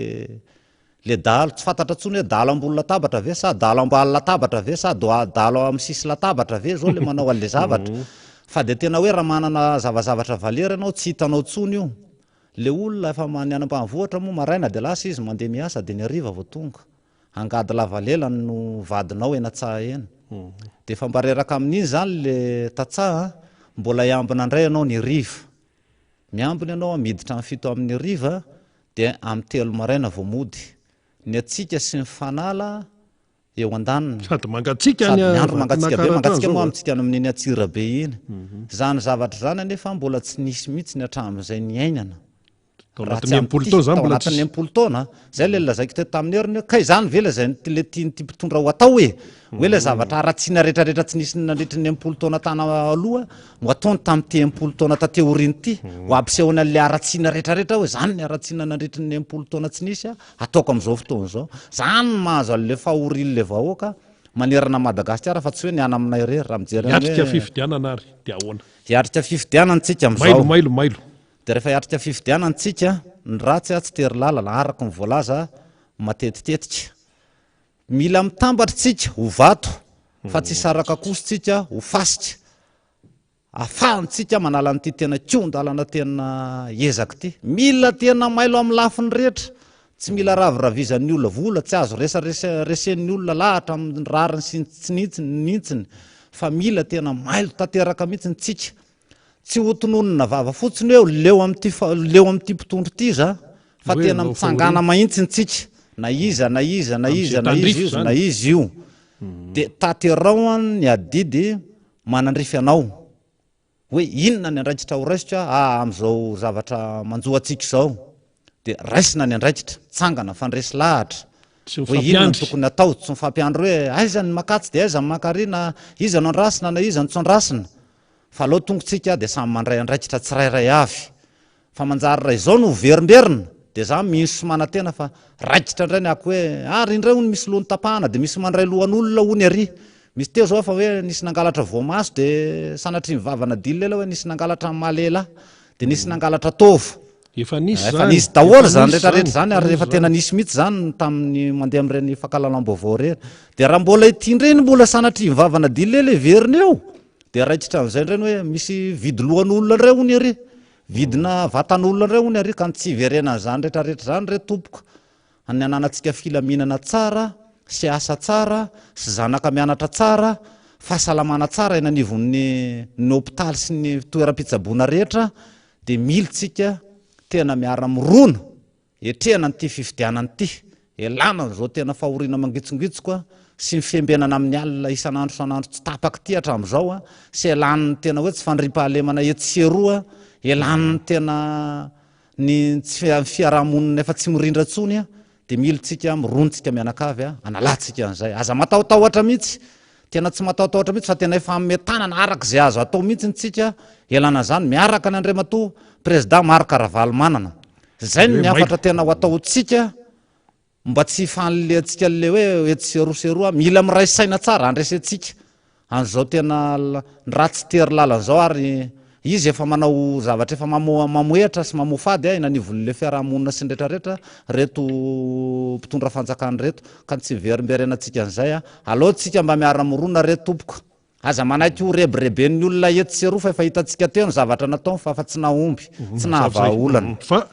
le dahalo tsy fantatra intsony hoe dahalo ambony latabatra ve sa dahalo ambany latabatra ve sa dahalo amin'ny sisy latabatra ve zao le manao an'le zavatra fa de tena hoe raha manana zavazavatra valera ianao tsy hitanao intsony io Le olona efa ny any ambanivohitra moa maraina de lasa izy mandeha miasa de ny hariva vao tonga. Angady lava lela no vadinao eny antsaha eny. De efa mba reraka amin'iny zany le tantsaha an, mbola hiambina indray ianao ny hariva. Miambina ianao an, miditra amin'ny fito amin'ny hariva de amin'ny telo maraina vao mody. Ny antsika sy ny fanala eo andaniny. Sady mangatsiaka any Sady ny andro mangatsiaka be, mangatsiaka moa amintsika any amin'iny Antsirabe iny. Izany zavatra izany anefa mbola tsy nisy mihitsy ny hatramin'izay niainana. Tao anatin'ny enimpolo taona izany mbola Tao anatin'ny enimpolo taona. Izay ilay lazaiko teto tamin'ny heriny hoe kay izany ve ilay izay ilay tian'ity mpitondra ho atao e? Hoe ilay zavatra haratsiana rehetrarehetra tsy nisy nandritry ny enimpolo taona tany aloha no ataony tamin'ity enimpolo taona taty aoriana ity. Ho ampisehoana an'ilay haratsiana rehetrarehetra hoe izany ny haratsiana nandritry ny enimpolo taona tsy nisy Ataoko amin'izao fotoana izao. Zany no mahazo an'ilay fahorian'ilay vahoaka manerana an'i Madagasikara fa tsy hoe ny any aminay irery. Raha mijery an'ny hoe. Hiatrika fifidianana ary dia ahoana? Hiatrika fifidianana tsika amin'izao. Mailo, mailo, mailo. Dia rehefa hiatrika fifidianana tsika, ny ratsy tsy tery lalana araka ny voalaza matetitetika. Mila mitambatra tsika ho vato fa tsy hisaraka kosa tsika ho fasika. Afahantsika manala an'ity tena kihon-dalana tena ezaka ity. Mila tena mailo amin'ny lafiny rehetra. Tsy mila raviravizan'ny olona vola, tsy azo resen'ny olona lahatra amin'ny rariny sy ny tsy nintsiny, fa mila tena mailo tanteraka mihitsy tsika. Tsy ho tononina vava fotsiny hoe leo amin'ity leo amin'ity mpitondra ity za, fa tena mitsangana mahintsy tsika, na iza na iza na iza na iza izy na iza io. Dia tanterao ny adidy manandrify anao hoe inona ny andraikitra ho raisiko aho amin'izao zavatra manjo antsika izao, dia raisina ny andraikitra, mitsangana, mifandresy lahatra, Tsy hoe inona no mifampiandry. tokony hatao, tsy mifampiandry hoe aiza ny makatsy dia aiza ny mankary na iza no andrasina na iza no tsy andrasina, fa aleo tongotsika dia samy mandray andraikitra tsirairay avy. Fa manjary raha izao no hoverimberina dia za mino sy manantena fa raikitra indray ny ako hoe ary indray hono misy loha notapahana dia misy mandray lohan'olona hono ary. Misy teo zao fa hoe nisy nangalatra voamaso dia sanatria ny vava nadily lela hoe nisy nangalatra ny maha-lehilahy dia nisy nangalatra taova. Efa nisy Efa izany. nisy daholo Efa izany nisy rehetrarehetra izany. izany ary Efa efa nisy tena izany. nisy mihitsy izany tamin'ny mandeha amin'ireny fankalalam-baovao ireny. Dia raha mbola ity indray no mbola sanatria ny vava nadily lela heverina eo dia raikitra amin'izay indray ny hoe misy vidy lohan'olona indray hono ery. Vidina vatan'olona indray hono ary ka ny tsy hiverenan'izany rehetrarehetra izany re tompoko ny hananantsika filaminana tsara sy asa tsara sy zanaka mianatra tsara, fahasalamana tsara eny anivon'ny ny hopitaly sy ny toeram-pitsaboana rehetra dia mila tsika tena miara-mirona Etrehana an'ity fifidianana ity, elana an'izao tena fahoriana mangitsongitsoka sy ny fiambenana amin'ny alina isan'andro isan'andro tsy tapaka ity hatramin'izao sy elan'ny tena hoe tsy fandriampahalemana etsy sy eroa, elan'ny tena ny tsy fiarahamonina efa tsy mirindra intsony dia mila tsika mirontsika mianakavy analantsika an'izay. Aza matahotahotra mihitsy, tena tsy matahotahotra mihitsy fa tena efa hanome tanana araka izay azo atao mihitsy tsika elana an'izany miaraka ny Andriamatoa Prezida Marc Ravalomanana. Zay ny hafatra tena ho ataontsika mba tsy hifanliantsika an'le hoe etsy sy eroa sy eroa, mila miray saina tsara handresentsika an'izao tena ratsy tery lalana izao ary izy efa manao zavatra efa mamohehatra sy mamoafady eny anivon'le fiarahamonina sy ny retraretra reto mpitondra fanjakana reto ka ny tsy hiverimberenantsika an'izay aleo tsika mba miara-mirona re tompoko Aza manaiky ho rebireben'ny olona etsy sy eroa fa efa hitantsika teo ny zavatra nataony fa fa tsy nahomby, tsy nahavaha olana. Fa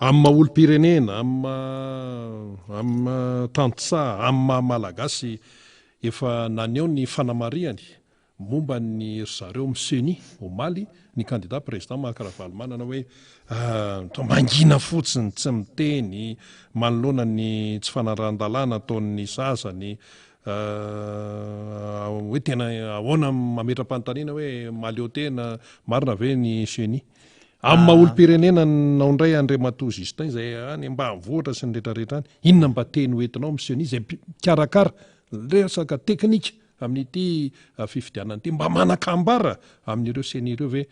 amin'ny maha olom-pirenena, amin'ny maha amin'ny maha tantsaha, amin'ny maha Malagasy efa naneho ny fanamarihany momba ny ry zareo amin'ny Ceni omaly ny kandida président Marc Ravalomanana hoe toa mangina fotsiny tsy miteny manoloana ny tsy fanarahan-dalàna ataon'ny sasany Hoe tena ahoana mametra-panontaniana hoe mahaleo tena marina ve ny ceni? Amin'ny maha olom-pirenena anao indray Andriamatoa Justin izay any ambanivohitra sy ny rehetrarehetra any, inona mba teny ho entinao amin'ny ceni izay mpikarakara resaka teknika amin'ity fifidianana ity? Mba manan-kambara amin'ireo ceni ireo ve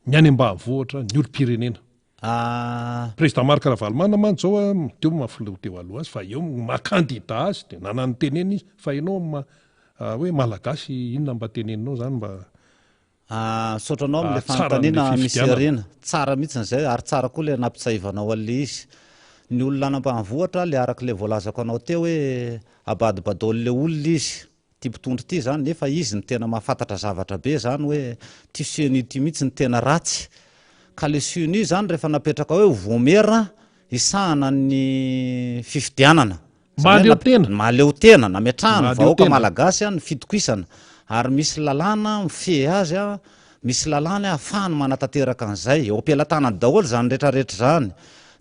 ny any ambanivohitra, ny olom-pirenena? Ah. Président Marc Ravalomanana mantsy zao a, teo maha filoha teo aloha azy fa eo maha candidat azy dia nanana ny teneniny izy fa ianao maha hoe malagasy inona mba teneninao zany mba Ah, misaotra anao amin'ilay hahatsara an'ilay fanontaniana Miss fifidianana. Irina. Tsara mihitsy izay ary tsara koa ilay nampitsahivanao an'ilay izy. Ny olona any ambanivohitra ilay araka ilay voalazako anao teo hoe abadobadaon'ilay olona izy. Ity mpitondra ity izany nefa izy no tena mahafantatra zavatra be izany hoe ity ceni ity mihitsy no tena ratsy. Ka le ceni izany rehefa napetraka hoe ho voamera hisahana ny fifidianana. Izany hoe Mahaleo tena. Mahaleo tena, nametrahany Mahaleo vahoaka tena. malagasy ny fitokisana ary misy lalàna mifehy azy, misy lalàna ahafahany manatanteraka an'izay. Eo am-pelatanany daholo izany rehetrarehetra izany.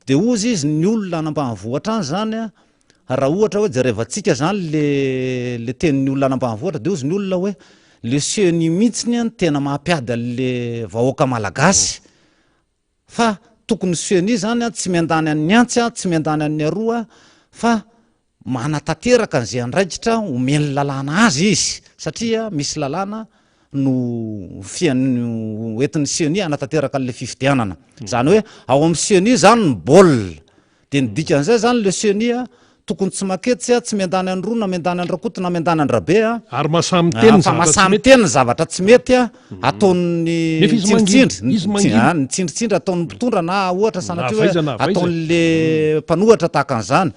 Dia hozy izy ny olona any ambanivohitra any izany Raha ohatra hoe jerevantsika zany le le tenin'ny olona any ambanivohitra de hozy ny olona hoe le ceni mihitsiny no tena mampiady an'le vahoaka malagasy fa tokony ceni zany an tsy miandany an'ny antsy an tsy miandany an'ny aroa fa manatanteraka an'izay andraikitra omen'ny lalàna azy izy satria misy lalàna no fian- entin'ny ceni hanatanteraka an'le fifidianana zany hoe ao amin'ny ceni zany ny baolina Dia ny dikan'izay zany le ceni a, tokony tsy maketsy a, tsy miandany an'i Roa na miandany an'i Rakoto na miandany an-dRabe a. Ary mahasahy miteny ny Fa zavatra mahasahy tsy mety. miteny ny zavatra tsy mety a, ataon'ny Nefa izy mangina, tsindritsindry, izy mangina. ny tsindritsindry ataon'ny mpitondra na ohatra Na sanatria avy aiza hoe na avy aiza. ataon'le mpanohatra tahaka an'izany.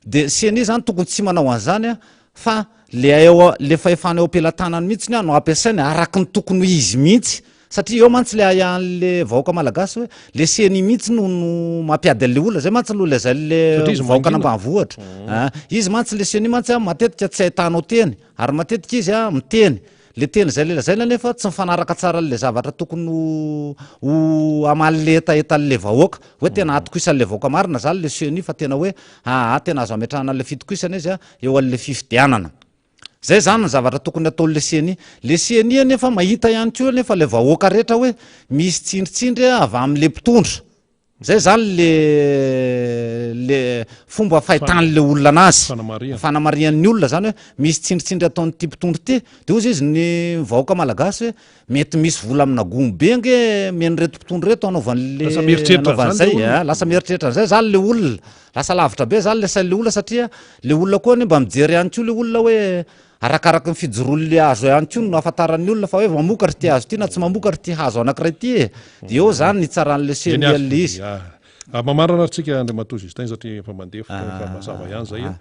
Dia ceni zany tokony tsy manao an'izany a, Fa le eo le fahefana eo am-pelatanany mihitsy no ampiasainy araka ny tokony ho izy mihitsy satria eo mantsy le ahiahin'le vahoaka malagasy hoe le ceni mihitsy no no mampiady an'le olona zay mantsy no lazain'le Satria izy vahoaka mangina. an'ambanivohitra ah, izy mantsy le ceni mantsy a matetika tsy ahitanao teny ary matetika izy a miteny le teny zay le lazainy anefa tsy mifanaraka tsara an'le zavatra tokony ho ho hamaly le hetahetan'le vahoaka hoe tena atokisan'le vahoaka marina zany le ceni fa tena hoe aa tena azo ametrahana an'le fitokisana izy a eo an'le fifidianana. Zay zany ny zavatra tokony ataon'le ceni. Le ceni anefa mahita ihany koa anefa le vahoaka rehetra hoe misy tsindritsindry avy amin'le mpitondra. Zay zany le le fomba fahitan'le olona anazy. Fanamarihana. Fanamarihan'ny olona zany hoe misy tsindritsindry ataon'ity mpitondra ity. De hozy izy ny vahoaka malagasy hoe mety misy vola amina gony be ange omen'ireto mpitondra ireto anaovan'le Lasa mieritreritra an'izany le anaovan'izay, olona. lasa mieritreritra an'izay zany le olona. Lasa lavitra be zany le sain'le olona satria le olona koa anie mba mijery ihany koa le olona hoe arakaraky ny fijoroan'le hazo ihany koa no ahafantaran'ny olona fa hoe mamokatra ity hazo ity na tsy mamokatra ity hazo anankiray ity e. De eo zany ny hitsaran'le Eny ary, ceni an'le izy. ya. Ah, mamarana ary tsika Andriamatoa Justin satria efa mandeha fotoana efa mazava ihany zay a.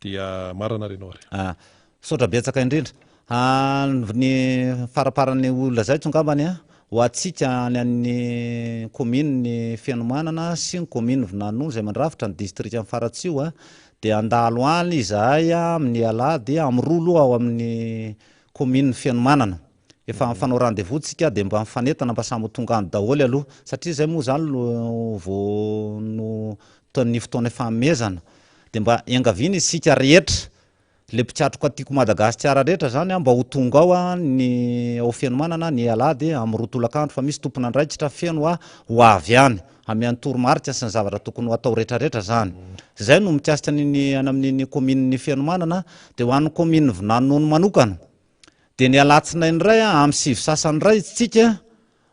Dia marana ary ianao ary. Ah, misaotra betsaka indrindra. Ah, ny faramparan'ny ho lazaiko angambany a, ho antsika any amin'ny kaominin'i Fenomanana sy ny kaominin'i Vinaninono izay mandrafitra ny distrikan'i Faratsiho a, dia handalo any izahay amin'ny alahady amin'ny roa aloha ao amin'ny kaominin'i Fenomanana. Efa mifanao rendez-vous tsika dia mba mifanentana mba samy ho tonga any daholo aloha satria izay moa izany no vao no ny fotoana ifanomezana dia mba iangaviana isika rehetra Le mpikatroka tiako Madagasikara rehetra zany mba ho tonga ao ny ao Fenomanana ny alahady amin'ny roa tolakandro fa misy tompon'andraikitra feno ho avy any hameany toromarika sy ny zavatra tokony ho atao retraretra zany. Zay no mikasika ny ny any amin'iny kaominin'ny Fenomanana de ho an'ny kaominin'i Vinaninono manokana de ny alatsinainy indray amin'ny sivy sasany indray tsika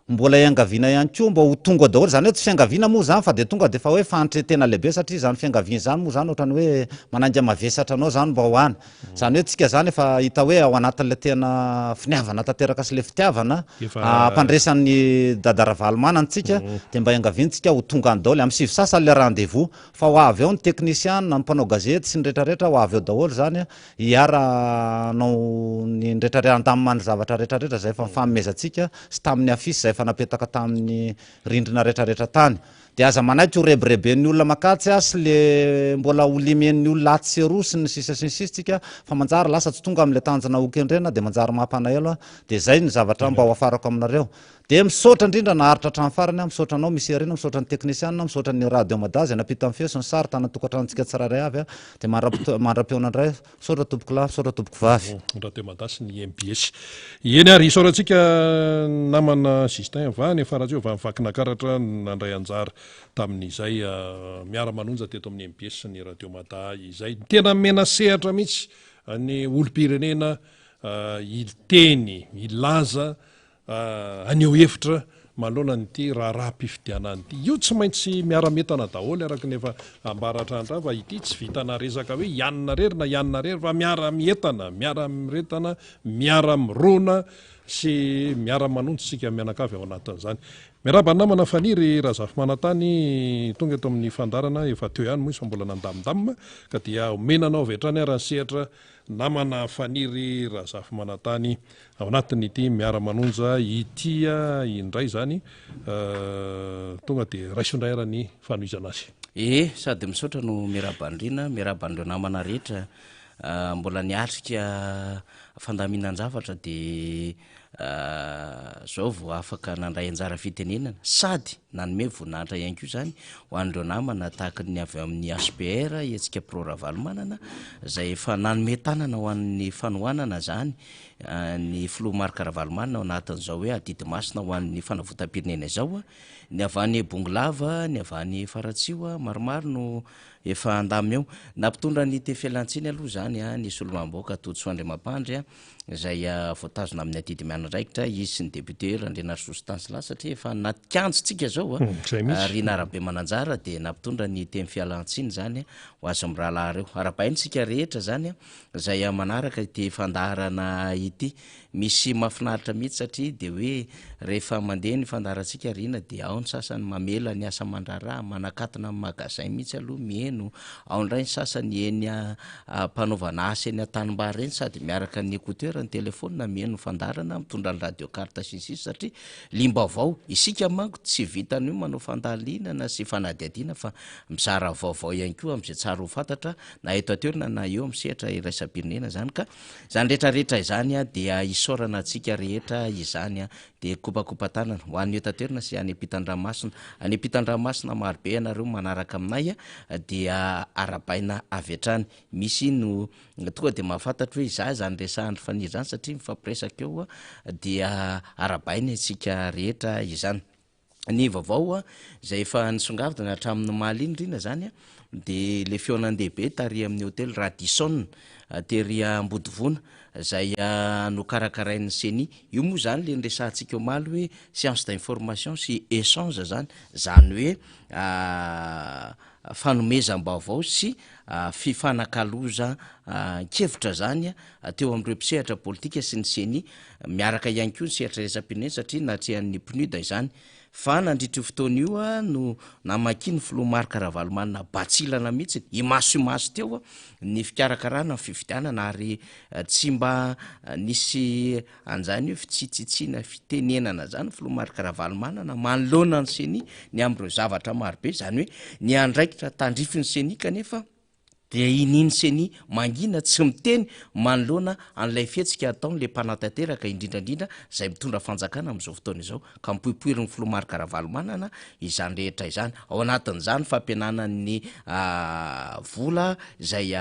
Mbola iangaviana ihany koa mba ho tonga daholo, izany hoe tsy fiangaviana moa izany fa dia tonga dia efa hoe fanetren-tena lehibe satria izany fiangaviana izany moa izany ohatran'ny hoe manainga mavesatra anao izany mba ho any. Izany hoe tsika izany efa hita hoe ao anatin'ilay tena finiavana tanteraka sy ilay fitiavana hampandresy an'i Dada Ravalomanana antsika dia mba iangaviantsika ho tonga any daholo. Amin'ny sivy sasany ilay rendez-vous fa ho avy ao ny teknisiana, ny mpanao gazety sy ny rehetrarehetra ho avy ao daholo izany hiara hanao ny rehetra handamina ny zavatra rehetra rehetra izay efa nifanomezantsika sy tamin'ny affiche izay efa napetaka tamin'ny rindrina rehetra rehetra tany. Dia aza manaiky ho rebireben'ny olona makatsy sy le mbola ho limen'ny olona atsy sy eroa sy ny sisa sy ny sisa tsika fa manjary lasa tsy tonga amin'ilay tanjona ho kendrena dia manjary mampanaelo dia izay ny zavatra mba ho afarako aminareo. Dia misaotra indrindra naharitra hatramin'ny farany aho, misaotra anao Miss Irina, misaotra ny teknisianina, misaotra ny Radio Mada izay nampita ny feo sy ny sary tany an-tokantranontsika tsirairay avy a, dia mandra-pihaona indray, misaotra tompokolahy, misaotra tompokovavy. Radio Mada sy ny MBS. Eny ary, isaorantsika namana Justin avy any Faratsiho, avy any Vakinakaratra nandray anjara tamin'izay miara-manonja teto amin'ny MBS sy ny Radio Mada izay. Tena mena sehatra mihitsy ny olom-pirenena hiteny, hilaza Haneho hevitra manoloana an'ity raharaham-pifidianana ity. Io tsy maintsy miara-mientana daholo araka ny efa ambara hatrany hatrany fa ity tsy vitana resaka hoe i anona irery na i anona irery fa miara-mientana, miara-miretana, miara-mirona sy miara-manonja isika mianakavy ao anatin'izany. Miarahaba ny namana Faniry Razafimanantany tonga eto amin'ny fandaharana, efa teo ihany moa izy fa mbola nandamindamina ka dia omena anao avy hatrany ary ny sehatra Namana Faniry Razafimanantany ao anatin'ity miara-manonja ity indray izany tonga dia raiso indray ary ny fanohizana azy. Ee, sady misaotra no miarahaba an'i Rina, miarahaba an'ireo namana rehetra mbola niatrika fandaminan-javatra dia Zao vao afaka nandray anjara fitenenana sady nanome voninahitra ihany koa izany ho an'ireo namana tahaka ny avy amin'ny HPR, Hetsika Pro Ravalomanana, izay efa nanome tanana ho an'ny fanohanana izany ny filoha Marc Ravalomanana ao anatin'izao hoe adidy masina ho an'ny fanavotam-pirenena izao. Ny avy any Bongolava, ny avy any Faratsiho, maromaro no efa handamina eo. Nampitondra ny teny fialantsiny aloha izany ny solombavambahoaka Todisoa Andriamampandry izay voatazona amin'ny adidy miandraikitra izy sy ny député Randrianarisoa Stanislas satria efa anaty kanjo tsika zao a Rina Rabemananjara dia nampitondra ny teny fialantsiny zany ho azy mirahalahy ireo. Arahabaina isika rehetra zany izay manaraka ity fandaharana ity. Misy mahafinaritra mihitsy satria dia hoe rehefa mandeha ny fandaharantsika Rina dia ao ny sasany mamela ny asa aman-draharaha, manakatona ny magasin mihitsy aloha miheno, ao indray ny sasany eny am-panaovana asa eny an-tanimbary eny sady miaraka ny écouteur ny téléphone miheno ny fandaharana, mitondra ny radio carte sy ny sisa satria liam-baovao. Isika manko tsy vitan'ny hoe manao fandalinana sy fanadihadiana fa mizara vaovao ihany koa amin'izay tsara ho fantatra na eto an-toerana na eo amin'ny sehatra iraisam-pirenena izany ka Izany rehetra rehetra izany dia isaorana antsika rehetra izany dia kopakopa-tanana ho an'ny eto an-toerana sy any ampitan-dranomasina. Any ampitan-dranomasina marobe ianareo manaraka aminay dia arabaina avy hatrany. Misy no tonga dia mahafantatra hoe izaho izany resahan'i Faniry izany satria mifampiresaka eo dia arabaina isika rehetra izany. Ny vaovao izay efa nisongadina hatramin'ny omaly iny Rina izany dia ilay fihaonan-dehibe tary amin'ny hotely Radisson tery Ambodivona izay nokarakarain'ny Ceni. Io moa izany ilay niresahantsika omaly hoe séance d'information sy échange izany, izany hoe fanomezam-baovao sy fifanakalozan-kevitra izany teo amin'ireo mpisehatra politika sy ny Ceni, miaraka ihany koa ny sehatra iraisam-pirenena satria natrehan'ny PNUD izany. Fa nandritra io fotoana io no namakian'ny filoha Marc Ravalomanana batsilana mihitsy, imaso imaso teo ny fikarakarana ny fifidianana ary tsy mba nisy An'izany hoe fitsitsitsiana fitenenana izany filoha Marc Ravalomanana manoloana ny Ceni ny amin'ireo zavatra marobe, izany hoe ny andraikitra tandrifin'ny Ceni kanefa dia inian'ny Ceni mangina tsy miteny manoloana an'ilay fihetsika ataon'ilay mpanatanteraka indrindra indrindra izay mitondra fanjakana amin'izao fotoana izao ka mipoipoirin'ny filoha Marc Ravalomanana izany rehetra izany. Ao anatin'izany fampihenana ny vola izay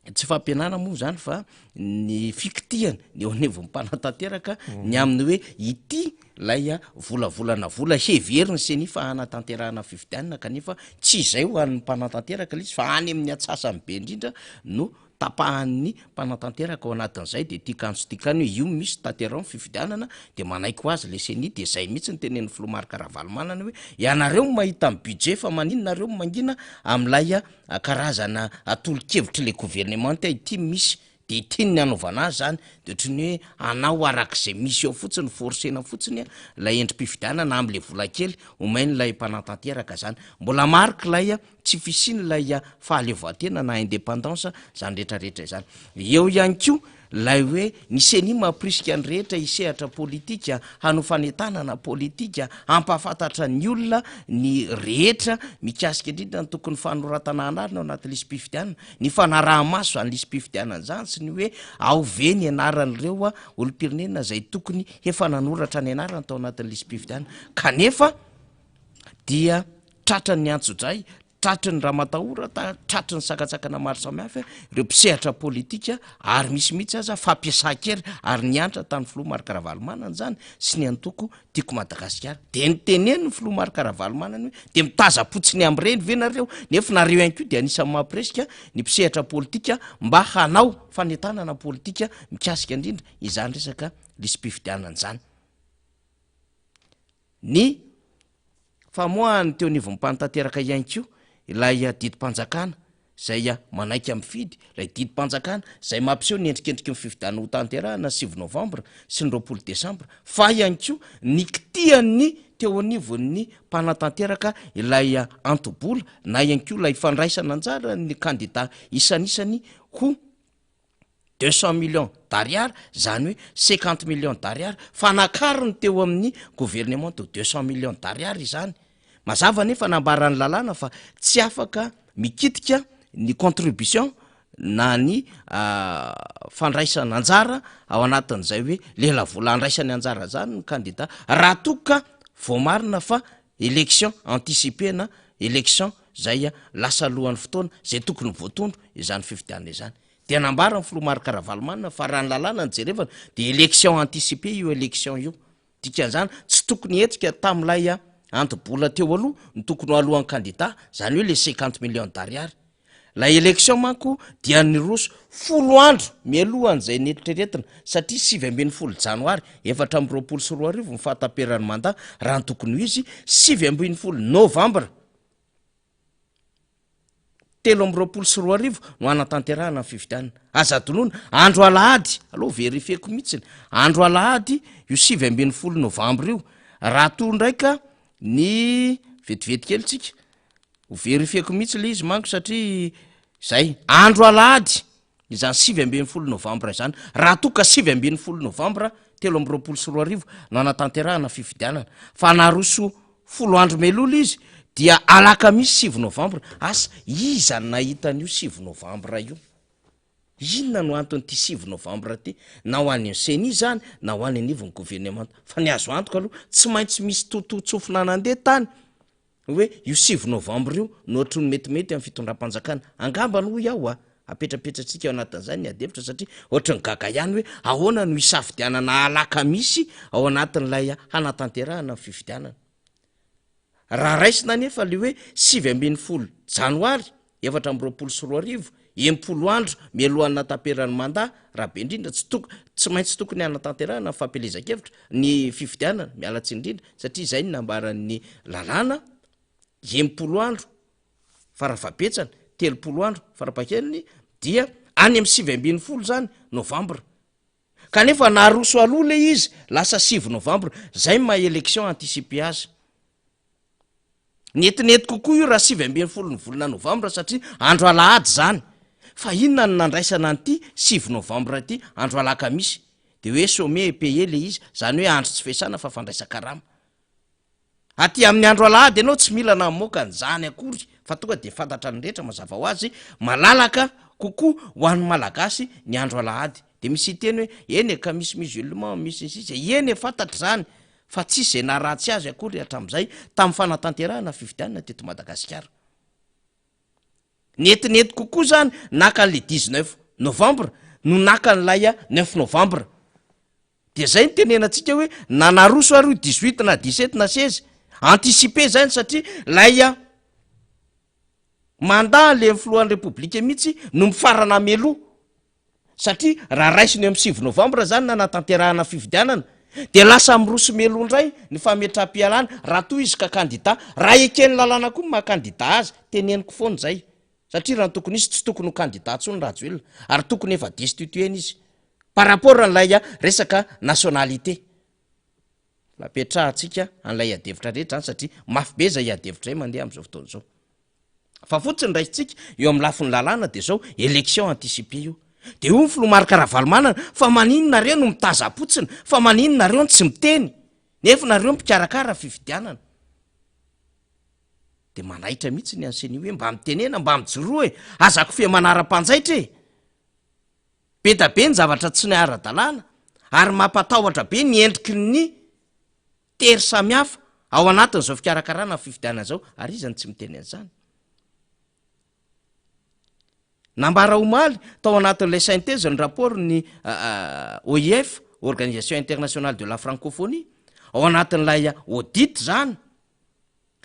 Tsy fampihenana moa izany fa ny fikitihana ny eo anivon'ny mpanatanteraka ny amin'ny hoe ity ilay volavolana vola heverin'ny Ceni fa hanatanterahana fifidianana kanefa tsy izay ho an'ny mpanatanteraka ilay izy fa any amin'ny atsasany be indrindra no tapahan'ny mpanatanteraka ao anatin'izay dia ity kanjo ity kany hoe io misy tanteraho ny fifidianana dia manaiky ho azy ilay Ceni dia izay mihitsy no tenenin'ny filoha Marc Ravalomanana hoe ianareo no mahita ny budget fa maninona nareo no mangina amin'ilay karazana tolo-kevitr'ilay governemanta ity misy de ity ny hanaovana azy zany de ohatran'ny hoe hanao arak'izay misy eo fotsiny, forcena fotsiny ilay endri-pifidianana am'le vola kely omen'ilay mpanatanteraka zany. Mbola marik'ilay tsy fisian'ilay fahaleovantena na indépendance zany rehetrarehetra izany. Eo ihany koa Ilay hoe ny Ceni mamporisika ny rehetra hisehatra politika, hanao fanentanana politika, hampahafantatra ny olona ny rehetra mikasika indrindra ny tokony fanoratana anarana ao anaty lisi-pifidianana, ny fanaraha-maso izany lisi-pifidianana izany sy ny hoe ao ve ny anaran'ireo olom-pirenena izay tokony efa nanoratra ny anarany tao anatin'ny lisi-pifidianana kanefa dia tratran'ny antsojay, Tratry ny ramatahora, tratry ny sakantsakana maro samihafa ireo mpisehatra politika ary misy mihitsy aza fampiasan-kery ary niantra tamin'ny filoha Marc Ravalomanana izany sy ny antoko Tiako Madagasikara. Dia niteneniny ny filoha Marc Ravalomanana hoe dia mitazam-potsiny amin'ireny ve nareo? Nefa nareo ihany koa dia anisan'ny mampirisika ny mpisehatra politika mba hanao fanentanana politika mikasika indrindra izany resaka lisi-pifidianana izany. Ny famoahan'ny teo anivon'ny mpanatanteraka ihany koa ilay didim-panjakana izay manaiky amin'ny fidy, ilay didim-panjakana izay mampiseho ny endrikendriky ny fifidianana hotanterahina ny sivy novambra sy ny 20 desambra, fa ihany koa ny kitihan'ny teo anivon'ny mpanatanteraka ilay anto-bola na ihany koa ilay fandraisana anjaran'ny kandida isanisany ho 200 millions d'ariary, izany hoe 50 millions d'ariary, fa nakariny teo amin'ny gouvernement ho 200 millions d'ariary izany. Mazava anefa nambaran'ny lalàna fa tsy afaka mikitika ny contribution na ny fandraisana anjara ao anatin'izay hoe lelavola andraisany anjara izany ny kandida raha toa ka voamarina fa élection anticipée na élection izay lasa alohan'ny fotoana izay tokony voatondro izany fifidianana izany. Dia nambaran'ny filoha Marc Ravalomanana fa raha ny lalàna no jerevana dia élection anticipée io élection io. Dikan'izany, tsy tokony hihetsika tamin'ilay anto-bola teo aloha no tokony ho alohan'ny kandida, izany hoe le 50 millions d'ariary. Ilay élection manko dia niroso folo andro mialohan'izay neritreretina satria 19 janoary 2024 ny fahataperan'ny mandat raha ny tokony ho izy, 19 novambra 2023 no hanatanterahana ny fifidianana. Aza adinoina, andro alahady, aleo verifieko mihitsiny, andro alahady io 19 novambra io, raha toa indray ka ny vetivety kely tsika, ho verifieko mihitsy le izy manko satria zay, andro alahady izany 19 novambra izany, raha toa ka 19 novambra 2023 no hanatanterahana fifidianana, fa naroso folo andro mialoha ilay izy dia alakamisy sivy novambra, asa iza no nahita an'io sivy novambra io? Inona no anton'ity sivy novambra ity? Na ho an'ny Ceni izany na ho any anivon'ny governemanta, fa ny azo antoka aloha tsy maintsy misy tototsofina nandeha tany hoe io sivy novambra io no ohatry ny metimety amin'ny fitondram-panjakana. Angambany hoy aho a, apetrapetratsika ao anatin'izany ny adihevitra satria ohatry ny gaga ihany hoe ahoana no hisafidianana alakamisy ao anatin'ilay hanatanterahana ny fifidianana. Raha raisina anefa ilay hoe 19 janoary 2024, 60 andro mialohan'ny nahataperan'ny mandat, raha be indrindra tsy tok- tsy maintsy tokony hanatanterahana ny fampielezan-kevitra, ny fifidianana, miala tsiny indrindra, satria izay no nambaran'ny lalàna, 60 andro farafahabetsany, 30 andro farafahakeliny, dia any amin'ny 19 izany novambra. Kanefa naroso aloha ilay izy, lasa sivy novambra, izay ny maha élection anticipée azy. Netinety kokoa io raha 19 ny volana novambra satria andro alahady izany. Fa inona no nandraisana an'ity sivy novambra ity andro alakamisy? Dia hoe sommet et payé ilay izy, izany hoe andro tsy fiasana fa fandraisan-karama. Aty amin'ny andro alahady ianao tsy mila na hamoaka an'izany akory fa tonga dia fantatra ny rehetra mazava ho azy, malalaka kokoa ho an'ny Malagasy ny andro alahady. Dia misy hiteny hoe eny e ka misy musulman, misy ny sisa, eny e fantatra izany fa tsisy izay naharatsy azy akory hatramin'izay tamin'ny fanatanterahana fifidianana teto Madagasikara. Netinety kokoa izany naka an'ilay 19 novembre no naka an'ilay neuf novembre. Dia zay no tenenantsika hoe na naroso ary io 18 na 17 na 16, anticiper zany satria lay mandat le filohan'ny repoblika mihitsy no mifarana mialoha satria raha raisina eo amin'ny sivy novambra zany nanatanterahana fifidianana dia lasa miroso mialoha indray ny fametraham-pialana raha toa izy ka kandida, raha eken'ny lalàna koa ny maha kandida azy, teneniko foana izay satria raha ny tokony hisy tsy tokony ho kandida intsony Rajoelina ary tokony efa destituer-na izy par rapport an'ilay resaka nationalité. Napetrahantsika an'ilay adihevitra rehetra izany satria mafy be izay adihevitra izay mandeha amin'izao fotoana izao. Fa fotsiny raisintsika eo amin'ny lafiny lalàna dia izao élection anticipée io. Dia hoy ny filoha Marc Ravalomanana fa maninona nareo no mitazam-potsiny, fa maninona nareo no tsy miteny nefa nareo mpikarakara fifidianana. Dia manaitra mihitsy ny an'i Ceni hoe mba mitenena, mba mijoroa e, aza kofehy manara-panjaitra e. Be da be ny zavatra tsy ara-dalàna ary mampatahotra be ny endriky ny tery samihafa ao anatin'izao fikarakarana ny fifidianana izao ary iza no tsy miteny an'izany? Nambara omaly tao anatin'ilay synthèse ny rapport ny OIF, Organisation Internationale de la Francophonie, ao anatin'ilay audit izany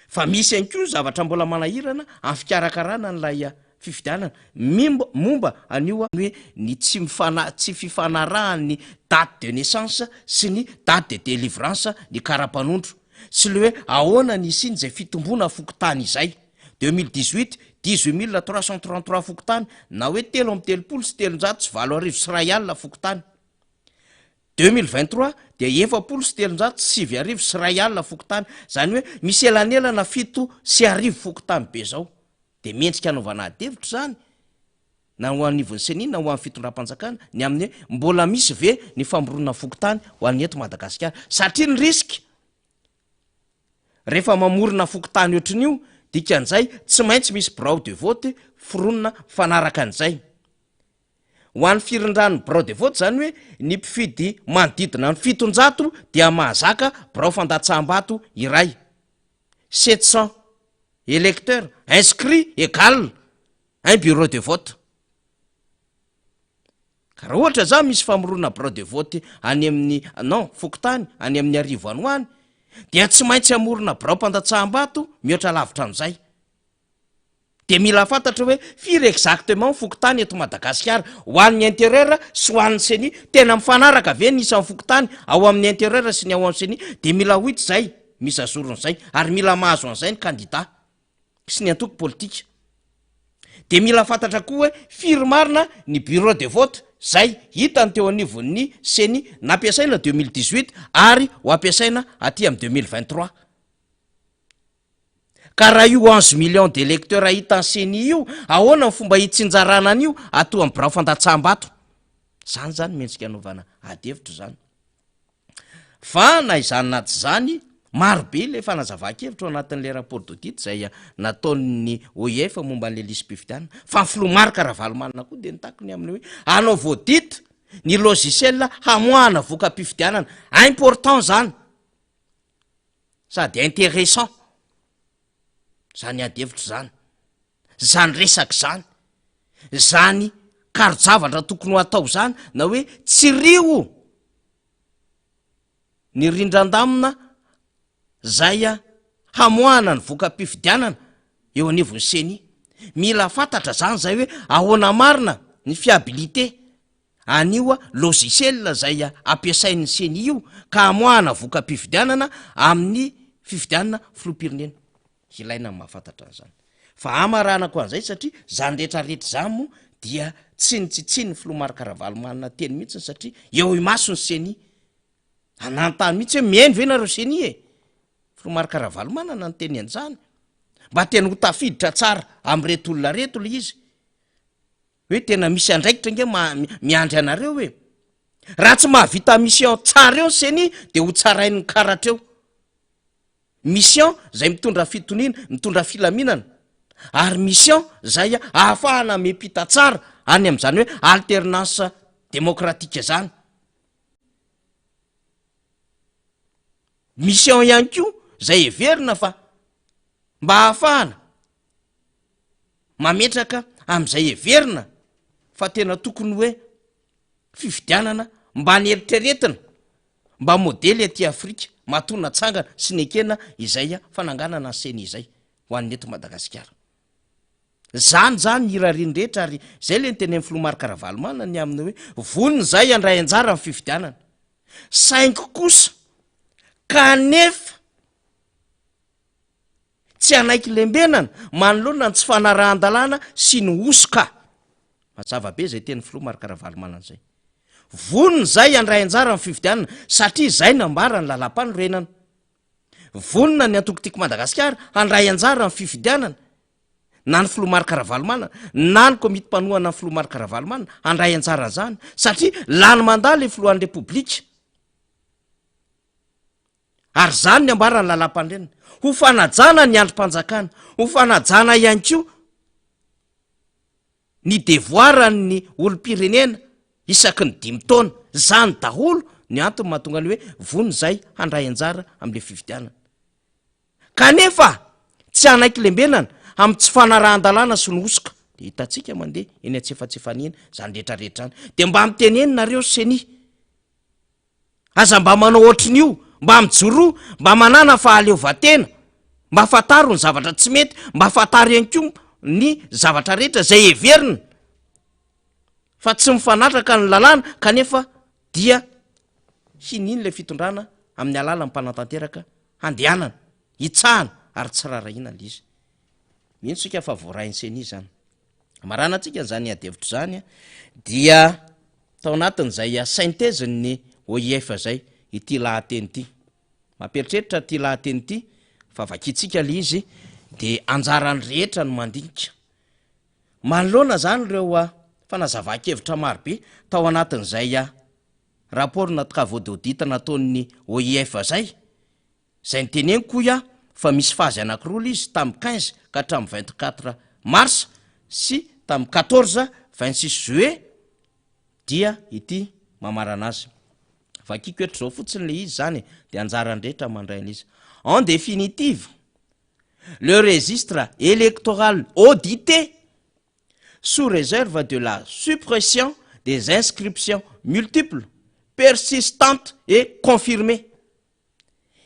Fa misy ihany koa ny zavatra mbola manahirana amin'ny fikarakarana an'ilay fifidianana mimba momba an'io hoe ny tsy mifana tsy fifanarahan'ny date de naissance sy ny date de délivrance ny kara-panondro. Sy le hoe ahoana ny hisian'izay fitomboana fokontany izay. 2018, 18333 fokontany na hoe 333 318 fokontany. 2023 dia 1040 901 fokontany, izany hoe misy elanelana 1007 fokontany be izao. Dia mendrika hanaovana adihevitra izany na ho anivon'ny Ceni na ho an'ny fitondram-panjakana ny amin'ny hoe mbola misy ve ny famoronana fokontany ho an'ny eto Madagasikara satria ny risque rehefa mamorona fokontany ohatrin'io dikan'izay tsy maintsy misy birao de vote foronina mifanaraka an'izay. Ho an'ny firindran'ny birao de vote izany hoe ny mpifidy manodidina ny 700 dia mahazaka birao fandatsaham-bato iray, 700 électeurs inscrits égale un bureau de vote. Ka raha ohatra za misy famoronana birao de vote any amin'ny, non, fokontany any amin'ny arivo any ho any dia tsy maintsy hamorona birao mpandatsaham-bato mihoatra lavitra an'izay. Dia mila fantatra hoe firy exactement ny fokontany eto Madagasikara, ho an'ny intérieur sy ho an'ny ceni, tena mifanaraka ve ny isan'ny fokontany ao amin'ny intérieur sy ny ao amin'ny ceni, dia mila ho hita izay mise à jour n'izay, ary mila mahazo an'izay ny candidat sy ny antoko politika. Dia mila fantatra koa hoe firy marina ny bureau de vote izay hitany teo anivon'ny ceni nampiasaina 2018 ary ho ampiasaina aty amin'ny 2023. Ka raha io 11 millions d'électeurs hitan'ny ceni io, ahoana ny fomba hitsinjarana an'io ato amin'ny birao fandatsaham-bato? Zany zany mendrika anaovana ady hevitra izany. Fa na izany na tsy izany, maro be ilay fanazavan-kevitra ao anatin'ilay rapport d'audit izay nataon'ny OIF momba an'ilay lisi-pifidianana. Fa ny filoha Marc Ravalomanana koa dia nitaky ny amin'ny hoe anaovy audit ny logiciel hamoahana voka-pifidianana. Important izany. Sady intéressant zany ady hevitra zany, zany resaka zany, zany karo-javatra tokony ho atao zany na hoe tsirio ny rindran-damina zay hamoahana ny voka-pifidianana eo anivon'ny ceni. Mila fantatra zany zay hoe ahoana marina ny fiabilité an'io logiciel izay ampiasain'ny ceni io ka hamoahana voka-pifidianana amin'ny fifidianana filoham-pirenena. Ilaina ny mahafantatra an'izany. Fa hamaranako an'izay satria izany rehetra rehetra izany moa dia tsy nitsitsian'ny filoha Marc Ravalomanana teny mihitsy satria eo imason'ny ceni. Anantany mihitsy hoe mihaino ve nareo ceni e? Filoha Marc Ravalomanana niteny an'izany. Mba tena ho tafiditra tsara amin'ireto olona ireto ilay izy. Hoe tena misy andraikitra ange miandry anareo e! Raha tsy mahavita mission tsara eo ny ceni dia ho tsarain'ny karatra eo. Mission zay mitondra fitoniana, mitondra filaminana ary mission zay ahafahana miampita tsara any amin'izany hoe alternance démocratique zany. Mission ihany koa zay heverina fa mba ahafahana mametraka amin'izay heverina fa tena tokony hoe fifidianana mba nieritreretina mba modely aty Afrika matoa natsangana sy nekena izay fananganana ny ceni izay ho an'ny eto Madagasikara. Zany zany ny irariany rehetra ary zay le nitenen'ny filoha Marc Ravalomanana ny amin'ny hoe vonona izay handray anjara amin'ny fifidianana saingy kosa kanefa Tsy hanaiky lembenana manoloana ny tsy fanarahan-dalàna sy ny hosoka. Mazava be izay tenin'ny filoha Marc Ravalomanana izay. Vonona izahay handray anjara amin'ny fifidianana satria izay nambaran'ny lalàmpanorenana. Vonona ny antoko Tiako Madagasikara handray anjara amin'ny fifidianana na ny filoha Marc Ravalomanana na ny komity mpanohana ny filoha Marc Ravalomanana handray anjara an'izany satria lany mandat ilay filohan'ny Repoblika. Ary izany ny ambaran'ny lalàmpanorenana, ho fanajana ny andrim-panjakana, ho fanajana ihany koa ny devoaran'ny olom-pirenena isaky ny dimy taona. Izany daholo ny antony mahatonga ny hoe vonona izahay handray anjara amin'ilay fifidianana. Kanefa tsy hanaiky lembenana amin'ny tsy fanarahan-dalàna sy ny hosoka. Dia hitantsika mandeha eny antsefatsefany eny izany rehetrarehetra izany. Dia mba miteneno nareo ceni. Aza mba manao ohatrin'io, mba mijoroa, mba manàna fahaleovantena, mba fantaro ny zavatra tsy mety, mba fantaro ihany koa ny zavatra rehetra izay heverina fa tsy mifanatraka ny lalàna kanefa dia hinian'ilay fitondrana amin'ny alalan'ny mpanatanteraka. handehanana, hitsahana ary tsy rarahiana ilay izy. Mino isika fa voarain'ny ceni izany. Hamaranantsika an'izany adihevitra izany dia tao anatin'izay synthèse-n'ny OIF izay ity lahateny ity. Mampieritreritra ity lahateny ity fa vakintsika ilay izy dia anjaran'ny rehetra no mandinika. Manoloana izany ireo fanazavan-kevitra marobe tao anatin'izay rapport na travaux d'audit nataon'ny OIF izay, izay niteneniko hoy aho fa misy phase anankiroa ilay izy tamin'ny 15 ka hatramin'ny 24 mars sy tamin'ny 14, 26 juillet dia ity mamarana azy. Vakiko eto izao fotsiny ilay izy izany e, dia anjaran'ny rehetra mandray an'izy. En définitive, le registre électoral audité sous réserve de la suppression des inscriptions multiples, persistantes et confirmées,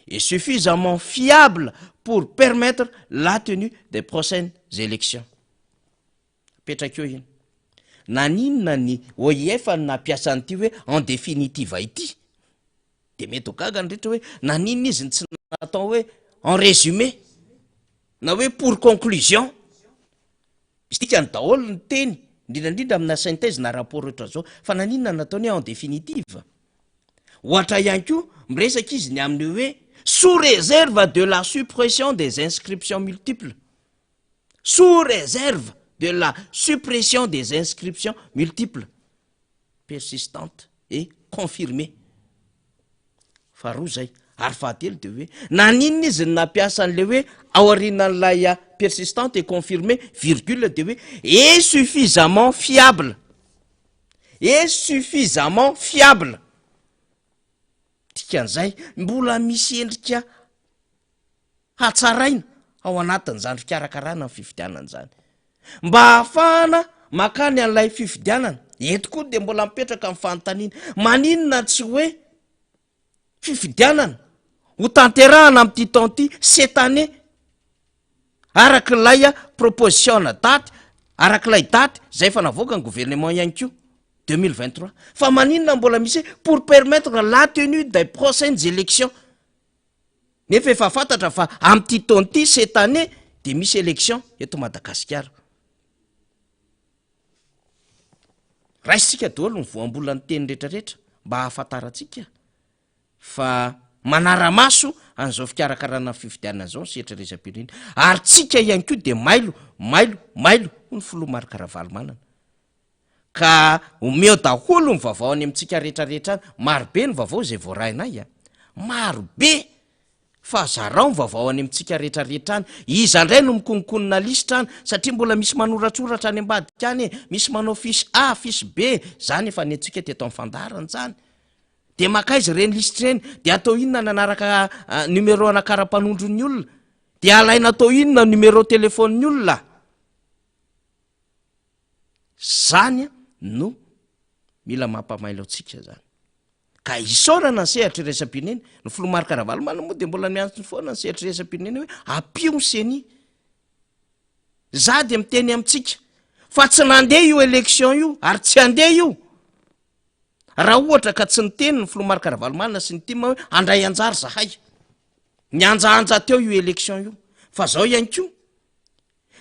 est suffisamment fiable pour permettre la tenue des prochaines élections. Apetraka eo iny. Naninona ny OIF no nampiasa an'ity hoe en définitive ity? Dia mety ho gaga ny rehetra hoe naninona izy no tsy natao hoe en résumé na hoe pour conclusion. Misy dikany daholo ny teny, indrindra indrindra amina synthèse na rapport ohatran'izao. Fa naninona no nataony hoe en définitive? Ohatra ihany koa, miresaka izy ny amin'ny hoe sous réserve de la suppression des inscriptions multiples. Sous réserve de la suppression des inscriptions multiples, persistantes et confirmées. Faharoa izay. Ary fahatelo dia hoe naninona izy no nampiasa an'ilay hoe aorianan'ilay persistante et confirmée, virgule, dia hoe et suffisamment fiable. Et suffisamment fiable. Dikan'izay, mbola misy endrika hatsaraina ao anatin'izany fikarakarana ny fifidianana izany. Mba hahafahana makany an'ilay fifidianana. Eto koa dia mbola mipetraka ny fanontaniana, maninona tsy hoe fifidianana ho tanterahana amin'ity taona ity, cette année, araka ilay proposition-na daty, araka ilay daty izay efa navoakan'ny gouvernement ihany koa, 2023. Fa maninona mbola misy hoe pour permettre la tenue des prochaines élections. Nefa efa fantatra fa amin'ity taona ity, cette année, dia misy élection eto Madagasikara. Raisintsika daholo ny voambolan'ny teny rehetrarehetra mba hahafantarantsika fa manara-maso an'izao fikarakarana ny fifidianana izao ny sehatra iraisam-pirenena. Ary tsika ihany koa dia mailo, mailo, mailo, hoy ny filoha Marc Ravalomanana. Ka omeo daholo ny vaovao any amintsika rehetra rehetra any, maro be ny vaovao izay voarainay a! Maro be! Fa zarao ny vaovao any amintsika rehetra rehetra any, iza indray no mikononkonona lisitra any, satria mbola misy manoratsoratra any ambadika any e, misy manao fiche A, fiche B, zany efa nentsika teto amin'ny fandaharana zany. De makaiza ireny lisitra ireny, de atao inona ny anaraka numéro ana kara-panondron'ny olona, de alaina atao inona numéro téléphone-n'ny olona? Zany no mila mampamailo antsika zany. Ka isaorana ny sehatra iraisam-pirenena. Ny filoha Marc Ravalomanana moa dia mbola miantso foana ny sehatra iraisam-pirenena hoe ampio ny ceni. Za dia miteny amintsika fa tsy nandeha io élection io ary tsy handeha io. Raha ohatra ka tsy niteny ny filoha Marc Ravalomanana sy ny tim hoe handray anjara zahay. Nihanjahanja teo io élection io. Fa zao ihany koa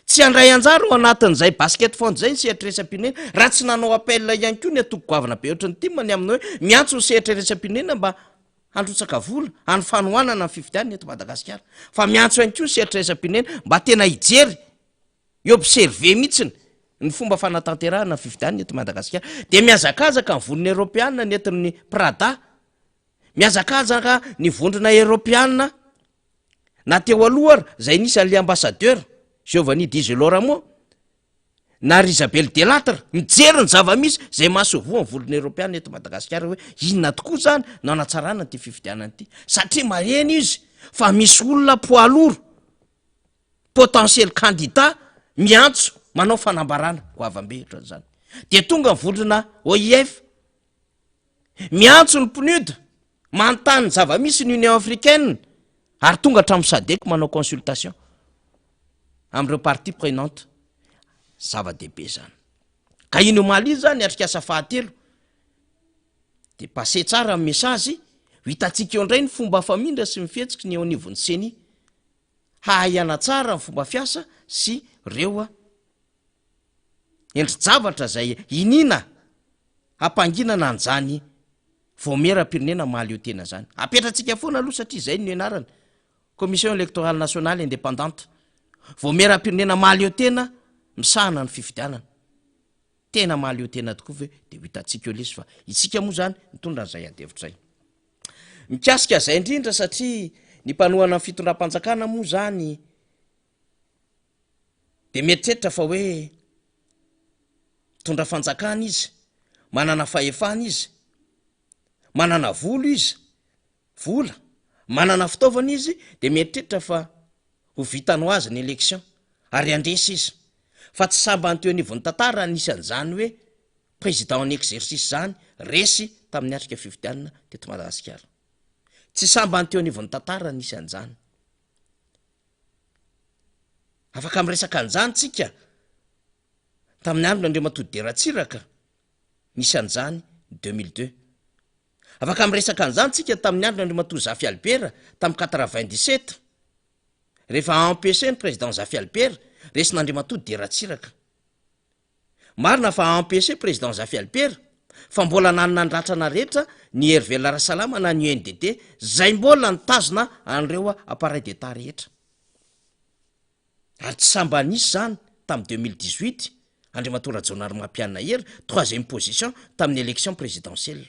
Tsy handray anjara ao anatin'izay basket fund izay ny sehatra iraisam-pirenena raha tsy nanao appel ihany koa ny antoko goavana be ohatry ny tim ny amin'ny hoe miantso ny sehatra iraisam-pirenena mba handrotsaka vola any fanohanana ny fifidianana eto Madagasikara fa miantso ihany koa ny sehatra iraisam-pirenena mba tena hijery hi-observer mihitsy ny fomba fanatanterahana ny fifidianana eto Madagasikara dia mihazakazaka ny vondrona eoropeanina nentin'ny Prada mihazakazaka ny vondrona eoropeanina Na teo aloha ary izay nisy an'ilay ambassadeur, Giovanni Di Geloramo, na ry Isabelle Delattre, mijery ny zava-misy izay mahasoavoa ny vondrona eoropeana eto Madagasikara hoe inona tokoa izany no hanatsarana ity fifidianana ity. Satria maheno izy fa misy olona poids lourd, potentiel candidat miantso manao fanambarana goavam-be ohatran'izany. Dia tonga ny vondrona OIF, Miantso ny PNUD, manontany ny zava-misy ny Union Africaine ary tonga hatramin'ny Sadec manao consultation amin'ireo parties prenantes. Zava-dehibe izany. Ka iny omaly iny izany ny atrikasa fahatelo. Dia passer tsara ny message. Ho hitantsika eo indray ny fomba famindra sy ny fihetsiky ny eo anivon'ny Ceni. Hahay hanatsara ny fomba fiasa sy ireo endri-javatra izay iniana hampanginana an'izany Vaomieram-pirenena mahaleo tena izany. Apetratsika foana aloha satria izay no nianarana. Commission Electorale Nationale Indépendante. Vaomieram-pirenena mahaleo tena misahana ny fifidianana. Tena mahaleo tena tokoa ve dia ho hitantsika eo lesy fa isika moa izany mitondra an'izay adihevitra izay. Mikasika izay indrindra satria ny mpanohana ny fitondram-panjakana moa izany dia mieritreritra fa hoe mitondra fanjakana izy, manana fahefana izy, manana volo izy, vola, manana fitaovana izy dia mieritreritra fa ho vitany ho azy ny election ary handresy izy. Fa tsy sambany teo anivon'ny tantara nisy an'izany hoe président en exercice izany resy tamin'ny atrika fifidianana teto Madagasikara. Tsy sambany teo anivon'ny tantara nisy an'izany. Afaka miresaka an'izany tsika tamin'ny andron'Andriamatoa Didier Ratsiraka, nisy an'izany 2002. Afaka miresaka an'izany tsika tamin'ny andron'Andriamatoa Zafy Albert tamin'ny 97, rehefa empêché ny président Zafy Albert, resin'Andriamatoa Didier Ratsiraka. Marina fa empêché président Zafy Albert, fa mbola nanana ny ratrana rehetra ny Hery Velona Rasalama na ny UNDD zay mbola nitazona an'ireo appareil d'Etat rehetra. Ary tsy sambany nisy izany tamin'ny 2018, Andriamatoa Rajaonarimampianina Hery, troisième position tamin'ny élection présidentielle.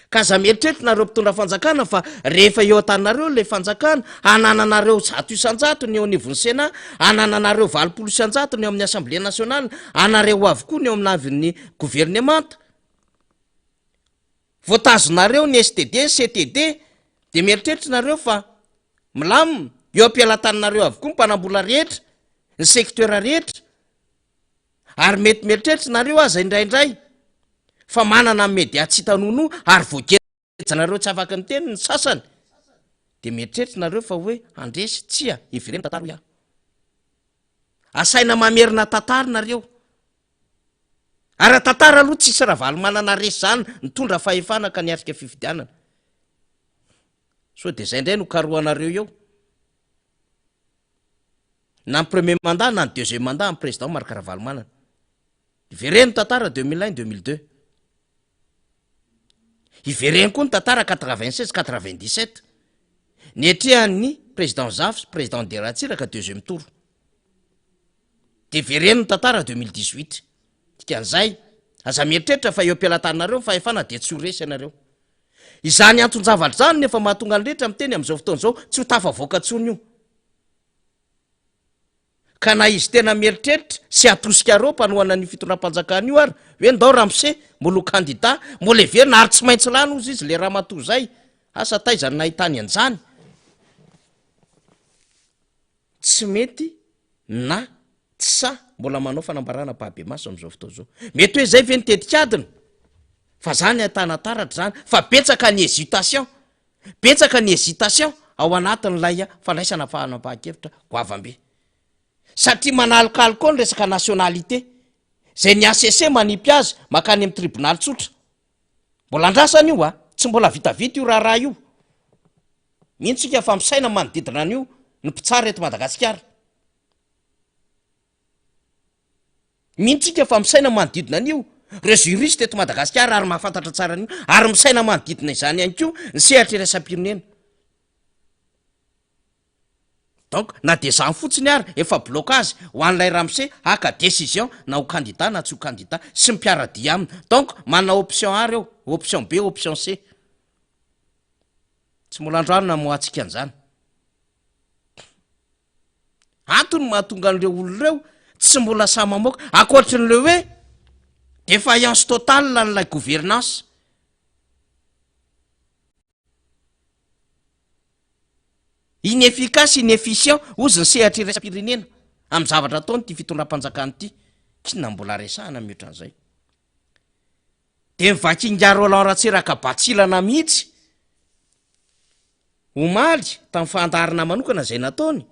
Ka aza mieritreritra nareo mpitondra fanjakana fa rehefa eo an-taninareo ilay fanjakana, hanananareo 100% ny eo anivon'ny Sénat, hanananareo 80% ny eo amin'ny Assemblée nationale, anareo avokoa ny eo amin'avin'ny governemanta. Voatazonareo ny STD, ny CTD, dia mieritreritra nareo fa milamina, eo am-pialan-taninareo avokoa ny mpanambola rehetra, ny secteur rehetra. Ary mety mieritreritra nareo aza indraindray fa manana ny media tsy hita nonoa ary voagejanareo tsy afaka miteny ny sasany dia mieritreritra nareo fa hoe handresy, tsia, hevereno tantara hoy aho. Asaina mamerina tantara nareo. Ara-tantara aloha tsisy Ravalomanana resy zany nitondra fahefana ka niatrika fifidianana. Sao dia zay indray no karohanareo eo. Na ny premier mandat na ny deuxième mandat amin'ny président Marc Ravalomanana. Ivereno ny tantara 2001, 2002. Ivereno koa ny tantara 96, 97. Niatrehan'ny président Zafy sy président Didier Ratsiraka deuxième tour. Dia ivereno ny tantara 2018. Dikan'izay, aza mieritreritra fa eo am-pelatanareo ny fahefana dia tsy ho resy ianareo. Izany anton-javatra izany no efa mahatonga ny rehetra miteny amin'izao fotoana izao, tsy ho tafavoaka intsony io. Ka na izy tena mieritreritra sy atosikareo mpanohana an'io fitondram-panjakana io ary hoe ndao ramose mbola ho kandida, mbola heverina ary tsy maintsy lany hozy izy le ramatoa zay, asa taiza no nahitany an'izany? Tsy mety na tsy sahy mbola manao fanambarana ampahabemaso amin'izao fotoana izao. Mety hoe zay ve ny tetik'adiny? Fa zany ahitana taratra zany fa betsaka ny hésitation. Betsaka ny hésitation ao anatin'ilay fandraisana fanapahan-kevitra goavam-be. Satria manalokaloka ao ny resaka nationalité, izay ny HCC manipy azy mankany amin'ny tribonaly tsotra. Mbola andrasana io a! Tsy mbola vitavita io raharaha io. Mino tsika fa misaina manodidina an'io ny mpitsara eto Madagasikara. Mino tsika fa misaina manodidina an'io ireo juriste eto Madagasikara ary mahafantatra tsara an'io ary misaina manodidina izany ihany koa ny sehatra iraisam-pirenena. Donc na dia izany fotsiny ary efa blocage ho an'ilay ramose haka décision na ho candidat na tsy ho candidat sy ny mpiara-dia aminy. Donc manana option A reo, option B, option C. Tsy mbola androany namoahantsika an'izany. Antony mahatonga an'ireo olona ireo tsy mbola sahy mamoaka, ankoatry ny le hoe défaillance totale an'ilay gouvernance. Inefficace, inefficient, hozy ny sehatra iraisam-pirenena amin'ny zavatra ataony ity fitondram-panjakana ity. K'inona mbola resahana mihoatra an'izay? Dia nivaky ingahy Roland Ratsiraka batsilana mihitsy omaly tamin'ny fandaharana manokana izay nataony,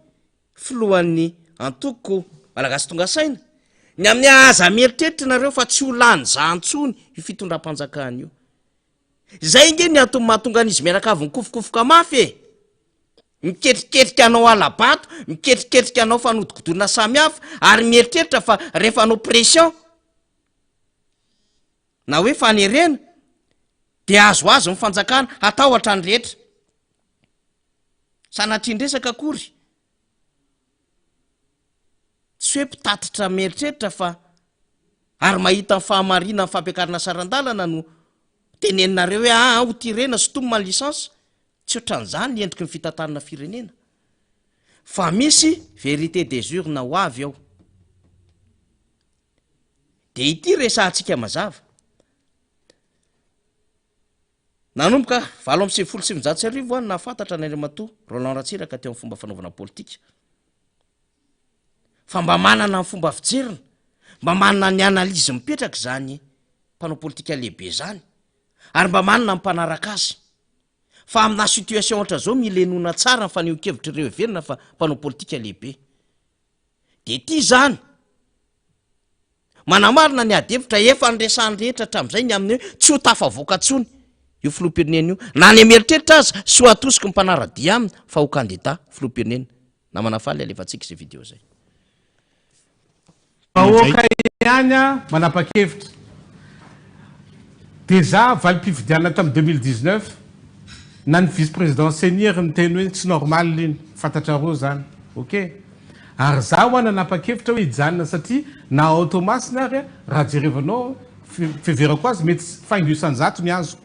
filohan'ny antoko Malagasy Tonga Saina, ny amin'ny aza mieritreritra nareo fa tsy ho lany zah intsony io fitondram-panjakana io. Izay ange ny antony mahatonga an'izy mianakavy mikofokofoka mafy e! Miketriketrika hanao hala-bato, miketriketrika hanao fanodikodinana samihafa ary mieritreritra fa rehefa hanao pression na hoe fanerena dia azoazo ny fanjakana hatahotra ny rehetra. Sanatrian-dresaka akory. Tsy hoe mpitatitra mieritreritra fa ary mahita ny fahamarinan'ny fampiakarana saran-dalana no teneninareo hoe aa ho tirena sintomina ny licence. Tsy ohatran'izany ny endriky ny fitantanana firenena. Fa misy vérité des urnes ho avy ao. Dia ity resahantsika mazava. Nanomboka 1998 aho no nahafantatra an'Andriamatoa Roland Ratsiraka teo amin'ny fomba fanaovana politika. Fa mba manana ny fomba fijeriny, mba manana ny analyse mipetraka izany mpanao politika lehibe izany, ary mba manana ny mpanaraka azy. Fa amina situation ohatran'izao mila henoina tsara ny fanehoan-kevitr'ireo heverina fa mpanao politika lehibe. Dia ity izany. Manamarina ny ady hevitra efa niresahan'ny rehetra hatramin'izay ny amin'ny hoe tsy ho tafavoaka intsony io filoham-pirenena io na any mieritreritra aza sy ho atosiky ny mpanara-dia aminy fa ho kandida filoham-pirenena. Namana faly alefantsika izay video izay. Vahoaka ihany manapa-kevitra. Déjà valim-pifidianana tamin'ny 2019 na ny vice président ceni ary niteny hoe tsy normal iny, fantatrareo zany. Ok. Ary za hoa nanapa-kevitra hoe hijanona satria na ao Toamasina ary raha jerevanao fiheverako azy mety faingo isan-jato ny azoko.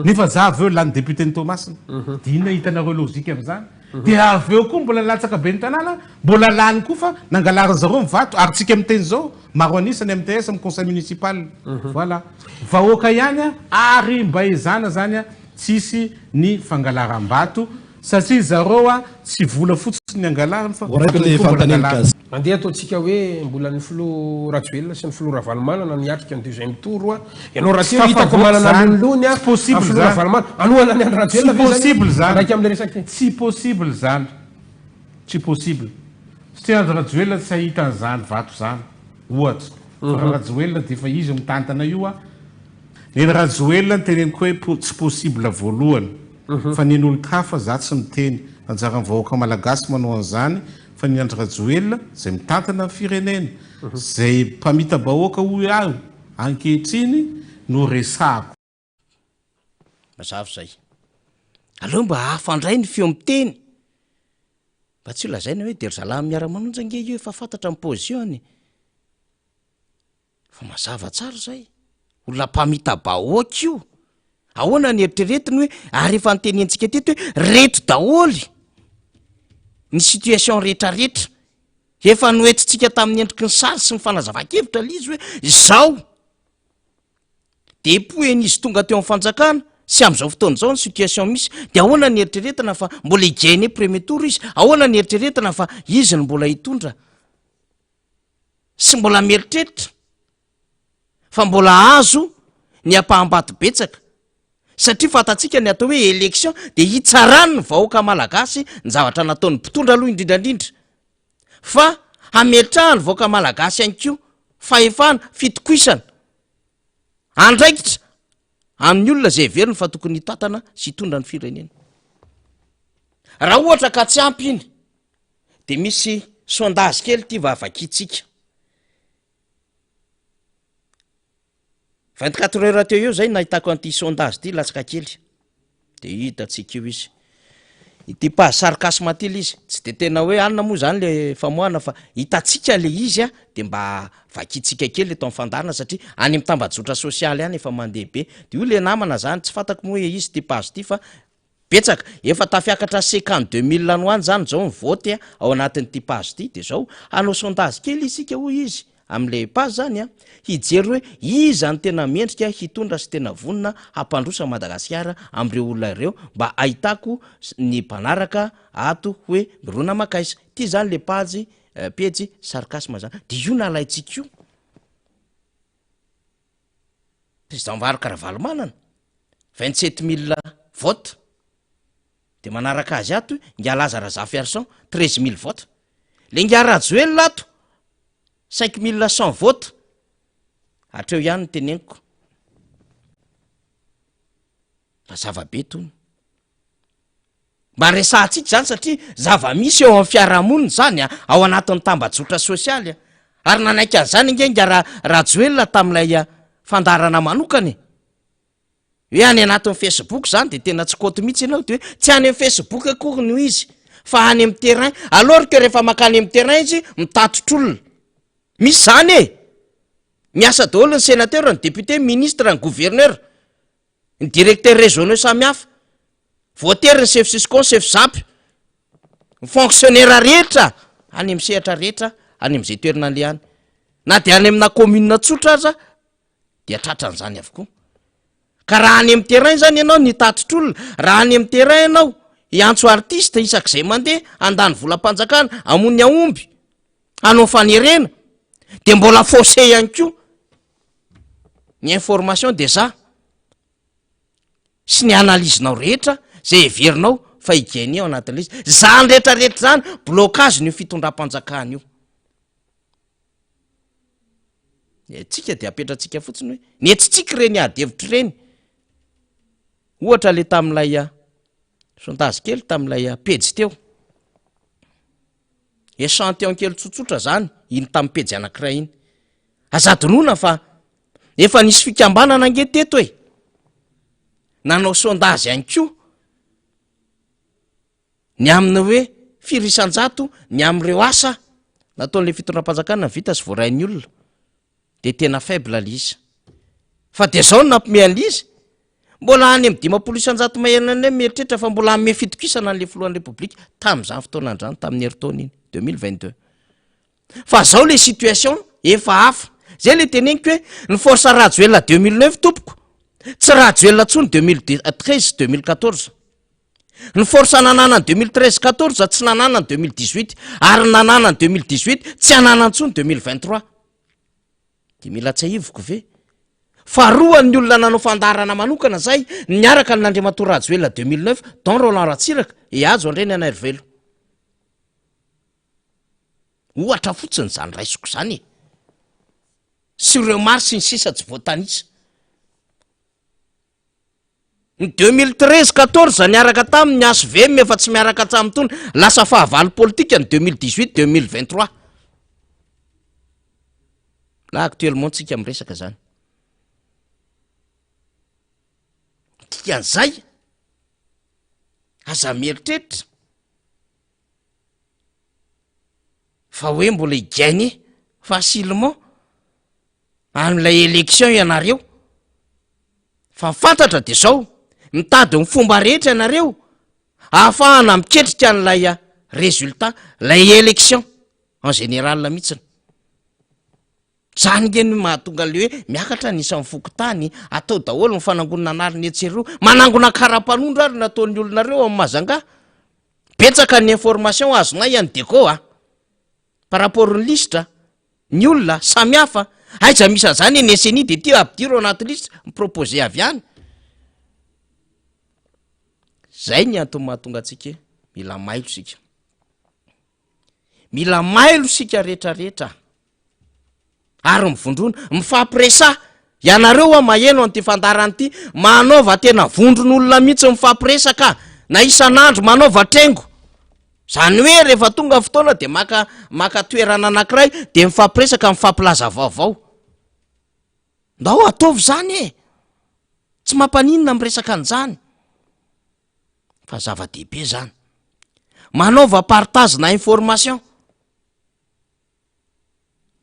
Nefa za avy eo lany député-n'i Toamasina. Dia inona hitanareo logique amin'izany? Dia avy eo koa mbola latsaka ben'ny tanàna, mbola lany koa fa nangalarin zareo ny vato, ary tsika miteny zao, maro an'isa ny MTS amin'ny conseil municipal. Voilà. Vahoaka ihany ary mba ezahana zany tsisy ny fangalaram-bato satria zareo tsy vola fotsiny ny angalariny fa vato koa mbola angalariny. Andeha ataontsika hoe mbola ny filoha Rajoelina sy ny filoha Ravalomanana no hiatrika ny deuxième tour a! Ianao rahateo hitako manana lonilony a! Tsy possible filoha Ravalomanana hanohana an'i Andry Rajoelina ve zany mifandraika amin'ilay resaka iny? Tsy possible zany! Tsy possible! Satria Andry Rajoelina tsy hahita an'izany vato izany ohatra! Fa raha Rajoelina dia efa izy mitantana io a! Neny Rajoelina no teneniko hoe tsy possible voalohany fa neny olon-kafa za tsy miteny, anjaran'ny vahoaka malagasy manao an'izany fa ny Andry Rajoelina izay mitantana ny firenena, izay mpamita-bahoaka hoy aho ankehitriny no resahako. Mazava izay. Aleo mba hafa indray ny feo miteny. Mba tsy ho lazaina hoe dia ry zalahy miara-manonja ange io efa fantatra ny position-ny. Fa mazava tsara izay. Olona mpamita-bahoaka io. Ahoana ny eritreretiny hoe ary efa notenentsika teto hoe reto daholo ny situation rehetrarehetra. Efa noentintsika tamin'ny endriky ny sary sy ny fanazavan-kevitra ilay izy hoe izao. Depuis eny izy tonga teo amin'ny fanjakana sy amin'izao fotoana izao ny situation misy de ahoana ny eritreretina fa mbola hi-gagner premier tour izy? Ahoana ny eritreretina fa izy no mbola hitondra? Sy mbola mieritreritra fa mbola azo ny ampaham-bato betsaka satria fantatsika ny atao hoe élection de hitsarany ny vahoaka malagasy ny zavatra nataon'ny mpitondra aloha indrindra indrindra fa hametrahany vahoaka malagasy ihany koa fahefana, fitokoisana, andraikitra amin'ny olona izay heveriny fa tokony hitantana sy hitondra ny firenena. Raha ohatra ka tsy ampy iny de misy sondage kely ity va vakintsika. 24 heures teo eo zay nahitako an'ity sondage ity latsaka kely. De hitantsika eo izy. Ity page sarcasme ity le izy, tsy de tena hoe anona moa zany le famoahana fa hitantsika le izy a, de mba vakintsika kely eto amin'ny fandaharana satria any amin'ny tambajotra sosialy any efa mandeha be. De io le namana zany, tsy fantako moa hoe izy ity page ity fa Betsaka, efa tafiakatra 52 000 any ho any zany zao ny vote ao anatin'ity page ity, de zao, hanao sondage kely isika hoy izy amin'ilay page zany an, hijery hoe iza no tena mendrika hitondra sy tena vonona hampandroso an'i Madagasikara amin'ireo olona ireo mba ahitako ny mpanaraka ato hoe mirona mankaiza, ity zany le page pejy sarcasme zany, de io nalaintsika io. Président Marc Ravalomanana, 27 000 votes, de manaraka azy ato Ingahy Laza Razafiarison, 13 000 votes, le Ingahy Rajoelina ato, 5100 votes, hatreo ihany ny teneniko. Mazava be tony. Mba resahantsika izany satria zava-misy eo amin'ny fiarahamonina izany a, ao anatin'ny tambajotra sosialy a. Ary nanaiky an'izany ange ingahy Ra- Rajoelina tamin'ilay fandaharana manokana e. Hoe any anatin'ny Facebook izany dia tena tsy kaoty mihitsy ianao dia hoe tsy any amin'ny Facebook akory no izy fa any amin'ny terrain. Alors que rehefa mankany amin'ny terrain izy mitatitr'olona. Misy izany e! Miasa daholo ny sénateur, ny député, ny ministre, ny gouverneur. Ny directeurs régionaux samihafa, voatery ny chef cisco, ny chef zap, ny fonctionnaire rehetra any amin'ny sehatra rehetra any amin'izay toerana alehany, na dia any amina commune tsotra aza dia tratran'izany avokoa. Ka raha any amin'ny terrain zany ianao ny hitatitr'olona, raha any amin'ny terrain ianao hiantso artiste isak'izay mandeha, handany volam-panjakana, hamono ny aomby, hanao fanerena, dia mbola faussé ihany koa. Ny information dia za sy ny analyse-nao rehetra zay heverinao fa hi-gagner ao anatin'ilay izy. Zany rehetra rehetra zany blocage-n'io fitondram-panjakana io. Ny antsika dia apetratsika fotsiny hoe ny hetsitsika ireny ady hevitra ireny. Ohatra le tamin'ilay sondage kely tamin'ilay pejy teo. Echantillon kely tsotsotra zany iny tamin'ny pejy anankiray iny. Aza adinoina fa efa nisy fikambanana ange teto e! Nanao sondage ihany koa ny amin'ny hoe firy isan-jato ny amin'ireo asa nataon'ilay fitondram-panjakana vita sy voarain'ny olona. Dia tena faible ilay izy. Fa dia izao no nampimehy an'ilay izy, mbola any amin'ny 50% mahery any mieritreritra fa mbola hanome fitokisana an'ilay filohan'ny Repoblika tamin'izany fotoana izany, tamin'ny herintaona iny, 2022. Fa zao le situation efa hafa. Zay le teneniko hoe ny force Rajoelina 2009 tompoko tsy Rajoelina tsony 2013 2014. Ny force nananany 2013 14 tsy nananany 2018 ary ny nananany 2018 tsy ananany tsony 2023. De mila tsiahiviko ve? Fa roa ny olona nanao fandaharana manokana zay niaraka amin'Andriamatoa Rajoelina 2009 dont Roland Ratsiraka et Hajo Andrianainarivelo. Ohatra fotsiny izany raisiko izany e! Sy ireo maro sy ny sisa tsy voatanisa. Ny 2013, 14 niaraka taminy ny HVM efa tsy miaraka hatramin'ny tony, lasa fahavalo politika ny 2018, 2023. Là actuellement tsika miresaka zany. Dikan'izay, aza mieritreritra. Fa hoe mbola hi gagner facilement amin'ilay élection ianareo, fa ny fantatra de zao, mitady ny fomba rehetra ianareo ahafahana miketrika an'ilay résultat, lay élection en général mihitsiny. Zany nge no mahatonga le hoe miakatra ny isan'ny fokontany, atao daholo ny fanangonana anarina etsy eroa, manangona karapanondro ary nataon'ny olona reo ao Majunga. Betsaka ny information azonay any Diego a! Par rapport ny lisitra, ny olona samy hafa, aiza misy an'izany ny SNI de ty ampidiro ao anaty lisitra, mi-proposer avy any. Zay ny antony mahatonga antsika hoe mila mailo isika. Mila mailo isika rehetra rehetra ary mivondrona, mifampiresaha. Ianareo hoa maheno an'ity fandaharana ity, manaova tena vondron'olona mihitsy mifampiresaka na isan'andro, manaova trengo. Izany hoe rehefa tonga ny fotoana dia maka maka toerana anankiray dia mifampiresaka, mifampilaza vaovao. Ndao ataovy izany e! Tsy mampaninona miresaka an'izany. Fa zava-dehibe zany. Manaova partage na information.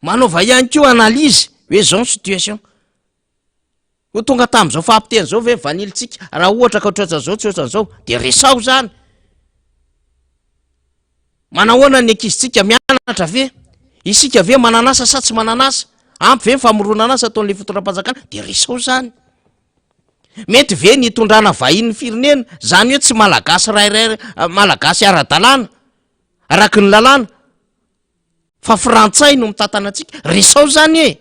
Manaova ihany koa analyse hoe zao ny situation. Ho tonga tamin'izao fampiteny zao ve vanilitsika raha ohatra ka ohatran'izao tsy ohatran'izao de resaho zany. Manahoana ny ankizintsika mianatra ve? Isika ve manana asa sa tsy manana asa? Ampy ve ny famoronana asa ataon'ilay fitondram-panjakana? De resaho zany. Mety ve ny hitondrana vahiny ny firenena, zany hoe tsy malagasy rairay, malagasy ara-dalàna, araky ny lalàna, fa frantsay no mitantana antsika, resao zany e!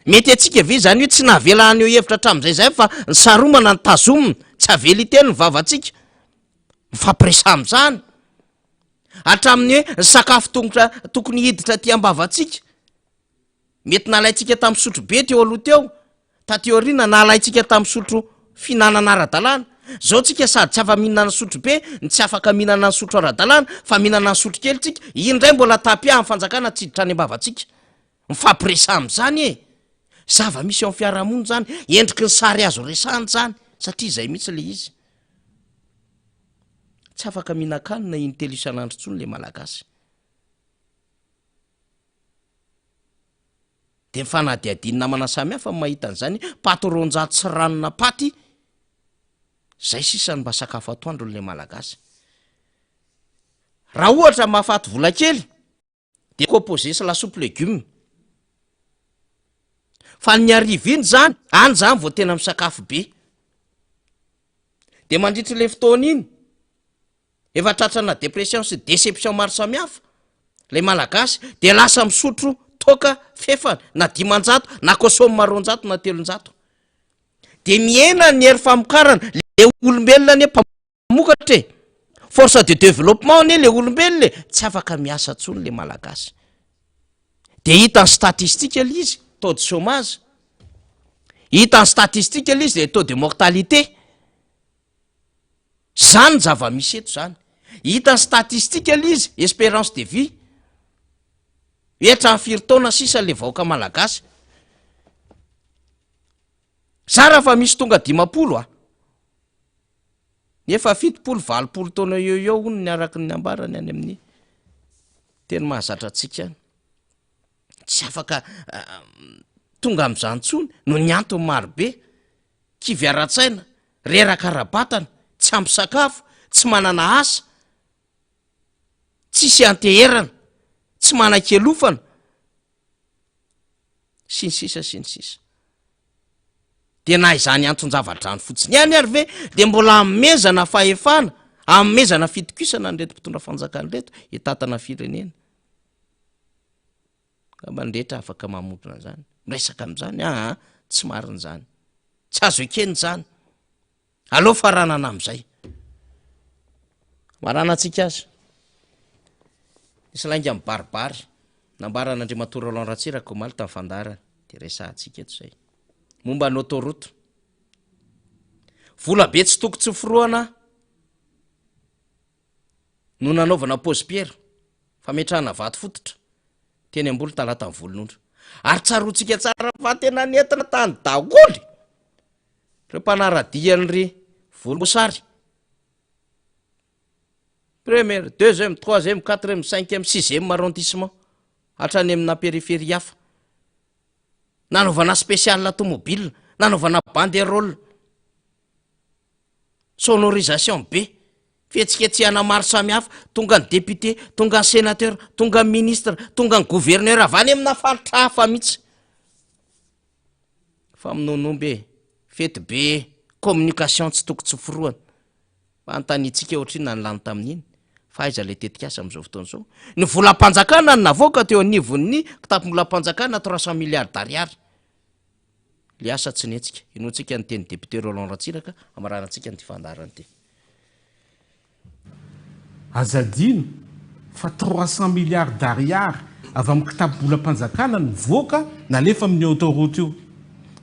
Mety antsika ve zany hoe tsy navela haneho hevitra hatramin'izay zay fa ny saromana ny tazomina, tsy avela hiteny ny vavantsika, mifampiresaha amin'izany, hatramin'ny hoe ny sakafo tongotra tokony hiditra aty am-bavantsika. Mety nalaintsika tamin'ny sotrobe teo aloha teo, taty aoriana nalaintsika tamin'ny sotro fihinanana ara-dalàna. Zao tsika sady tsy afa-mihinana sotro be no tsy afaka mihinana ny sotro ara-dalàna fa mihinana ny sotro kely tsika, iny indray mbola tapis an'ny fanjakana tsy hiditra any am-bavantsika. Mifampiresaha amin'izany e! Zava-misy eo amin'ny fiarahamonina izany, endriky ny sary azo resahana izany, satria izay mihitsy ilay izy. Tsy afaka mihinan-kanina intelo isan'andro intsony ilay Malagasy. Dia ny fanadihadian'ny namana samihafa no mahita an'izany, paty 200 sy ranona paty, izay sisa no mba sakafo atoandron'ilay Malagasy. Raha ohatra mahafaty vola kely, Dia composé sy lasopy legume. Fa ny hariva iny zany, any zany vao tena misakafo be. Dia mandritra ilay fotoana iny, efa tratrana dépression sy déception maro samihafa ilay Malagasy, dia lasa misotro toaka fefany na 500 na kosoma 200 na 300. Dia mihena ny hery famokarana, le olombelona anie Mpamokatra e! Force de développement anie le olombelona e! Tsy afaka miasa tsony le malagasy. De hita ny statistique le izy, taux de chômage. Hita ny statistique le izy le taux de mortalité. Zany ny zava-misy eto zany. Hita ny statistique le izy, espérance de vie. Hoe hatramin'ny firy taona sisa le vahoaka malagasy. Zara fa misy tonga 50 a! Nefa 70, 80 taona eo eo hono ny araky ny ambarany any amin'ny teny mahazatra antsika any. Tsy afaka tonga amin'izany intsony noho ny antony marobe, kivy ara-tsaina, reraka ara-batana, tsy ampy sakafo, tsy manana asa, tsisy ianteherana, tsy manan-kialofana. Sy ny sisa sy ny sisa. Dia na izany anton-java-drano fotsiny ihany ary ve dia mbola hanomezana fahefana, hanomezana fitokisana an'ireto mpitondra fanjakana ireto hitantana firenena? Angamba ny rehetra afaka mamorona an'izany, miresaka amin'izany, aa tsy marina izany, tsy azo ekena izany. Aleo faranana amin'izay. Maranantsika azy. Nisy lainga mibaribary nambaran'Andriamatoa Roland Ratsiraka omaly tamin'ny fandaharany. Dia resahantsika eto izay. Momba ny autoroute. Vola be tsy toko tsy forohana no nanaovana pose pierre, fametrahana vato fototra, teny Amboly Talatan'ny Volonondry. Ary tsaroantsika tsara fa tena nentina tany daholo Reo mpanaradia an'i volomboasary, première, deuxième, troisième, quatrième, cinquième, sixième arrondissement, hatrany amina périphérie hafa. Nanaovana spécial tomobile, nanaovana banderole, sonorisation be, fihetsiketsehana maro samihafa, tonga ny député, tonga ny sénateur, tonga ny ministre, tonga ny gouverneur avy any amina faritra hafa mihitsy. Famonoan'omby e! Fety be e! Communication tsy toko tsy forohana. Fa anontaniantsika ohatrinona ny lany tamin'iny? Fa aiza ilay tetikasa amin'izao fotoana izao? Ny volam-panjakana no navoaka teo anivon'ny kitapom-bolam-panjakana 300 milliards d'ariary. Ilay asa tsy nihetsika. Inoantsika ny tenin'ny député Roland Ratsiraka hamaranantsika an'ity fandaharana ity. Aza adino fa 300 milliards d'ariary avy amin'ny kitapom-bolam-panjakana nivoaka nalefa amin'io autoroute io.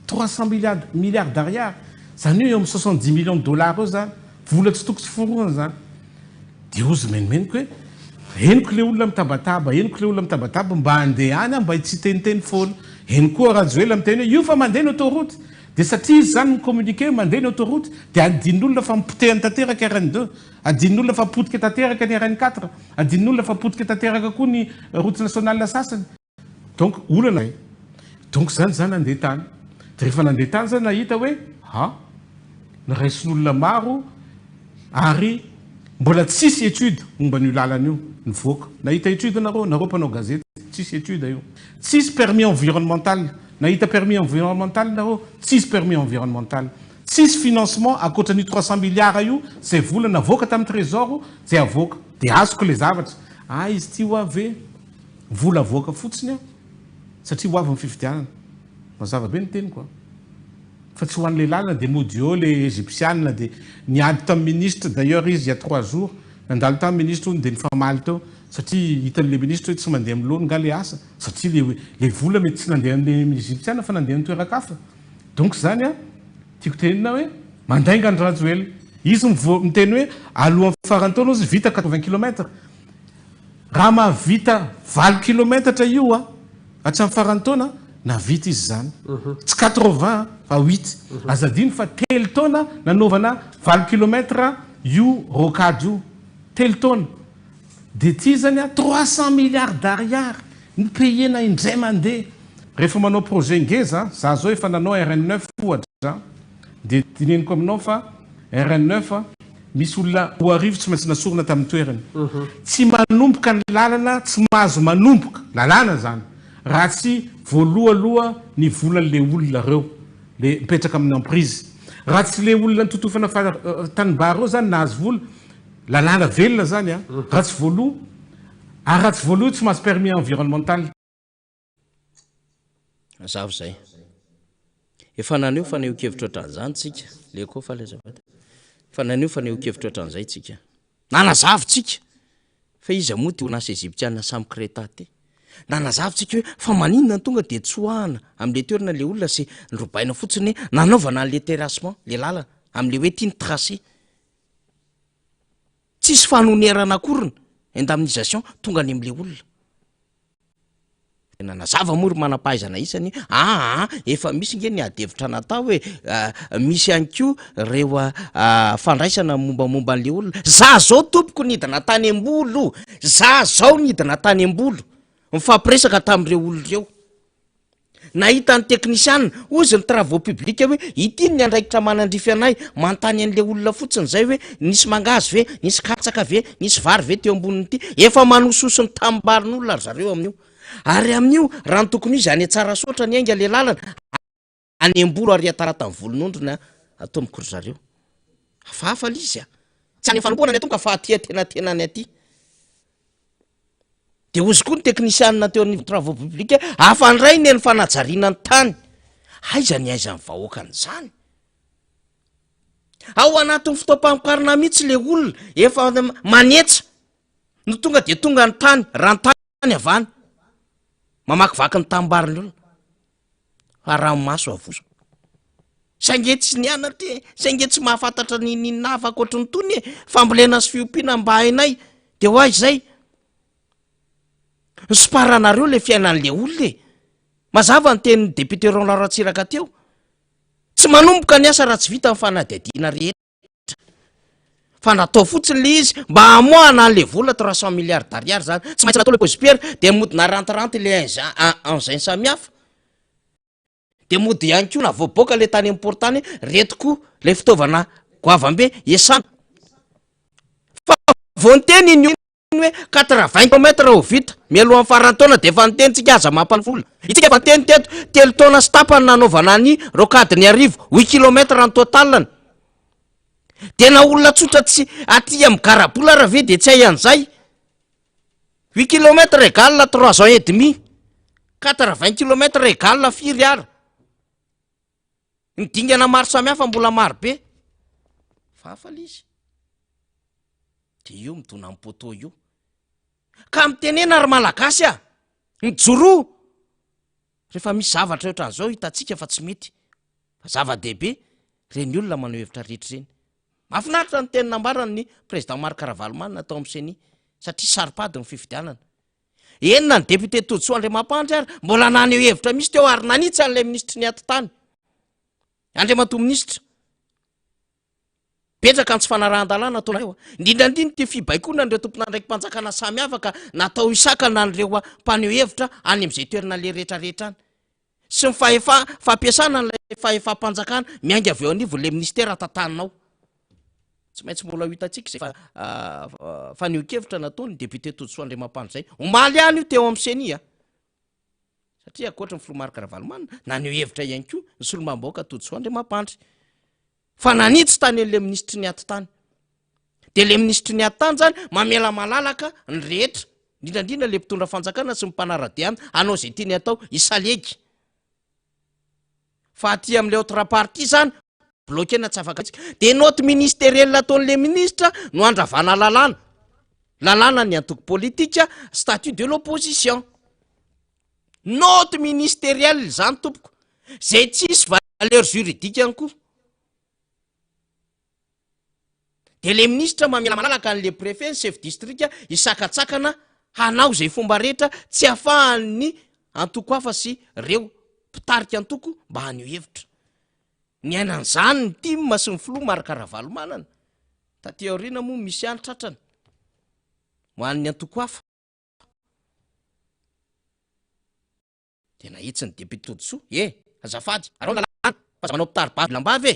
300 milliards milliards d'ariary, izany hoe eo amin'ny 70 millions de dollars eo izany. Vola tsy toko tsy forohana izany. Dia hozy menomenoko hoe, henoko ilay olona mitabataba, henoko ilay olona mitabataba, mba handeha any aho mba tsy hiteniteny foana. Henoko koa Rajoelina miteny hoe io fa mandeha ny autoroute. Dia satria izy izany mi-communiquer hoe mandeha ny autoroute dia adinon'olona fa mipotehany tanteraka RN deux, adinon'olona fa potika tanteraka ny RN quatre, adinon'olona fa potika tanteraka koa ny route nationale sasany. Donc olana e. Donc izany za nandeha tany. Dia rehefa nandeha tany za nahita hoe ha, noraisin'olona maro ary mbola tsisy étude momba an'io lalana io nivoaka. Nahita étude nareo? Nareo mpanao gazety, tsisy étude io. Tsisy permis environnemental. Nahita permis environnemental nareo? Tsisy permis environnemental. Tsisy financement ankoatran'io 300 milliards io zay vola navoaka tamin'ny trésor zay avoaka. Dia azoko le zavatra. Ah izy ity hoa ve vola avoaka fotsiny an? Satria ho avy ny fifidianana. Mazava be ny teniko an. Fa tsy ho an'le lalana dia mody eo le egyptiana dia niady tamin'ny ministre d'ailleurs izy il y a trois jours. Nandalo tamin'ny ministre hono dia nifamaly teo satria hitan'le ministre hoe tsy mandeha amin'ny laoniny nga le asa. Satria le le vola mety tsy nandeha an'le Egyptiana fa nandeha any toeran-kafa. Donc zany an, tiako tenenina hoe. Mandainga ny Rajoelina. Izy mivo miteny hoe alohan'ny faran'ny taona ozy vita 80 kilomètre. Raha mahavita valo kilometatra io a hatramin'ny faran'ny taona, nahavita izy izany. Tsy 80 fa huit. Aza adino fa telo taona nanaovana valo kilomètre io rocade io. Telo taona. Dia ity izany a, 300 milliards d'ariary no payer-na indray mandeha. Rehefa manao projet ngeza, za zao efa nanao RN neuf ohatra, dia teneniko aminao fa RN neuf misy olona 2000 tsy maintsy nasorina tamin'ny toerany. Tsy manomboka ny lalana, tsy mahazo manomboka, lalàna zany, raha tsy voaloa aloha ny volan'le olona reo, le mipetraka amin'ny emprise. Raha tsy le olona nototofana tanimbary reo zany nahazo vola, Lalàna velona zany a, raha tsy voaloa, ary raha tsy voaloa io tsy mahazo permis environnemental. Mazava izay. Efa naneho fanehoan-kevitra ohatran'izany tsika. Le koa faly azafady. Efa naneho fanehoan-kevitra ohatran'izay tsika. Nanazava tsika fa iza moa ty orinasa egyptiana Sam Creta ty. Nanazava tsika hoe fa maninona no tonga dia tsoahana amin'le toerana le olona sy norobaina fotsiny nanaovana an'le terrassement, le lalana amin'le hoe ty ny tracé. Tsisy fanonerana akory ny indemnisation tonga any amin'ilay olona. Tena nazava moa ry manam-pahaizana isany hoe aa efa misy nge ny ady hevitra natao hoe misy ihany koa ireo fandraisana mombamomba an'ilay olona. Za zao tompoko nidina tany am-bolo, za zao nidina tany am-bolo nifampiresaka tamin'ireo olona ireo. Nahita ny teknisiana, hozy ny travaux publics hoe ity ny andraikitra manandrify anay, manontany an'le olona fotsiny zay hoe nisy mangahazo ve, nisy katsaka ve, nisy vary ve teo ambonin'ity, efa manososy ny tanimbarin'olona ry zareo amin'io. Ary amin'io, raha ny tokony ho izy any Tsarasaotra ny ainga le lalana, any Amboro ary Ataratan'ny Volonondry na atomoko ry zareo. Hafahafa le izy a! Tsy any fanompoana ny atomboka fa aty antenatenany aty. Dia hozy koa ny teknisianina teo anivon'ny travaux publics hafa indray ny ny fanajariana ny tany. Aiza ny aizan'ny vahoaka an'izany? Ao anatin'ny fotoam-pamokarana mihitsy le olona efa manetsa no tonga dia tonga ny tany, rantany avy any mamakivaky ny tanimbarin'ny olona. Fa ranomaso avoza. Saingy tsy nianatra e, saingy tsy mahafantatra n'inon'inona hafa ankoatry ny tony e, fambolena sy fiompiana mba hainay, de ho aiza izay? Nisiparanareo le fiainan'le olona e! Mazava ny tenin'ny député Roland Ratsiraka teo, tsy manomboka ny asa raha tsy vita ny fanadihadiana rehetra, fa natao fotsiny le izy mba hamoahana an'le vola 300 milliards d'ariary zany, tsy maintsy natao le pose pierre, de mody narantiranty le engin engin samihafa. Dia mody ihany koa navoaboaka ilay tany amin'ny port tany, reto koa ilay fitaovana goavam-be iasana. Fa vao niteny iny olona hoe quatre-vingts kilomètres ho vita mialohan'ny faran'ny taona dia efa niteny tsika aza mampanofa olona. Itsika efa niteny teto, telo taona sy tapany nanaovana ny rocade ny arivo, huit kilomètres ny total-ny. Dia na olona tsotra tsy aty amin'ny garabola ara ve dia tsy hay an'izay? Huit kilomètres égale trois ans et demi. Quatre-vingts kilomètres égale firy ara? Ny dingana maro samihafa mbola maro be. Fa hafa le izy. De io midona amin'ny poteau io. Ka mitenena ry Malagasy a! Mijoroa! Rehefa misy zavatra ohatran'izao hitantsika fa tsy mety. Fa zava-dehibe ireny olona maneho hevitra rehetra ireny. Mahafinaritra ny teny nambaran'ny Président Marc Ravalomanana tao amin'ny Ceni satria saro-pady ny fifidianana. Eny na ny député Todisoa Andriamampandry ary mbola naneho hevitra mihitsy teo ary nanitsy an'ilay minisitry ny atitany. Andriamatoa minisitra, betsaka ny tsy fanarahan-dalàna ataonareo, indrindra indrindra ity fibaikoana an'ireo tompon'andraiki-panjakana samy hafa ka natao hisakana an'ireo mpaneho hevitra any amin'izay toerana aleha rehetra rehetra any. sy ny fahefa fampiasana an'ilay fahefam-panjakana miainga avy eo anivon'ilay minisitera tantanina ao. Tsy maintsy mbola ho hitantsika izay fa fanehoan-kevitra nataon'ny député Todisoa Andriamampandry izay. Omaly ihany io teo amin'ny Ceni a. Satria ankoatra ny filoha Marc Ravalomanana, naneho hevitra ihany koa ny solombavambahoaka Todisoa Andriamampandry. Fa nanitsy tany an'ilay minisitry ny atitany. Dia ilay minisitry ny atitany izany mamela malalaka ny rehetra, indrindra indrindra ilay mpitondra fanjakana sy ny mpanara-dia aminy hanao izay tiany hatao, hisalegy. Fa aty amin'ilay autre partie izany, bloquer-na tsy afaka mihetsika. Dia note ministérielle ataon'ilay ministra no andravana lalàna. Lalàna ny antoko politika, statut de l'opposition. Note ministérielle izany tompoko, izay tsisy valeur juridique ihany koa. Dia le minisitra mamela malalaka an'le préfet, ny chef district hisakatsakana hanao izay fomba rehetra tsy afahan'ny antoko hafa sy reo mpitarika antoko mba haneho hevitra. Niaina an'izany ny tim sy ny filoha Marc Ravalomanana. Taty aoriana moa misy ihany tratrany ho an'ny antoko hafa. Dia nahitsy ny député Todisoa, e! Azafady, arao ny lalàna fa aza manao mpitari-bavy lambavy e!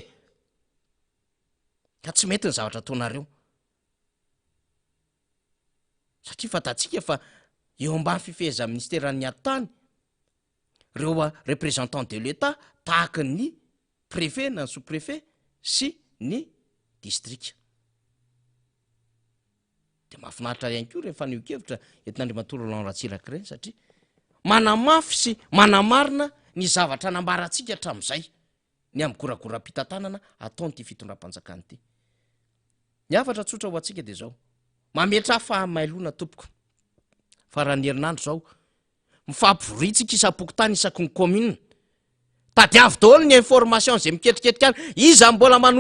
Ka tsy mety ny zavatra ataonareo. Satria fantatsika fa eo ambany fifehezan'ny minisiteran'ny atitany ireo représentant de l'Etat tahaka ny préfet na ny sous-préfet sy ny distrika. Dia mahafinaritra ihany koa ireny fanehoan-kevitra entin'Andriamatoa Roland Ratsiraka ireny satria manamafy sy manamarina ny zavatra nambarantsika hatramin'izay ny amin'ny goragoram-pitantanana ataon'ity fitondram-panjakana ity. Ny hafatra tsotra ho antsika dia izao, mametraha fahamailona tompoko, faran'ny herinandro izao, mifampivoria-tsika isam-pokontany isaky ny commune, tadiavo daholo ny information izay miketriketrika any, iza mbola manohy.